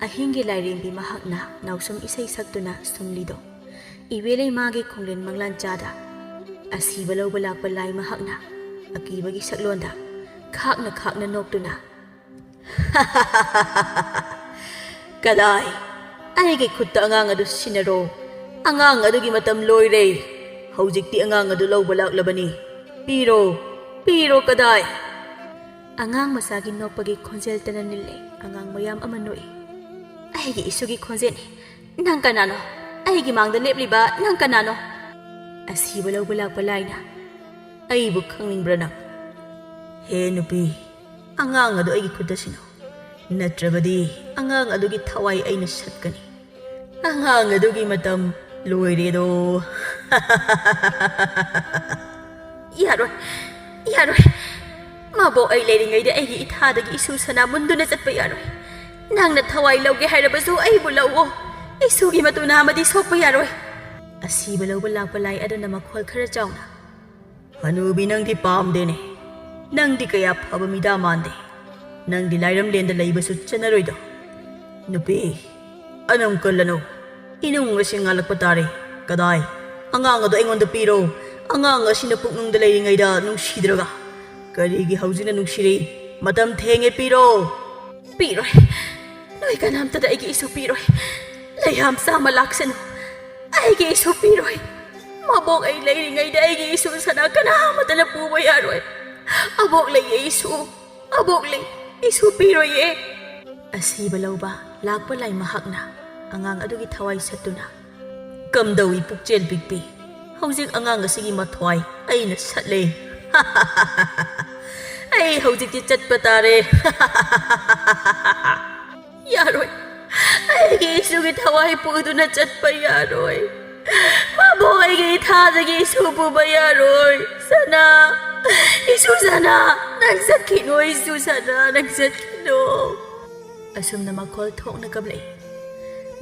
ꯑꯍꯤꯡꯒꯤ ꯂꯥꯏꯔꯦꯝꯕꯤ ꯃꯍꯥꯛꯅ ꯅꯥꯎꯁꯨꯝ ꯏꯁꯩ ꯁꯛꯇꯨꯅ ꯁꯨꯝꯂꯤꯗꯣ꯫ ꯏꯕꯦꯂꯩꯃꯥꯒꯤ ꯈꯣꯡꯂꯦꯟ ꯃꯪꯂꯥꯟ ꯆꯥꯗ ꯑꯁꯤꯕ ꯂꯧꯕ ꯂꯥꯛꯄ ꯂꯥꯏ ꯃꯍꯥꯛꯅ ꯑꯀꯤꯕꯒꯤ ꯁꯛꯂꯣꯟꯗ ꯈꯥꯛꯅ ꯈꯥꯛꯅ ꯅꯣꯛꯇꯨꯅ, "ꯀꯗꯥꯏ? ꯑꯩꯒꯤ ꯈꯨꯠꯇ ꯑꯉꯥꯡ ꯑꯗꯨ ꯁꯤꯟꯅꯔꯣ꯫ "ꯑꯉꯥꯡ ꯑꯗꯨꯒꯤ ꯃꯇꯝ ꯂꯣꯏꯔꯦ꯫ ꯍꯧꯖꯤꯛꯇꯤ ꯑꯉꯥꯡ ꯑꯗꯨ ꯂꯧꯕ ꯂꯥꯛꯂꯕꯅꯤ꯫ ꯄꯤꯔꯣ, ꯄꯤꯔꯣ ꯀꯗꯥꯏ?" ꯑꯉꯥꯡ ꯃꯆꯥꯒꯤ ꯅꯣꯛꯄꯒꯤ ꯈꯣꯟꯖꯦꯜ ꯇꯅ ꯅꯤꯜꯂꯦ꯫ ꯑꯉꯥꯡ ꯃꯌꯥꯝ ꯑꯃ ꯅꯣꯛꯏ꯫ "ꯑꯩꯒꯤ ꯏꯁꯨꯒꯤ ꯈꯣꯟꯖꯦꯜꯅꯤ꯫ ꯅꯪ ꯀꯅꯥꯅꯣ? ꯑꯩꯒꯤ ꯃꯥꯡꯗ ꯂꯦꯞꯂꯤꯕ ꯅꯪ ꯀꯅꯥꯅꯣ?" ꯑꯁꯤꯕ ꯂꯧꯕ ꯂꯥꯛꯄ ꯂꯥꯏꯅ, "ꯑꯩꯕꯨ ꯈꯪꯅꯤꯡꯕ꯭ꯔꯥ ꯅꯪ? ꯍꯦ ꯅꯨꯄꯤ, ꯑꯉꯥꯡ ꯑꯗꯨ ꯑꯩꯒꯤ ꯈꯨꯠꯇ ꯁꯤꯟꯅꯧ, ꯅꯠꯇ꯭ꯔꯕꯗꯤ ꯑꯉꯥꯡ ꯑꯗꯨꯒꯤ ꯊꯋꯥꯏ ꯑꯩꯅ ꯁꯠꯀꯅꯤ꯫ ꯑꯉꯥꯡ ꯑꯗꯨꯒꯤ ꯃꯇꯝ ꯂꯣꯏꯔꯦꯗꯣ꯫" "ꯌꯥꯔꯣꯏ, ꯌꯥꯔꯣꯏ꯫ ꯃꯕꯣꯛ ꯑꯩ ꯂꯩꯔꯤꯉꯩꯗ ꯑꯩꯒꯤ ꯏꯊꯥꯗꯒꯤ ꯏꯁꯨ ꯁꯅꯥ ꯃꯨꯟꯗꯨꯅ ꯆꯠꯄ ꯌꯥꯔꯣꯏ꯫ ꯅꯪꯅ ꯊꯋꯥꯏ ꯂꯧꯒꯦ ꯍꯥꯏꯔꯕꯁꯨ ꯑꯩꯕꯨ ꯂꯧꯑꯣ꯫ ꯏꯁꯨꯒꯤ ꯃꯇꯨ ꯅꯥꯃꯗꯤ ꯁꯣꯛꯄ ꯌꯥꯔꯣꯏ꯫" ꯑꯁꯤꯕ ꯂꯧꯕ ꯂꯥꯛꯄ ꯂꯥꯏ ꯑꯗꯨꯅ ꯃꯈꯣꯜ ꯈꯔ ꯆꯥꯎꯅ, "ꯍꯅꯨꯕꯤ, ꯅꯪꯗꯤ ꯄꯥꯝꯗꯦꯅꯦ꯫ ꯅꯪꯗꯤ ꯀꯌꯥ ꯐꯕ ꯃꯤꯗꯥ ꯃꯥꯟꯗꯦ꯫ ꯅꯪꯗꯤ ꯂꯥꯏꯔꯝꯂꯦꯟꯗ ꯂꯩꯕꯁꯨ ꯆꯠꯅꯔꯣꯏꯗꯣ꯫ ꯅꯨꯄꯤ, ꯑꯅꯝ ꯀꯜꯂꯅꯨ꯫ ꯏꯅꯨꯡ ꯑꯁꯤ ꯉꯥꯜꯂꯛꯄ ꯇꯥꯔꯦ꯫ ꯀꯗꯥꯏ? ꯑꯉꯥꯡ ꯑꯗꯨ ꯑꯩꯉꯣꯟꯗ ꯄꯤꯔꯣ꯫ ꯑꯉꯥꯡ ꯑꯁꯤꯅ ꯄꯨꯛꯅꯨꯡꯗ ꯂꯩꯔꯤꯉꯩꯗ ꯅꯨꯡꯁꯤꯗ꯭ꯔꯒ ꯀꯔꯤꯒꯤ ꯍꯧꯖꯤꯛꯅ ꯅꯨꯡꯁꯤꯔꯤ? ꯃꯇꯝ ꯊꯦꯡꯉꯦ, ꯄꯤꯔꯣ꯫" "ꯄꯤꯔꯣꯏ꯫ ꯅꯣꯏ ꯀꯅꯥꯝꯇꯗ ꯑꯩꯒꯤ ꯏꯁꯨ ꯄꯤꯔꯣꯏ꯫ ꯂꯩꯌꯥꯝ ꯆꯥꯝꯃ ꯂꯥꯛꯁꯅꯨ, ꯑꯩꯒꯤ ꯏꯁꯨ ꯄꯤꯔꯣꯏ꯫ ꯃꯕꯣꯛ ꯑꯩ ꯂꯩꯔꯤꯉꯩꯗ ꯑꯩꯒꯤ ꯏꯁꯨ ꯁꯅꯥ ꯀꯅꯥ ꯑꯃꯠꯇꯅ ꯄꯨꯕ ꯌꯥꯔꯣꯏ꯫ ꯑꯕꯣꯛ ꯂꯩꯌꯦ ꯏꯁꯨ, ꯑꯕꯣꯛ ꯂꯩ, ꯏꯁꯨ ꯄꯤꯔꯣꯏꯌꯦ꯫" ꯑꯁꯤꯕ ꯂꯧꯕ ꯂꯥꯛꯄ ꯂꯥꯏ ꯃꯍꯥꯛꯅ ꯑꯉꯥꯡ ꯑꯗꯨꯒꯤ ꯊꯋꯥꯏ ꯁꯠꯇꯨꯅ, "ꯀꯝꯗꯧꯏ ꯄꯨꯛꯆꯦꯜ ꯄꯤꯛꯄꯤ? ꯍꯧꯖꯤꯛ ꯑꯉꯥꯡ ꯑꯁꯤꯒꯤ ꯃꯊ꯭ꯋꯥꯏ ꯑꯩꯅ ꯁꯠꯂꯦ꯫ ꯑꯩ ꯍꯧꯖꯤꯛꯇꯤ ꯆꯠꯄ ꯇꯥꯔꯦ꯫" "ꯌꯥꯔꯣꯏ, ꯑꯩꯒꯤ ꯏꯁꯨꯒꯤ ꯊꯋꯥꯏ ꯄꯨꯗꯨꯅ ꯆꯠꯄ ꯌꯥꯔꯣꯏ꯫ ꯃꯕꯣꯛ ꯑꯩꯒꯤ ꯏꯊꯥꯗꯒꯤ ꯏꯁꯨ ꯄꯨꯕ ꯌꯥꯔꯣꯏ꯫ ꯁꯅꯥ, ꯏꯁꯨ ꯁꯅꯥ, ꯅꯪ ꯆꯠꯈꯤꯅꯨ, ꯏꯁꯨ ꯁꯅꯥ, ꯅꯪ ꯆꯠꯈꯤꯅꯨ꯫" ꯑꯁꯨꯝꯅ ꯃꯈꯣꯜ ꯊꯣꯛꯅ ꯀꯞꯂꯛꯏ꯫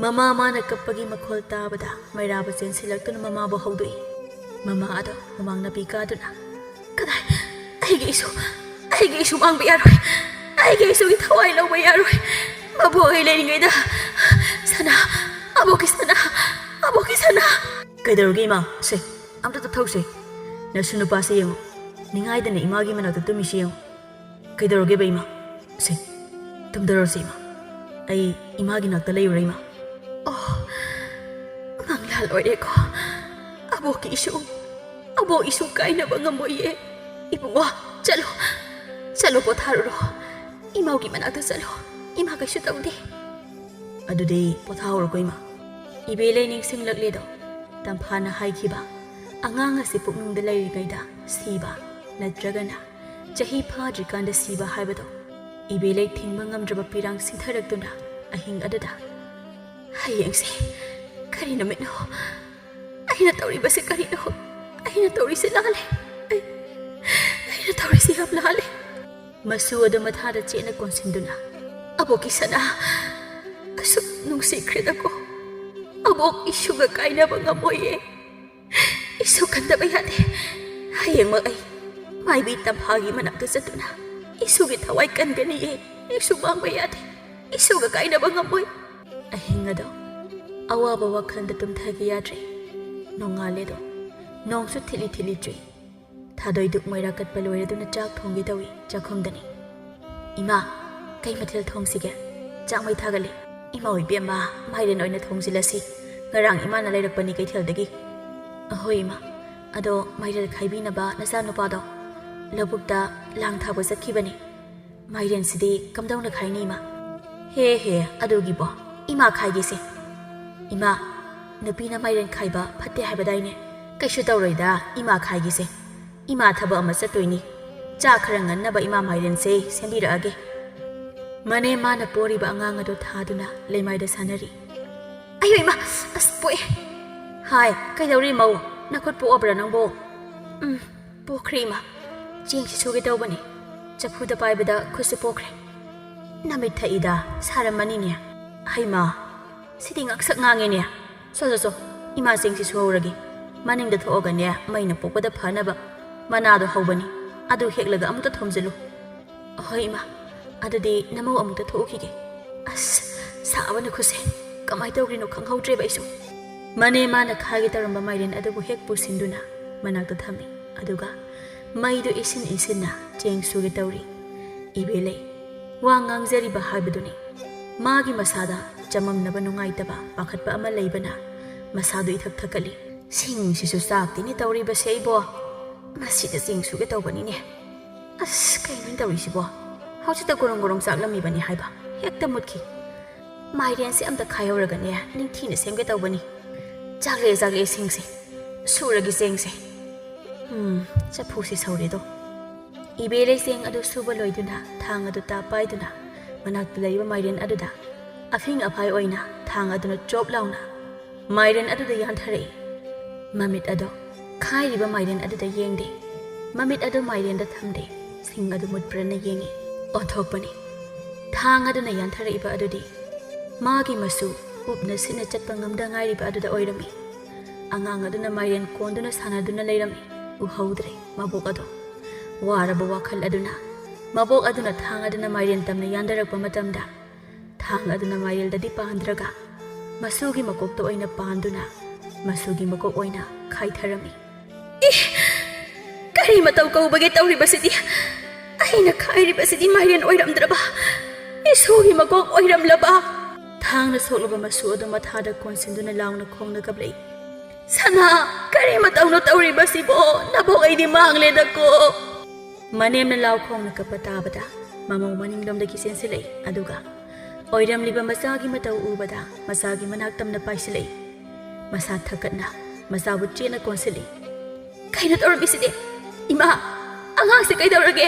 ꯃꯃꯥ ꯃꯥꯅ ꯀꯞꯄꯒꯤ ꯃꯈꯣꯜ ꯇꯥꯕꯗ ꯃꯩꯔꯥꯕ ꯆꯦꯟꯁꯤꯜꯂꯛꯇꯨꯅ ꯃꯃꯥꯕꯨ ꯍꯧꯗꯣꯛꯏ꯫ ꯃꯃꯥ ꯑꯗꯣ ꯃꯃꯥꯡ ꯅꯥꯄꯤ ꯀꯥꯗꯨꯅ, "ꯀꯗꯥꯏ? ꯑꯩꯒꯤ ꯏꯁꯨ, ꯑꯩꯒꯤ ꯏꯁꯨ ꯃꯥꯡꯕ ꯌꯥꯔꯣꯏ꯫ ꯑꯩꯒꯤ ꯏꯁꯨꯒꯤ ꯊꯋꯥꯏ ꯂꯧꯕ ꯌꯥꯔꯣꯏ꯫ ꯃꯕꯣꯛ ꯑꯩ ꯂꯩꯔꯤꯉꯩꯗ ꯁꯅꯥ, ꯑꯕꯣꯛꯀꯤ ꯁꯅꯥ, ꯑꯕꯣꯛꯀꯤ ꯁꯅꯥ꯫" "ꯀꯩꯗꯧꯔꯒꯦ ꯏꯃꯥ? ꯁꯦ, ꯑꯝꯇ ꯇꯞꯊꯧꯁꯦ꯫ ꯅꯁꯨ ꯅꯨꯄꯥꯁꯦ ꯌꯦꯡꯉꯣ, ꯅꯤꯡꯉꯥꯏꯗꯅ ꯏꯃꯥꯒꯤ ꯃꯅꯥꯛꯇ ꯇꯨꯝꯃꯤꯁꯤ ꯌꯦꯡꯉꯣ꯫ ꯀꯩꯗꯧꯔꯒꯦꯕ ꯏꯃꯥ? ꯁꯦ, ꯇꯨꯝꯊꯔꯣꯁꯦ ꯏꯃꯥ꯫ ꯑꯩ ꯏꯃꯥꯒꯤ ꯅꯥꯛꯇ ꯂꯩꯔꯨꯔꯦ ꯏꯃꯥ꯫" "ꯑꯣ, ꯃꯪꯂꯥ, ꯂꯣꯏꯔꯦꯀꯣ꯫ ꯑꯕꯣꯛꯀꯤ ꯏꯁꯨ, ꯑꯕꯣꯛ ꯏꯁꯨ ꯀꯥꯏꯅꯕ ꯉꯝꯃꯣꯏꯌꯦ꯫ ꯏꯕꯨꯡꯉꯣ, ꯆꯠꯂꯣ, ꯆꯠꯂꯣ ꯄꯣꯊꯥꯔꯨꯔꯣ꯫ ꯏꯃꯥꯒꯤ ꯃꯅꯥꯛꯇ ꯆꯠꯂꯣ꯫ ꯏꯃꯥ ꯀꯩꯁꯨ ꯇꯧꯗꯦ꯫ ꯑꯗꯨꯗꯤ ꯄꯣꯊꯥꯍꯧꯔꯣꯀꯣ ꯏꯃꯥ꯫ ꯏꯕꯦꯂꯩ ꯅꯤꯡꯁꯤꯡꯂꯛꯂꯦꯗꯣ꯫ ꯇꯝꯐꯥꯅ ꯍꯥꯏꯈꯤꯕ, ꯑꯉꯥꯡ ꯑꯁꯤ ꯄꯨꯛꯅꯨꯡꯗ ꯂꯩꯔꯤꯉꯩꯗ ꯁꯤꯕ, ꯅꯠꯇ꯭ꯔꯒꯅ ꯆꯍꯤ ꯐꯥꯗ꯭ꯔꯤꯀꯥꯟꯗ ꯁꯤꯕ ꯍꯥꯏꯕꯗꯣ꯫ ꯏꯕꯦꯂꯩ ꯊꯤꯡꯕ ꯉꯝꯗ꯭ꯔꯕ ꯄꯤꯔꯥꯡ ꯁꯤꯟꯊꯔꯛꯇꯨꯅ ꯑꯍꯤꯡ ꯑꯗꯨꯗ, "ꯍꯌꯦꯡꯁꯦ ꯀꯔꯤ ꯅꯨꯃꯤꯠꯅꯣ? ꯑꯩꯅ ꯇꯧꯔꯤꯕꯁꯤ ꯀꯔꯤꯅꯣ? ꯑꯩꯅ ꯇꯧꯔꯤꯁꯤ ꯂꯥꯜꯂꯦ꯫ ꯑꯩ, ꯑꯩꯅ ꯇꯧꯔꯤꯁꯤ ꯌꯥꯝ ꯂꯥꯜꯂꯦ꯫" ꯃꯁꯨ ꯑꯗꯨ ꯃꯊꯥꯗ ꯆꯦꯠꯅ ꯀꯣꯟꯁꯤꯟꯗꯨꯅ, "ꯑꯕꯣꯛꯀꯤ ꯁꯅꯥ, ꯑꯁꯨꯛ ꯅꯨꯡꯁꯤꯈ꯭ꯔꯦꯗꯀꯣ꯫ ꯑꯕꯣꯛ ꯏꯁꯨꯒ ꯀꯥꯏꯅꯕ ꯉꯝꯃꯣꯏꯌꯦ꯫ ꯏꯁꯨ ꯀꯟꯗꯕ ꯌꯥꯗꯦ꯫ ꯍꯌꯦꯡꯃꯛ ꯑꯩ ꯃꯥꯏꯕꯤ ꯇꯝꯐꯥꯒꯤ ꯃꯅꯥꯛꯇ ꯆꯠꯇꯨꯅ ꯏꯁꯨꯒꯤ ꯊꯋꯥꯏ ꯀꯟꯒꯅꯤꯌꯦ꯫ ꯏꯁꯨ ꯃꯥꯡꯕ ꯌꯥꯗꯦ꯫ ꯏꯁꯨꯒ ꯀꯥꯏꯅꯕ ꯉꯝꯃꯣꯏ꯫" ꯑꯍꯤꯡ ꯑꯗꯣ ꯑꯋꯥꯕ ꯋꯥꯈꯜꯗ ꯇꯨꯝꯊꯒꯦ ꯌꯥꯗ꯭ꯔꯦ꯫ ꯅꯣꯡꯉꯥꯜꯂꯦꯗꯣ꯫ ꯅꯣꯡꯁꯨ ꯊꯤꯠꯂꯤ ꯊꯤꯠꯂꯤ ꯆꯨꯏ꯫ ꯊꯥꯗꯣꯏꯗꯨ ꯃꯣꯏꯔꯥ ꯀꯠꯄ ꯂꯣꯏꯔꯗꯨꯅ ꯆꯥꯛ ꯊꯣꯡꯒꯦ ꯇꯧꯏ ꯆꯥꯛꯈꯨꯝꯗꯅꯤ꯫ "ꯏꯃꯥ, ꯀꯩ ꯃꯊꯦꯜ ꯊꯣꯡꯁꯤꯒꯦ? ꯆꯥꯛ ꯃꯩ ꯊꯥꯒꯠꯂꯤ꯫" "ꯏꯃꯥ ꯏꯕꯦꯝꯃ, ꯃꯥꯏꯔꯦꯟ ꯑꯣꯏꯅ ꯊꯣꯡꯁꯤꯜꯂꯁꯤ꯫ ꯉꯔꯥꯡ ꯏꯃꯥꯅ ꯂꯩꯔꯛꯄꯅꯤ ꯀꯩꯊꯦꯜꯗꯒꯤ꯫" "ꯑꯍꯣꯏ ꯏꯃꯥ, ꯑꯗꯣ ꯃꯥꯏꯔꯦꯟ ꯈꯥꯏꯕꯤꯅꯕ ꯅꯆꯥꯅꯨꯄꯥꯗꯣ ꯂꯧꯕꯨꯛꯇ ꯂꯥꯡ ꯊꯥꯕ ꯆꯠꯈꯤꯕꯅꯤ꯫ ꯃꯥꯏꯔꯦꯟꯁꯤꯗꯤ ꯀꯝꯗꯧꯅ ꯈꯥꯏꯅꯤ ꯏꯃꯥ?" "ꯍꯦ ꯍꯦ, ꯑꯗꯨꯒꯤꯕꯣ? ꯏꯃꯥ ꯈꯥꯏꯒꯦꯁꯦ꯫" "ꯏꯃꯥ, ꯅꯨꯄꯤꯅ ꯃꯥꯏꯔꯦꯟ ꯈꯥꯏꯕ ꯐꯠꯇꯦ ꯍꯥꯏꯕꯗꯥꯏꯅꯦ?" "ꯀꯩꯁꯨ ꯇꯧꯔꯣꯏꯗ, ꯏꯃꯥ ꯈꯥꯏꯒꯦꯁꯦ꯫ ꯏꯃꯥ ꯊꯕꯛ ꯑꯃ ꯆꯠꯇꯣꯏꯅꯤ꯫ ꯆꯥ ꯈꯔ ꯉꯟꯅꯕ ꯏꯃꯥ ꯃꯥꯏꯔꯦꯟꯁꯦ ꯁꯦꯝꯕꯤꯔꯛꯑꯒꯦ꯫" ꯃꯅꯦ ꯃꯥꯅ ꯄꯣꯔꯤꯕ ꯑꯉꯥꯡ ꯑꯗꯨ ꯊꯥꯗꯨꯅ ꯂꯩꯃꯥꯏꯗ ꯁꯥꯟꯅꯔꯤ꯫ "ꯑꯌꯣ ꯏꯃꯥ, ꯑꯁ ꯄꯣꯛꯑꯦ!" "ꯍꯥꯏ, ꯀꯩꯗꯧꯔꯤ ꯃꯧ? ꯅꯈꯨꯠ ꯄꯣꯛꯑꯕ꯭ꯔꯥ ꯅꯪꯕꯣ?" "ꯎꯝ, ꯄꯣꯛꯈ꯭ꯔꯦ ꯏꯃꯥ꯫ ꯆꯦꯡꯁꯤ ꯁꯨꯒꯦ ꯇꯧꯕꯅꯤ꯫ ꯆꯐꯨꯗ ꯄꯥꯏꯕꯗ ꯈꯨꯠꯁꯨ ꯄꯣꯛꯈ꯭ꯔꯦ꯫" "ꯅꯃꯤꯠ ꯊꯛꯏꯗ, ꯁꯥꯔꯝꯃꯅꯤꯅꯦ꯫" "ꯍꯩꯃꯥ, ꯁꯤꯗꯤ ꯉꯥꯡꯁꯛ ꯉꯥꯡꯉꯦꯅꯦ꯫ ꯁꯣ, ꯁꯣ, ꯁꯣ, ꯏꯃꯥ ꯆꯦꯡꯁꯤ ꯁꯨꯍꯧꯔꯒꯦ꯫ ꯃꯅꯤꯡꯗ ꯊꯣꯛꯑꯒꯅꯦ, ꯃꯩꯅ ꯄꯣꯛꯄꯗ ꯐꯅꯕ ꯃꯅꯥꯗꯣ ꯍꯧꯕꯅꯤ, ꯑꯗꯨ ꯍꯦꯛꯂꯒ ꯑꯃꯨꯛꯇ ꯊꯣꯝꯖꯤꯜꯂꯨ꯫" "ꯑꯍꯣꯏ ꯏꯃꯥ, ꯑꯗꯨꯗꯤ ꯅꯃꯧ ꯑꯃꯨꯛꯇ ꯊꯣꯛꯎꯈꯤꯒꯦ꯫ ꯑꯁ, ꯁꯥꯕꯅ ꯈꯨꯠꯁꯦ ꯀꯃꯥꯏ ꯇꯧꯈ꯭ꯔꯤꯅꯣ ꯈꯪꯍꯧꯗ꯭ꯔꯦꯕ ꯑꯩꯁꯨ꯫" ꯃꯅꯦ ꯃꯥꯅ ꯈꯥꯏꯒꯦ ꯇꯧꯔꯝꯕ ꯃꯥꯏꯔꯦꯟ ꯑꯗꯨꯕꯨ ꯍꯦꯛ ꯄꯨꯁꯤꯟꯗꯨꯅ ꯃꯅꯥꯛꯇ ꯊꯝꯃꯤ꯫ ꯑꯗꯨꯒ ꯃꯩꯗꯨ ꯏꯁꯤꯟ ꯏꯁꯤꯟꯅ ꯆꯦꯡ ꯁꯨꯒꯦ ꯇꯧꯔꯤ꯫ ꯏꯕꯦꯂꯩ ꯋꯥ ꯉꯥꯡꯖꯔꯤꯕ ꯍꯥꯏꯕꯗꯨꯅꯤ꯫ ꯃꯥꯒꯤ ꯃꯁꯥꯗ ꯆꯃꯝꯅꯕ, ꯅꯨꯡꯉꯥꯏꯇꯕ, ꯄꯥꯈꯠꯄ ꯑꯃ ꯂꯩꯕꯅ ꯃꯁꯥꯗꯨ ꯏꯊꯛ ꯊꯛꯀꯠꯂꯤ꯫ "ꯁꯤꯡꯁꯤꯁꯨ ꯆꯥꯛꯇꯦꯅꯦ ꯇꯧꯔꯤꯕꯁꯦ ꯑꯩꯕꯣ꯫ ꯃꯁꯤꯗ ꯆꯦꯡ ꯁꯨꯒꯦ ꯇꯧꯕꯅꯤꯅꯦ꯫ ꯑꯁ, ꯀꯩꯅꯣ ꯇꯧꯔꯤꯁꯤꯕꯣ? ꯍꯧꯖꯤꯛꯇ ꯒꯣꯔꯣꯡ ꯒꯣꯔꯣꯡ ꯆꯥꯛꯂꯝꯃꯤꯕꯅꯤ ꯍꯥꯏꯕ ꯍꯦꯛꯇ ꯃꯨꯠꯈꯤ꯫ ꯃꯥꯏꯔꯦꯟꯁꯦ ꯑꯝꯇ ꯈꯥꯏꯍꯧꯔꯒꯅꯦ ꯅꯤꯡꯊꯤꯅ ꯁꯦꯝꯒꯦ ꯇꯧꯕꯅꯤ꯫ ꯆꯥꯛꯂꯦ, ꯆꯥꯛꯂꯦ, ꯁꯤꯡꯁꯦ꯫ ꯁꯨꯔꯒꯤ ꯆꯦꯡꯁꯦ꯫ ꯎꯝ, ꯆꯐꯨꯁꯦ ꯁꯧꯔꯦꯗꯣ꯫" ꯏꯕꯦ ꯂꯩꯆꯦꯡ ꯑꯗꯨ ꯁꯨꯕ ꯂꯣꯏꯗꯨꯅ ꯊꯥꯡ ꯑꯗꯨ ꯇꯥ ꯄꯥꯏꯗꯨꯅ ꯃꯅꯥꯛꯇ ꯂꯩꯕ ꯃꯥꯏꯔꯦꯟ ꯑꯗꯨꯗ ꯑꯐꯤꯡ ꯑꯐꯥꯏ ꯑꯣꯏꯅ ꯊꯥꯡ ꯑꯗꯨꯅ ꯆꯣꯞ ꯂꯥꯎꯅ ꯃꯥꯏꯔꯦꯟ ꯑꯗꯨꯗ ꯌꯥꯟꯊꯔꯛꯏ꯫ ꯃꯃꯤꯠ ꯑꯗꯣ ꯈꯥꯏꯔꯤꯕ ꯃꯥꯏꯔꯦꯟ ꯑꯗꯨꯗ ꯌꯦꯡꯗꯦ꯫ ꯃꯃꯤꯠ ꯑꯗꯨ ꯃꯥꯏꯔꯦꯟꯗ ꯊꯝꯗꯦ꯫ ꯁꯤꯡ ꯑꯗꯨ ꯃꯨꯠꯄ꯭ꯔꯅ ꯌꯦꯡꯏ꯫ ꯑꯣꯟꯊꯣꯛꯄꯅꯤ꯫ ꯊꯥꯡ ꯑꯗꯨꯅ ꯌꯥꯟꯊꯔꯛꯏꯕ ꯑꯗꯨꯗꯤ ꯃꯥꯒꯤ ꯃꯆꯨ ꯎꯞꯅ ꯁꯤꯠꯅ ꯆꯠꯄ ꯉꯝꯗ ꯉꯥꯏꯔꯤꯕ ꯑꯗꯨꯗ ꯑꯣꯏꯔꯝꯃꯤ꯫ ꯑꯉꯥꯡ ꯑꯗꯨꯅ ꯃꯥꯏꯔꯦꯟ ꯀꯣꯟꯗꯨꯅ ꯁꯥꯟꯅꯗꯨꯅ ꯂꯩꯔꯝꯃꯤ꯫ ꯎꯍꯧꯗ꯭ꯔꯦ ꯃꯕꯣꯛ ꯑꯗꯣ꯫ ꯋꯥꯔꯕ ꯋꯥꯈꯜ ꯑꯗꯨꯅ ꯃꯕꯣꯛ ꯑꯗꯨꯅ ꯊꯥꯡ ꯑꯗꯨꯅ ꯃꯥꯏꯔꯦꯟ ꯇꯝꯅ ꯌꯥꯟꯊꯔꯛꯄ ꯃꯇꯝꯗ ꯊꯥꯡ ꯑꯗꯨꯅ ꯃꯥꯏꯔꯦꯜꯗꯗꯤ ꯄꯥꯟꯗ꯭ꯔꯒ ꯃꯁꯨꯒꯤ ꯃꯀꯣꯛꯇ ꯑꯣꯏꯅ ꯄꯥꯟꯗꯨꯅ ꯃꯁꯨꯒꯤ ꯃꯀꯣꯛ ꯑꯣꯏꯅ ꯈꯥꯏꯊꯔꯝꯃꯤ꯫ "ꯏ! ꯀꯔꯤ ꯃꯇꯧ ꯀꯧꯕꯒꯦ ꯇꯧꯔꯤꯕꯁꯤꯗꯤ? ꯑꯩꯅ ꯈꯥꯏꯔꯤꯕꯁꯤꯗꯤ ꯃꯥꯏꯔꯦꯟ ꯑꯣꯏꯔꯝꯗ꯭ꯔꯕ, ꯏꯁꯨꯒꯤ ꯃꯀꯣꯛ ꯑꯣꯏꯔꯝꯂꯕ?" ꯊꯥꯡꯅ ꯁꯣꯛꯂꯕ ꯃꯁꯨ ꯑꯗꯨ ꯃꯊꯥꯗ ꯀꯣꯟꯁꯤꯟꯗꯨꯅ ꯂꯥꯎꯅ ꯈꯣꯡꯅ ꯀꯞꯂꯛꯏ꯫ "ꯁꯅꯥ, ꯀꯔꯤ ꯃꯇꯧꯅꯣ ꯇꯧꯔꯤꯕꯁꯤꯕꯣ? ꯅꯕꯣꯛ ꯑꯩꯗꯤ ꯃꯥꯡꯂꯦꯗꯀꯣ!" ꯃꯅꯦꯝꯅ ꯂꯥꯎ ꯈꯣꯡꯅ ꯀꯞꯄ ꯇꯥꯕꯗ ꯃꯃꯧ ꯃꯅꯤꯡꯂꯣꯝꯗꯒꯤ ꯆꯦꯟꯁꯤꯜꯂꯛꯏ꯫ ꯑꯗꯨꯒ ꯑꯣꯏꯔꯝꯂꯤꯕ ꯃꯆꯥꯒꯤ ꯃꯇꯧ ꯎꯕꯗ ꯃꯆꯥꯒꯤ ꯃꯅꯥꯛ ꯇꯝꯅ ꯄꯥꯏꯁꯤꯜꯂꯛꯏ꯫ ꯃꯁꯥ ꯊꯛꯀꯠꯅ ꯃꯆꯥꯕꯨ ꯆꯦꯠꯅ ꯀꯣꯟꯁꯤꯜꯂꯤ꯫ "ꯀꯩꯅꯣ ꯇꯧꯔꯝꯃꯤꯁꯤꯗꯤ? ꯏꯃꯥ, ꯑꯉꯥꯡꯁꯦ ꯀꯩꯗꯧꯔꯒꯦ?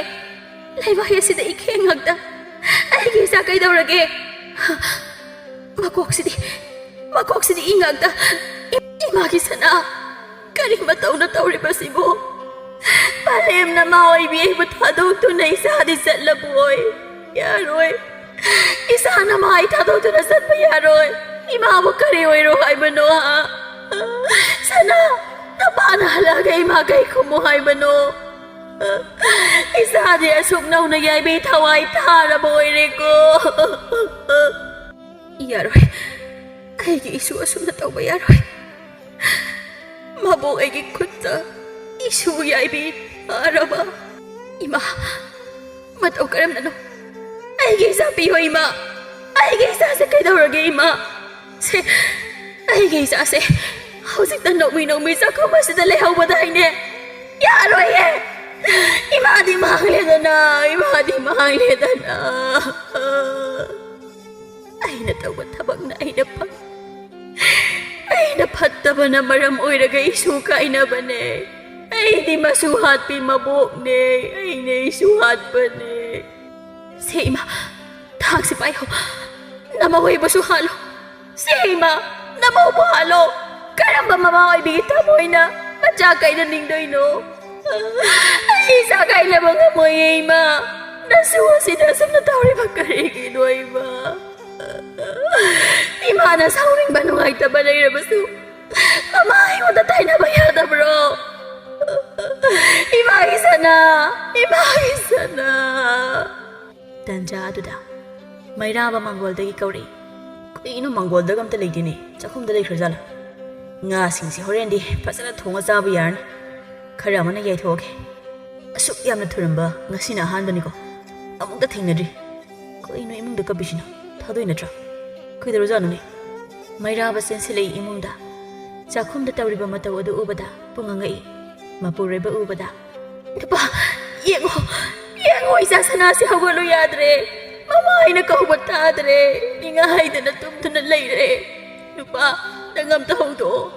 ꯂꯩꯃꯥꯏ ꯑꯁꯤꯗ ꯏꯈꯦꯡ ꯉꯥꯛꯇ꯫ ꯑꯩꯒꯤ ꯏꯆꯥ ꯀꯩꯗꯧꯔꯒꯦ? ꯃꯀꯣꯛꯁꯤꯗꯤ, ꯃꯀꯣꯛꯁꯤꯗꯤ ꯏ ꯉꯥꯛꯇ꯫ ꯏ-, ꯏꯃꯥꯒꯤ ꯁꯅꯥ, ꯀꯔꯤ ꯃꯇꯧꯅ ꯇꯧꯔꯤꯕꯁꯤꯕꯨ? ꯄꯂꯦꯝꯅ ꯃꯥ ꯑꯣꯏꯕꯤ ꯑꯩꯕꯨ ꯊꯥꯗꯣꯛꯇꯨꯅ ꯏꯆꯥꯗꯤ ꯆꯠꯂꯕꯣꯏ? ꯌꯥꯔꯣꯏ꯫ ꯏꯆꯥꯅ ꯃꯥ ꯑꯩ ꯊꯥꯗꯣꯛꯇꯨꯅ ꯆꯠꯄ ꯌꯥꯔꯣꯏ꯫ ꯏꯃꯥꯕꯨ ꯀꯔꯤ ꯑꯣꯏꯔꯣ ꯍꯥꯏꯕꯅꯣ, ꯍꯥ? ꯁꯅꯥ, ꯅꯄꯥꯅ ꯍꯜꯂꯛꯑꯒ ꯏꯃꯥ ꯀꯩ ꯈꯨꯝꯃꯨ ꯍꯥꯏꯕꯅꯣ? ꯏꯆꯥꯗꯤ ꯑꯁꯨꯛ ꯅꯧꯅ ꯌꯥꯏꯕꯤ ꯊꯋꯥꯏ ꯊꯥꯔꯕ ꯑꯣꯏꯔꯦꯀꯣ꯫ ꯌꯥꯔꯣꯏ꯫ ꯑꯩꯒꯤ ꯏꯁꯨ ꯑꯁꯨꯝꯅ ꯇꯧꯕ ꯌꯥꯔꯣꯏ꯫ ꯃꯕꯣꯛ ꯑꯩꯒꯤ ꯈꯨꯠꯇ ꯏꯁꯨ ꯌꯥꯏꯕꯤ ꯊꯥꯔꯕ꯫ ꯏꯃꯥ, ꯃꯇꯧ ꯀꯔꯝꯅꯅꯣ? ꯑꯩꯒꯤ ꯏꯆꯥ ꯄꯤꯌꯣ, ꯏꯃꯥ꯫ ꯑꯩꯒꯤ ꯏꯆꯥꯁꯦ ꯀꯩꯗꯧꯔꯒꯦ, ꯏꯃꯥ? ꯁꯦ, ꯑꯩꯒꯤ ꯏꯆꯥꯁꯦ ꯍꯧꯖꯤꯛꯇ ꯅꯣꯛꯃꯤ ꯅꯣꯛꯃꯤ ꯆꯥꯛꯈꯨꯝ ꯑꯁꯤꯗ ꯂꯩꯍꯧꯕꯗꯥꯏꯅꯦ? ꯌꯥꯔꯣꯏꯌꯦ! ꯏꯃꯥꯗꯤ ꯃꯥꯡꯂꯦꯗꯅ, ꯏꯃꯥꯗꯤ ꯃꯥꯡꯂꯦꯗꯅ꯫ ꯑꯩꯅ ꯇꯧꯕ ꯊꯕꯛꯅ ꯑꯩꯅ ꯐꯪ-, ꯑꯩꯅ ꯐꯠꯇꯕꯅ ꯃꯔꯝ ꯑꯣꯏꯔꯒ ꯏꯁꯨ ꯀꯥꯏꯅꯕꯅꯦ꯫ ꯑꯩꯗꯤ ꯃꯁꯨ ꯍꯥꯠꯄꯤ ꯃꯕꯣꯛꯅꯦ, ꯑꯩꯅ ꯏꯁꯨ ꯍꯥꯠꯄꯅꯦ꯫ ꯁꯦ ꯏꯃꯥ, ꯊꯥꯡꯁꯤ ꯄꯥꯏꯌꯣ, ꯅꯃꯧ ꯑꯣꯏꯕꯁꯨ ꯍꯥꯠꯂꯣ꯫ ꯁꯦ ꯏꯃꯥ, ꯅꯃꯧꯕꯨ ꯍꯥꯠꯂꯣ꯫ ꯀꯔꯝꯕ ꯃꯃꯥ ꯑꯣꯏꯕꯤꯒꯤ ꯊꯃꯣꯏꯅ ꯃꯆꯥ ꯀꯥꯏꯅꯅꯤꯡꯗꯣꯏꯅꯣ? ꯑꯩ ꯏꯆꯥ ꯀꯥꯏꯅꯕ ꯉꯝꯃꯣꯏꯌꯦ ꯏꯃꯥ꯫ ꯅꯁꯨ ꯑꯁꯤꯗ ꯑꯁꯨꯝꯅ ꯇꯧꯔꯤꯕ ꯀꯔꯤꯒꯤꯅꯣ ꯏꯃꯥ? ꯏꯃꯥꯅ ꯁꯥꯎꯅꯤꯡꯕ ꯅꯨꯡꯉꯥꯏꯇꯕ ꯂꯩꯔꯕꯁꯨ ꯃꯃꯥ ꯑꯩꯉꯣꯟꯗ ꯇꯥꯏꯅꯕ ꯌꯥꯗꯕ꯭ꯔꯣ? ꯏꯃꯥꯒꯤ ꯁꯅꯥ, ꯏꯃꯥꯒꯤ ꯁꯅꯥ꯫ ꯇꯟꯖꯥ ꯑꯗꯨꯗ ꯃꯩꯔꯥꯕ ꯃꯪꯒꯣꯜꯗꯒꯤ ꯀꯧꯔꯛꯏ꯫ ꯀꯩꯅꯣ, ꯃꯪꯒꯣꯜꯗꯒ ꯑꯝꯇ ꯂꯩꯇꯦꯅꯦ, ꯆꯥꯛꯈꯨꯝꯗ ꯂꯩꯈ꯭ꯔꯖꯥꯠꯂꯥ? ꯉꯥꯁꯤꯡꯁꯦ ꯍꯣꯔꯦꯟꯗꯤ ꯐꯖꯅ ꯊꯣꯡꯉ ꯆꯥꯕ ꯌꯥꯔꯅꯤ꯫ ꯈꯔ ꯑꯃꯅ ꯌꯥꯏꯊꯣꯛꯑꯒꯦ꯫ ꯑꯁꯨꯛ ꯌꯥꯝꯅ ꯊꯨꯔꯝꯕ ꯉꯁꯤꯅ ꯑꯍꯥꯟꯕꯅꯤꯀꯣ, ꯑꯃꯨꯛꯇ ꯊꯦꯡꯅꯗ꯭ꯔꯤ꯫ ꯀꯩꯅꯣ ꯏꯃꯨꯡꯗ ꯀꯞꯄꯤꯁꯤꯅ? ꯊꯥꯗꯣꯏ ꯅꯠꯇ꯭ꯔꯥ? ꯀꯩꯗꯧꯔꯖꯥꯠꯅꯣꯅꯦ? ꯃꯩꯔꯥꯕ ꯆꯦꯟꯁꯤꯜꯂꯛꯏ ꯏꯃꯨꯡꯗ꯫ ꯆꯥꯛꯈꯨꯝꯗ ꯇꯧꯔꯤꯕ ꯃꯇꯧ ꯑꯗꯨ ꯎꯕꯗ ꯄꯨꯡꯉꯪ ꯉꯛꯏ꯫ ꯃꯄꯨꯔꯣꯏꯕ ꯎꯕꯗ, "ꯅꯨꯄꯥ, ꯌꯦꯡꯉꯣ, ꯌꯦꯡꯉꯣ, ꯏꯆꯥ ꯁꯅꯥꯁꯦ ꯍꯧꯒꯠꯂꯨ ꯌꯥꯗ꯭ꯔꯦ꯫ ꯃꯃꯥ ꯍꯥꯏꯅ ꯀꯧꯕ ꯇꯥꯗ꯭ꯔꯦ꯫ ꯅꯤꯡꯉꯥꯏꯗꯅ ꯇꯨꯝꯗꯨꯅ ꯂꯩꯔꯦ꯫ ꯅꯨꯄꯥ, ꯅꯪ ꯑꯝꯇ ꯍꯧꯗꯣꯛꯑꯣ꯫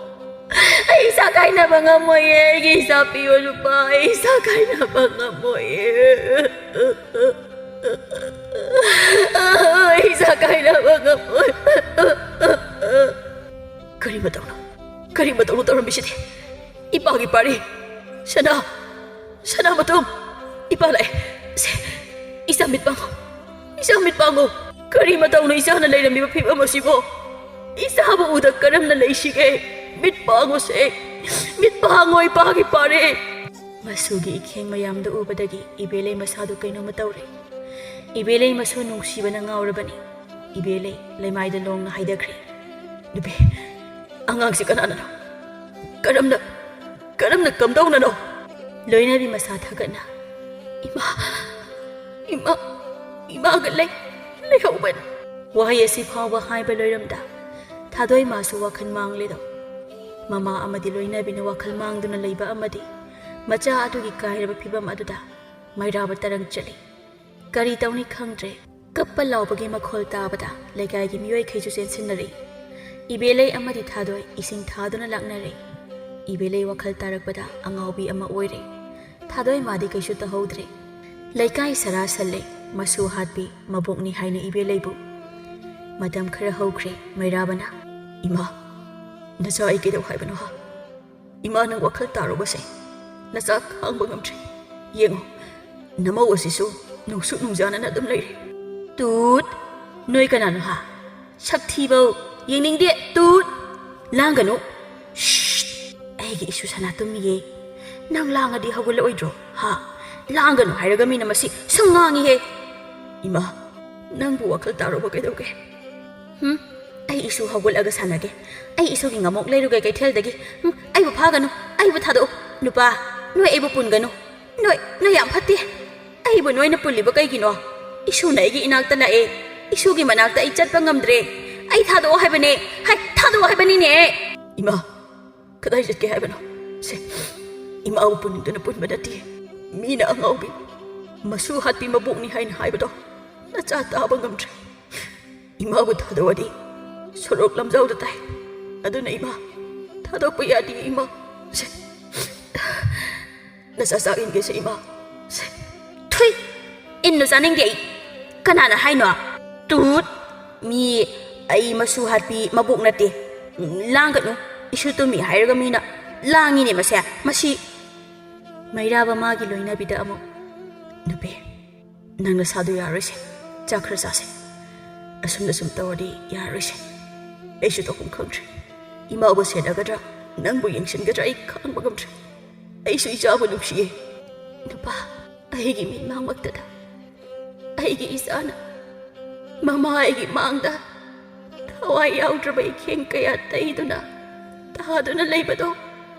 ꯑꯩ ꯏꯆꯥ ꯀꯥꯏꯅꯕ ꯉꯝꯃꯣꯏꯌꯦ꯫ ꯑꯩꯒꯤ ꯏꯆꯥ ꯄꯤꯌꯣ, ꯅꯨꯄꯥ꯫ ꯑꯩ ꯏꯆꯥ ꯀꯥꯏꯅꯕ ꯉꯝꯃꯣꯏꯌꯦ꯫ ꯑꯩ ꯏꯆꯥ ꯀꯥꯏꯅꯕ ꯉꯝꯃꯣꯏ꯫" ꯀꯔꯤ ꯃꯇꯧꯅꯣ? ꯀꯔꯤ ꯃꯇꯧꯅꯣ ꯇꯧꯔꯝꯃꯤꯁꯤꯗꯤ? ꯏꯄꯥꯒꯤ ꯄꯥꯔꯤ! ꯁꯅꯥ! ꯁꯅꯥꯃꯇꯨꯝ! ꯏꯄꯥ ꯂꯥꯛꯑꯦ! ꯁꯦ, ꯏꯆꯥ ꯃꯤꯠ ꯄꯥꯡꯉꯨ! ꯏꯆꯥ ꯃꯤꯠ ꯄꯥꯡꯉꯨ! ꯀꯔꯤ ꯃꯇꯧꯅꯣ ꯏꯆꯥꯅ ꯂꯩꯔꯝꯃꯤꯕ ꯐꯤꯕꯝ ꯑꯁꯤꯕꯣ? ꯏꯆꯥꯕꯨ ꯎꯗ ꯀꯔꯝꯅ ꯂꯩꯁꯤꯒꯦ? ꯃꯤꯠ ꯄꯥꯡꯉꯨꯁꯦ! ꯃꯤꯠ ꯄꯥꯡꯉꯣ, ꯏꯄꯥꯒꯤ ꯄꯥꯔꯤ! ꯃꯁꯨꯒꯤ ꯏꯈꯦꯡ ꯃꯌꯥꯝꯗꯨ ꯎꯕꯗꯒꯤ ꯏꯕꯦꯂꯩ ꯃꯁꯥꯗꯨ ꯀꯩꯅꯣꯝꯃ ꯇꯧꯔꯦ꯫ ꯏꯕꯦꯂꯩ ꯃꯁꯨ ꯅꯨꯡꯁꯤꯕꯅ ꯉꯥꯎꯔꯕꯅꯤ꯫ ꯏꯕꯦꯂꯩ ꯂꯩꯃꯥꯏꯗ ꯂꯣꯡꯅ ꯍꯥꯏꯗꯈ꯭ꯔꯦ꯫ "ꯅꯨꯄꯤ, ꯑꯉꯥꯡꯁꯤ ꯀꯅꯥꯅꯅꯣ? ꯀꯔꯝꯅ, ꯀꯔꯝꯅ ꯀꯝꯗꯧꯅꯅꯣ?" ꯂꯣꯏꯅꯕꯤ ꯃꯁꯥ ꯊꯥꯒꯠꯅ, "ꯏꯃꯥ, ꯏꯃꯥ, ꯏꯃꯥꯒ ꯂꯩ, ꯂꯩꯍꯧꯕꯅꯤ꯫" ꯋꯥꯍꯩ ꯑꯁꯤ ꯐꯥꯎꯕ ꯍꯥꯏꯕ ꯂꯣꯏꯔꯝꯗ ꯊꯥꯗꯣꯏꯃꯥꯁꯨ ꯋꯥꯈꯜ ꯃꯥꯡꯂꯦꯗꯣ꯫ ꯃꯃꯥ ꯑꯃꯗꯤ ꯂꯣꯏꯅꯕꯤꯅ ꯋꯥꯈꯜ ꯃꯥꯡꯗꯨꯅ ꯂꯩꯕ ꯑꯃꯗꯤ ꯃꯆꯥ ꯑꯗꯨꯒꯤ ꯀꯥꯏꯔꯕ ꯐꯤꯕꯝ ꯑꯗꯨꯗ ꯃꯩꯔꯥꯕ ꯇꯔꯪ ꯆꯠꯂꯤ꯫ ꯀꯔꯤ ꯇꯧꯅꯤ ꯈꯪꯗ꯭ꯔꯦ꯫ ꯀꯞꯄ ꯂꯥꯎꯕꯒꯤ ꯃꯈꯣꯜ ꯇꯥꯕꯗ ꯂꯩꯀꯥꯏꯒꯤ ꯃꯤꯑꯣꯏꯈꯩꯁꯨ ꯆꯦꯟꯁꯤꯟꯅꯔꯦ꯫ ꯏꯕꯦꯂꯩ ꯑꯃꯗꯤ ꯊꯥꯗꯣꯏ ꯏꯁꯤꯡ ꯊꯥꯗꯨꯅ ꯂꯥꯛꯅꯔꯦ꯫ ꯏꯕꯦꯂꯩ ꯋꯥꯈꯜ ꯇꯥꯔꯛꯄꯗ ꯑꯉꯥꯎꯕꯤ ꯑꯃ ꯑꯣꯏꯔꯦ꯫ ꯊꯥꯗꯣꯏꯃꯥꯗꯤ ꯀꯩꯁꯨ ꯇꯧꯍꯧꯗ꯭ꯔꯦ꯫ ꯂꯩꯀꯥꯏ ꯁꯔꯥ ꯁꯜꯂꯦ꯫ ꯃꯁꯨ ꯍꯥꯠꯄꯤ ꯃꯕꯣꯛꯅꯤ ꯍꯥꯏꯅ ꯏꯕꯦꯂꯩꯕꯨ꯫ ꯃꯇꯝ ꯈꯔ ꯍꯧꯈ꯭ꯔꯦ꯫ ꯃꯩꯔꯥꯕꯅ, "ꯏꯃꯥ, ꯅꯆꯥ ꯑꯩ ꯀꯩꯗꯧ ꯍꯥꯏꯕꯅꯣ ꯍꯥ? ꯏꯃꯥ, ꯅꯪ ꯋꯥꯈꯜ ꯇꯥꯔꯣꯕꯁꯦ꯫ ꯅꯆꯥ ꯈꯥꯡꯕ ꯉꯝꯗ꯭ꯔꯦ꯫ ꯌꯦꯡꯉꯣ, ꯅꯃꯧ ꯑꯁꯤꯁꯨ ꯅꯨꯡꯁꯨ ꯅꯨꯡꯖꯥꯅꯅ ꯑꯗꯨꯝ ꯂꯩꯔꯦ꯫" "ꯇꯨꯠ! ꯅꯣꯏ ꯀꯅꯥꯅꯣ ꯍꯥ? ꯁꯛ ꯊꯤꯕꯧ ꯌꯦꯡꯅꯤꯡꯗꯦ꯫ ꯇꯨꯠ! ꯂꯥꯡꯒꯅꯨ꯫ ꯁ꯭ꯁ! ꯑꯩꯒꯤ ꯏꯁꯨ ꯁꯅꯥꯇꯣꯝꯕꯤꯌꯦ꯫ ꯅꯪ ꯂꯥꯡꯉꯗꯤ ꯍꯧꯒꯠꯂꯛꯑꯣꯏꯗ꯭ꯔꯣ? ꯍꯥ? ꯂꯥꯡꯒꯅꯨ ꯍꯥꯏꯔꯒ ꯃꯤꯅ ꯃꯁꯤ ꯁꯨꯝ ꯉꯥꯡꯉꯤꯍꯦ꯫" "ꯏꯃꯥ, ꯅꯪꯕꯨ ꯋꯥꯈꯜ ꯇꯥꯔꯨꯕ ꯀꯩꯗꯧꯒꯦ?" "ꯍꯨꯝ? ꯑꯩ ꯏꯁꯨ ꯍꯧꯒꯠꯂꯒ ꯁꯥꯟꯅꯒꯦ꯫ ꯑꯩ ꯏꯁꯨꯒꯤ ꯉꯥꯃꯣꯛ ꯂꯩꯔꯨꯒꯦ ꯀꯩꯊꯦꯜꯗꯒꯤ꯫ ꯍꯨꯝ, ꯑꯩꯕꯨ ꯐꯥꯒꯅꯨ, ꯑꯩꯕꯨ ꯊꯥꯗꯣꯛꯎ꯫ ꯅꯨꯄꯥ, ꯅꯣꯏ ꯑꯩꯕꯨ ꯄꯨꯟꯒꯅꯨ꯫ ꯅꯣꯏ, ꯅꯣꯏ ꯌꯥꯝ ꯐꯠꯇꯦ꯫ ꯑꯩꯕꯨ ꯅꯣꯏꯅ ꯄꯨꯜꯂꯤꯕ ꯀꯩꯒꯤꯅꯣ? ꯏꯁꯨꯅ ꯑꯩꯒꯤ ꯏꯅꯥꯛꯇ ꯂꯥꯛꯑꯦ꯫ ꯏꯁꯨꯒꯤ ꯃꯅꯥꯛꯇ ꯑꯩ ꯆꯠꯄ ꯉꯝꯗ꯭ꯔꯦ꯫ ꯑꯩ ꯊꯥꯗꯣꯛꯑꯣ ꯍꯥꯏꯕꯅꯦ꯫ ꯍꯥꯏ, ꯊꯥꯗꯣꯛꯑꯣ ꯍꯥꯏꯕꯅꯤꯅꯦ!" "ꯏꯃꯥ, ꯀꯗꯥꯏ ꯆꯠꯀꯦ ꯍꯥꯏꯕꯅꯣ? ꯁꯦ, ꯏꯃꯥꯕꯨ ꯄꯨꯅꯤꯡꯗꯅ ꯄꯨꯟꯕ ꯅꯠꯇꯦ꯫ ꯃꯤꯅ ꯑꯉꯥꯎꯕꯤ, ꯃꯁꯨ ꯍꯥꯠꯄꯤ ꯃꯕꯣꯛꯅꯤ ꯍꯥꯏꯅ ꯍꯥꯏꯕꯗꯣ ꯅꯆꯥ ꯇꯥꯕ ꯉꯝꯗ꯭ꯔꯦ꯫ ꯏꯃꯥꯕꯨ ꯊꯥꯗꯣꯛꯑꯗꯤ ꯁꯣꯔꯣꯛ ꯂꯝꯖꯥꯎꯗ ꯇꯥꯏ꯫ ꯑꯗꯨꯅ ꯏꯃꯥ, ꯊꯥꯗꯣꯛꯄ ꯌꯥꯗꯦ ꯏꯃꯥ꯫ ꯁꯦ, ꯅꯆꯥ ꯆꯥꯛ ꯏꯟꯒꯦꯁꯦ ꯏꯃꯥ꯫ ꯁꯦ, ꯊꯨꯏ! ꯏꯟꯅꯨ ꯆꯥꯅꯤꯡꯗꯦ ꯑꯩ꯫ ꯀꯅꯥꯅ ꯍꯥꯏꯅꯣ? ꯇꯨꯠ! ꯃꯤ ꯑꯩ ꯃꯁꯨ ꯍꯥꯠꯄꯤ ꯃꯕꯣꯛ ꯅꯠꯇꯦ꯫ ꯂꯥꯡꯒꯅꯨ꯫ ꯏꯁꯨ ꯇꯨꯝꯃꯤ ꯍꯥꯏꯔꯒ ꯃꯤꯅ ꯂꯥꯡꯉꯤꯅꯦ ꯃꯁꯦ꯫ ꯃꯁꯤ꯫" ꯃꯩꯔꯥꯕ ꯃꯥꯒꯤ ꯂꯣꯏꯅꯕꯤꯗ ꯑꯃꯨꯛ, "ꯅꯨꯄꯤ, ꯅꯪ ꯅꯁꯥꯗꯣ ꯌꯥꯔꯣꯏꯁꯦ꯫ ꯆꯥꯛ ꯈꯔ ꯆꯥꯁꯦ꯫ ꯑꯁꯨꯝꯅ ꯁꯨꯝ ꯇꯧꯔꯗꯤ ꯌꯥꯔꯣꯏꯁꯦ꯫ ꯑꯩꯁꯨ ꯇꯧꯐꯝ ꯈꯪꯗ꯭ꯔꯦ꯫ ꯏꯃꯥꯕꯨ ꯁꯦꯟꯅꯒꯗ꯭ꯔꯥ, ꯅꯪꯕꯨ ꯌꯦꯡꯁꯤꯟꯒꯗ꯭ꯔꯥ ꯑꯩ ꯈꯪꯕ ꯉꯝꯗ꯭ꯔꯦ꯫ ꯑꯩꯁꯨ ꯏꯆꯥꯕꯨ ꯅꯨꯡꯁꯤꯌꯦ꯫" "ꯅꯨꯄꯥ, ꯑꯩꯒꯤ ꯃꯤꯠꯃꯥꯡꯃꯛꯇꯗ ꯑꯩꯒꯤ ꯏꯆꯥꯅ ꯃꯃꯥ ꯑꯩꯒꯤ ꯃꯥꯡꯗ ꯊꯋꯥꯏ ꯌꯥꯎꯗ꯭ꯔꯕ ꯏꯈꯦꯡ ꯀꯌꯥ ꯇꯩꯗꯨꯅ ꯇꯥꯗꯨꯅ ꯂꯩꯕꯗꯣ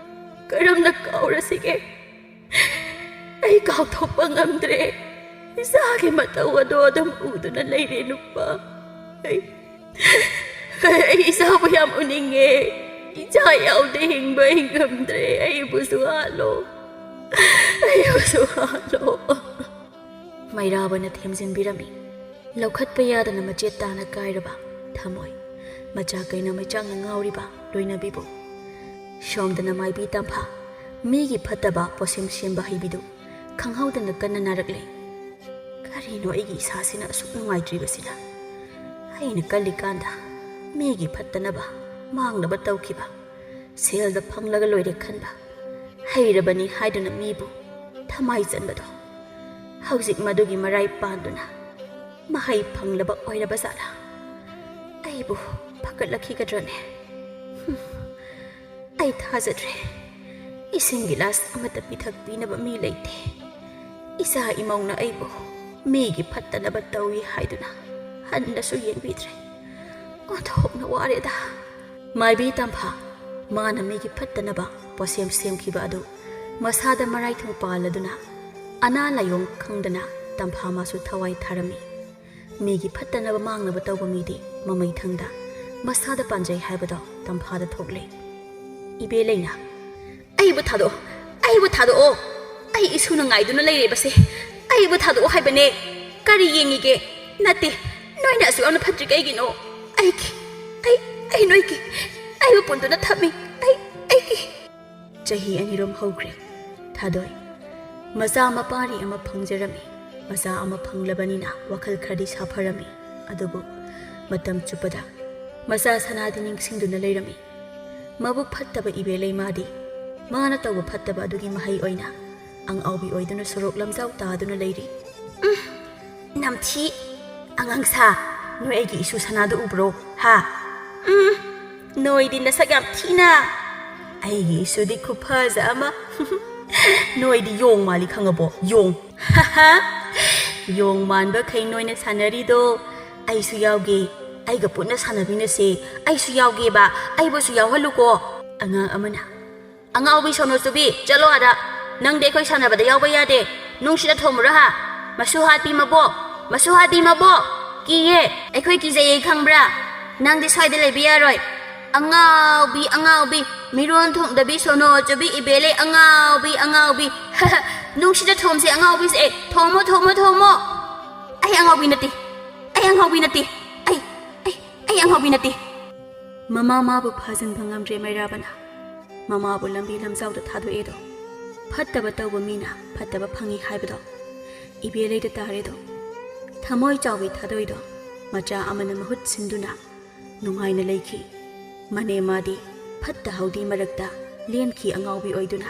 ꯀꯔꯝꯅ ꯀꯥꯎꯔꯁꯤꯒꯦ? ꯑꯩ ꯀꯥꯎꯊꯣꯛꯄ ꯉꯝꯗ꯭ꯔꯦ꯫ ꯏꯆꯥꯒꯤ ꯃꯇꯧ ꯑꯗꯣ ꯑꯗꯨꯝ ꯎꯗꯨꯅ ꯂꯩꯔꯦ ꯅꯨꯄꯥ꯫ ꯑꯩ, ꯑꯩ ꯏꯆꯥꯕꯨ ꯌꯥꯝ ꯎꯅꯤꯡꯉꯦ꯫ ꯏꯆꯥ ꯌꯥꯎꯗꯦ ꯍꯤꯡꯕ ꯑꯩ ꯉꯝꯗ꯭ꯔꯦ꯫ ꯑꯩꯕꯨꯁꯨ ꯍꯥꯠꯂꯣ꯫ ꯑꯩꯕꯨꯁꯨ ꯍꯥꯠꯂꯣ꯫ ꯃꯩꯔꯥꯕꯅ ꯊꯦꯝꯖꯤꯟꯕꯤꯔꯝꯃꯤ꯫ ꯂꯧꯈꯠꯄ ꯌꯥꯗꯅ ꯃꯆꯦꯠ ꯇꯥꯅ ꯀꯥꯏꯔꯕ ꯊꯃꯣꯏ, ꯃꯆꯥ ꯀꯩꯅ ꯃꯩꯆꯥꯛꯅ ꯉꯥꯎꯔꯤꯕ ꯂꯣꯏꯅꯕꯤꯕꯨ꯫ ꯁꯣꯝꯗꯅ ꯃꯥꯏꯕꯤ ꯇꯝꯐꯥ, ꯃꯤꯒꯤ ꯐꯠꯇꯕ ꯄꯣꯠꯁꯦꯝ ꯁꯦꯝꯕ ꯍꯩꯕꯤꯗꯨ ꯈꯪꯍꯧꯗꯅ ꯀꯟꯅ ꯅꯥꯔꯛꯂꯦ꯫ ꯀꯔꯤꯅꯣ ꯑꯩꯒꯤ ꯏꯁꯥꯁꯤꯅ ꯑꯁꯨꯛ ꯅꯨꯡꯉꯥꯏꯇ꯭ꯔꯤꯕꯁꯤꯅ? ꯑꯩꯅ ꯀꯜꯂꯤꯀꯥꯟꯗ ꯃꯤꯒꯤ ꯐꯠꯇꯅꯕ, ꯃꯥꯡꯅꯕ ꯇꯧꯈꯤꯕ, ꯁꯦꯜꯗ ꯐꯪꯂꯒ ꯂꯣꯏꯔꯦ ꯈꯟꯕ, ꯍꯩꯔꯕꯅꯤ ꯍꯥꯏꯗꯨꯅ ꯃꯤꯕꯨ ꯊꯃꯥꯏ ꯆꯟꯕꯗꯣ, ꯍꯧꯖꯤꯛ ꯃꯗꯨꯒꯤ ꯃꯔꯥꯏ ꯄꯥꯟꯗꯨꯅ ꯃꯍꯩ ꯐꯪꯂꯕ ꯑꯣꯏꯔꯕ ꯖꯥꯠꯂꯥ? ꯑꯩꯕꯨ ꯐꯒꯠꯂꯛꯈꯤꯒꯗ꯭ꯔꯅꯦ? ꯍꯨꯝ, ꯑꯩ ꯊꯥꯖꯗ꯭ꯔꯦ꯫ ꯏꯁꯤꯡ ꯒꯤꯂꯥꯁ ꯑꯃꯠꯇ ꯄꯤꯊꯛꯄꯤꯅꯕ ꯃꯤ ꯂꯩꯇꯦ꯫ ꯏꯆꯥ ꯏꯃꯧꯅ ꯑꯩꯕꯨ ꯃꯤꯒꯤ ꯐꯠꯇꯅꯕ ꯇꯧꯏ ꯍꯥꯏꯗꯨꯅ ꯍꯟꯅꯁꯨ ꯌꯦꯡꯕꯤꯗ꯭ꯔꯦ꯫ ꯑꯣꯟꯊꯣꯛꯅ ꯋꯥꯔꯦꯗ꯫ ꯃꯥꯏꯕꯤ ꯇꯝꯐꯥ, ꯃꯥꯅ ꯃꯤꯒꯤ ꯐꯠꯇꯅꯕ ꯄꯣꯠꯁꯦꯝ ꯁꯦꯝꯈꯤꯕ ꯑꯗꯨ ꯃꯁꯥꯗ ꯃꯔꯥꯏꯊꯣꯡ ꯄꯥꯜꯂꯗꯨꯅ, ꯑꯅꯥ ꯂꯥꯏꯌꯣꯡ ꯈꯪꯗꯅ ꯇꯝꯐꯥ ꯃꯥꯁꯨ ꯊꯋꯥꯏ ꯊꯥꯔꯝꯃꯤ꯫ ꯃꯤꯒꯤ ꯐꯠꯇꯅꯕ ꯃꯥꯡꯅꯕ ꯇꯧꯕ ꯃꯤꯗꯤ ꯃꯃꯩꯊꯪꯗ ꯃꯁꯥꯗ ꯄꯥꯟꯖꯩ ꯍꯥꯏꯕꯗꯣ ꯇꯝꯐꯥꯗ ꯊꯣꯛꯂꯦ꯫ ꯏꯕꯦꯂꯩꯅ, "ꯑꯩꯕꯨ ꯊꯥꯗꯣꯛꯑꯣ, ꯑꯩꯕꯨ ꯊꯥꯗꯣꯛꯑꯣ꯫ ꯑꯩ ꯏꯁꯨꯅ ꯉꯥꯏꯗꯨꯅ ꯂꯩꯔꯤꯕꯁꯦ꯫ ꯑꯩꯕꯨ ꯊꯥꯗꯣꯛꯑꯣ ꯍꯥꯏꯕꯅꯦ꯫ ꯀꯔꯤ ꯌꯦꯡꯉꯤꯒꯦ? ꯅꯠꯇꯦ, ꯅꯣꯏꯅ ꯑꯁꯨꯛ ꯌꯥꯝꯅ ꯐꯠꯇ꯭ꯔꯤ ꯀꯩꯒꯤꯅꯣ? ꯑꯩꯒꯤ, ꯑꯩ, ꯑꯩ ꯅꯣꯏꯒꯤ, ꯑꯩꯕꯨ ꯄꯨꯟꯗꯨꯅ ꯊꯝꯃꯤ꯫ ꯑꯩ, ꯑꯩꯒꯤ"꯫ ꯆꯍꯤ ꯑꯅꯤꯔꯣꯝ ꯍꯧꯈ꯭ꯔꯦ꯫ ꯊꯥꯗꯣꯏ ꯃꯆꯥ ꯃꯄꯥꯔꯤ ꯑꯃ ꯐꯪꯖꯔꯝꯃꯤ꯫ ꯃꯆꯥ ꯑꯃ ꯐꯪꯂꯕꯅꯤꯅ ꯋꯥꯈꯜ ꯈꯔꯗꯤ ꯁꯥꯐꯔꯝꯃꯤ꯫ ꯑꯗꯨꯕꯨ ꯃꯇꯝ ꯆꯨꯞꯄꯗ ꯃꯆꯥ ꯁꯅꯥꯗꯤ ꯅꯤꯡꯁꯤꯡꯗꯨꯅ ꯂꯩꯔꯝꯃꯤ꯫ ꯃꯕꯨꯛ ꯐꯠꯇꯕ ꯏꯕꯦꯂꯩꯃꯥꯗꯤ ꯃꯥꯅ ꯇꯧꯕ ꯐꯠꯇꯕ ꯑꯗꯨꯒꯤ ꯃꯍꯩ ꯑꯣꯏꯅ ꯑꯉꯥꯎꯕꯤ ꯑꯣꯏꯗꯨꯅ ꯁꯣꯔꯣꯛ ꯂꯝꯖꯥꯎ ꯇꯥꯗꯨꯅ ꯂꯩꯔꯤ꯫ ꯎꯝ, ꯅꯝꯊꯤ꯫ ꯑꯉꯥꯡꯁꯥ, ꯅꯣꯏ ꯑꯩꯒꯤ ꯏꯁꯨ ꯁꯅꯥꯗꯨ ꯎꯕ꯭ꯔꯣ? ꯍꯥ? ꯎꯝ, ꯅꯣꯏꯗꯤ ꯅꯁꯛ ꯌꯥꯝ ꯊꯤꯅ꯫ ꯑꯩꯒꯤ ꯏꯁꯨꯗꯤ ꯈꯨꯐꯖ ꯑꯃ꯫ ꯅꯣꯏꯗꯤ ꯌꯣꯡ ꯃꯥꯜꯂꯤ ꯈꯪꯉꯕꯣ? ꯌꯣꯡ꯫ ꯌꯣꯡ ꯃꯥꯟꯕꯈꯩ ꯅꯣꯏꯅ ꯁꯥꯟꯅꯔꯤꯗꯣ ꯑꯩꯁꯨ ꯌꯥꯎꯒꯦ꯫ ꯑꯩꯒ ꯄꯨꯟꯅ ꯁꯥꯟꯅꯃꯤꯟꯅꯁꯦ꯫ ꯑꯩꯁꯨ ꯌꯥꯎꯒꯦꯕ꯫ ꯑꯩꯕꯨꯁꯨ ꯌꯥꯎꯍꯜꯂꯨꯀꯣ꯫ ꯑꯉꯥꯡ ꯑꯃꯅ, "ꯑꯉꯥꯎꯕꯤ ꯁꯣꯅꯣꯆꯨꯕꯤ, ꯆꯠꯂꯣ ꯑꯥꯗ꯫ ꯅꯪꯗꯤ ꯑꯩꯈꯣꯏ ꯁꯥꯟꯅꯕꯗ ꯌꯥꯎꯕ ꯌꯥꯗꯦ꯫ ꯅꯨꯡꯁꯤꯗ ꯊꯣꯝꯃꯨꯔꯣ ꯍꯥ? ꯃꯁꯨ ꯍꯥꯠꯄꯤ ꯃꯕꯣꯛ, ꯃꯁꯨ ꯍꯥꯠꯄꯤ ꯃꯕꯣꯛ꯫ ꯀꯤꯌꯦ, ꯑꯩꯈꯣꯏ ꯀꯤꯖꯩꯌꯦ ꯈꯪꯕ꯭ꯔꯥ?" ꯅꯪꯗꯤ ꯁ꯭ꯋꯥꯏꯗ ꯂꯩꯕ ꯌꯥꯔꯣꯏ꯫ ꯑꯉꯥꯎꯕꯤ, ꯑꯉꯥꯎꯕꯤ, ꯃꯤꯔꯣꯟ ꯊꯣꯡꯗꯕꯤ, ꯁꯣꯅꯣ ꯆꯨꯕꯤ, ꯏꯕꯦꯂꯩ, ꯑꯉꯥꯎꯕꯤ, ꯑꯉꯥꯎꯕꯤ꯫ ꯅꯨꯡꯁꯤꯗ ꯊꯣꯝꯁꯦ ꯑꯉꯥꯎꯕꯤꯁꯦ꯫ ꯑꯦ, ꯊꯣꯝꯃꯣ, ꯊꯣꯝꯃꯣ, ꯊꯣꯝꯃꯣ꯫ ꯑꯩ ꯑꯉꯥꯎꯕꯤ ꯅꯠꯇꯦ꯫ ꯑꯩ ꯑꯉꯥꯎꯕꯤ ꯅꯠꯇꯦ꯫ ꯑꯩ, ꯑꯩ, ꯑꯩ ꯑꯉꯥꯎꯕꯤ ꯅꯠꯇꯦ꯫ ꯃꯃꯥ ꯃꯥꯕꯨ ꯐꯥꯖꯤꯟꯕ ꯉꯝꯗ꯭ꯔꯦ ꯃꯩꯔꯥꯕꯅ꯫ ꯃꯃꯥꯕꯨ ꯂꯝꯕꯤ ꯂꯝꯖꯥꯎꯗ ꯊꯥꯗꯣꯛꯑꯦꯗꯣ꯫ ꯐꯠꯇꯕ ꯇꯧꯕ ꯃꯤꯅ ꯐꯠꯇꯕ ꯐꯪꯉꯤ ꯍꯥꯏꯕꯗꯣ ꯏꯕꯦꯂꯩꯗ ꯇꯥꯔꯦꯗꯣ꯫ ꯊꯃꯣꯏ ꯆꯥꯎꯕꯤ ꯊꯥꯗꯣꯏꯗꯣ ꯃꯆꯥ ꯑꯃꯅ ꯃꯍꯨꯠ ꯁꯤꯟꯗꯨꯅ ꯅꯨꯡꯉꯥꯏꯅ ꯂꯩꯈꯤ꯫ ꯃꯅꯦ ꯃꯥꯗꯤ ꯐꯠꯇ ꯍꯥꯎꯗꯤ ꯃꯔꯛꯇ ꯂꯦꯟꯈꯤ ꯑꯉꯥꯎꯕꯤ ꯑꯣꯏꯗꯨꯅ꯫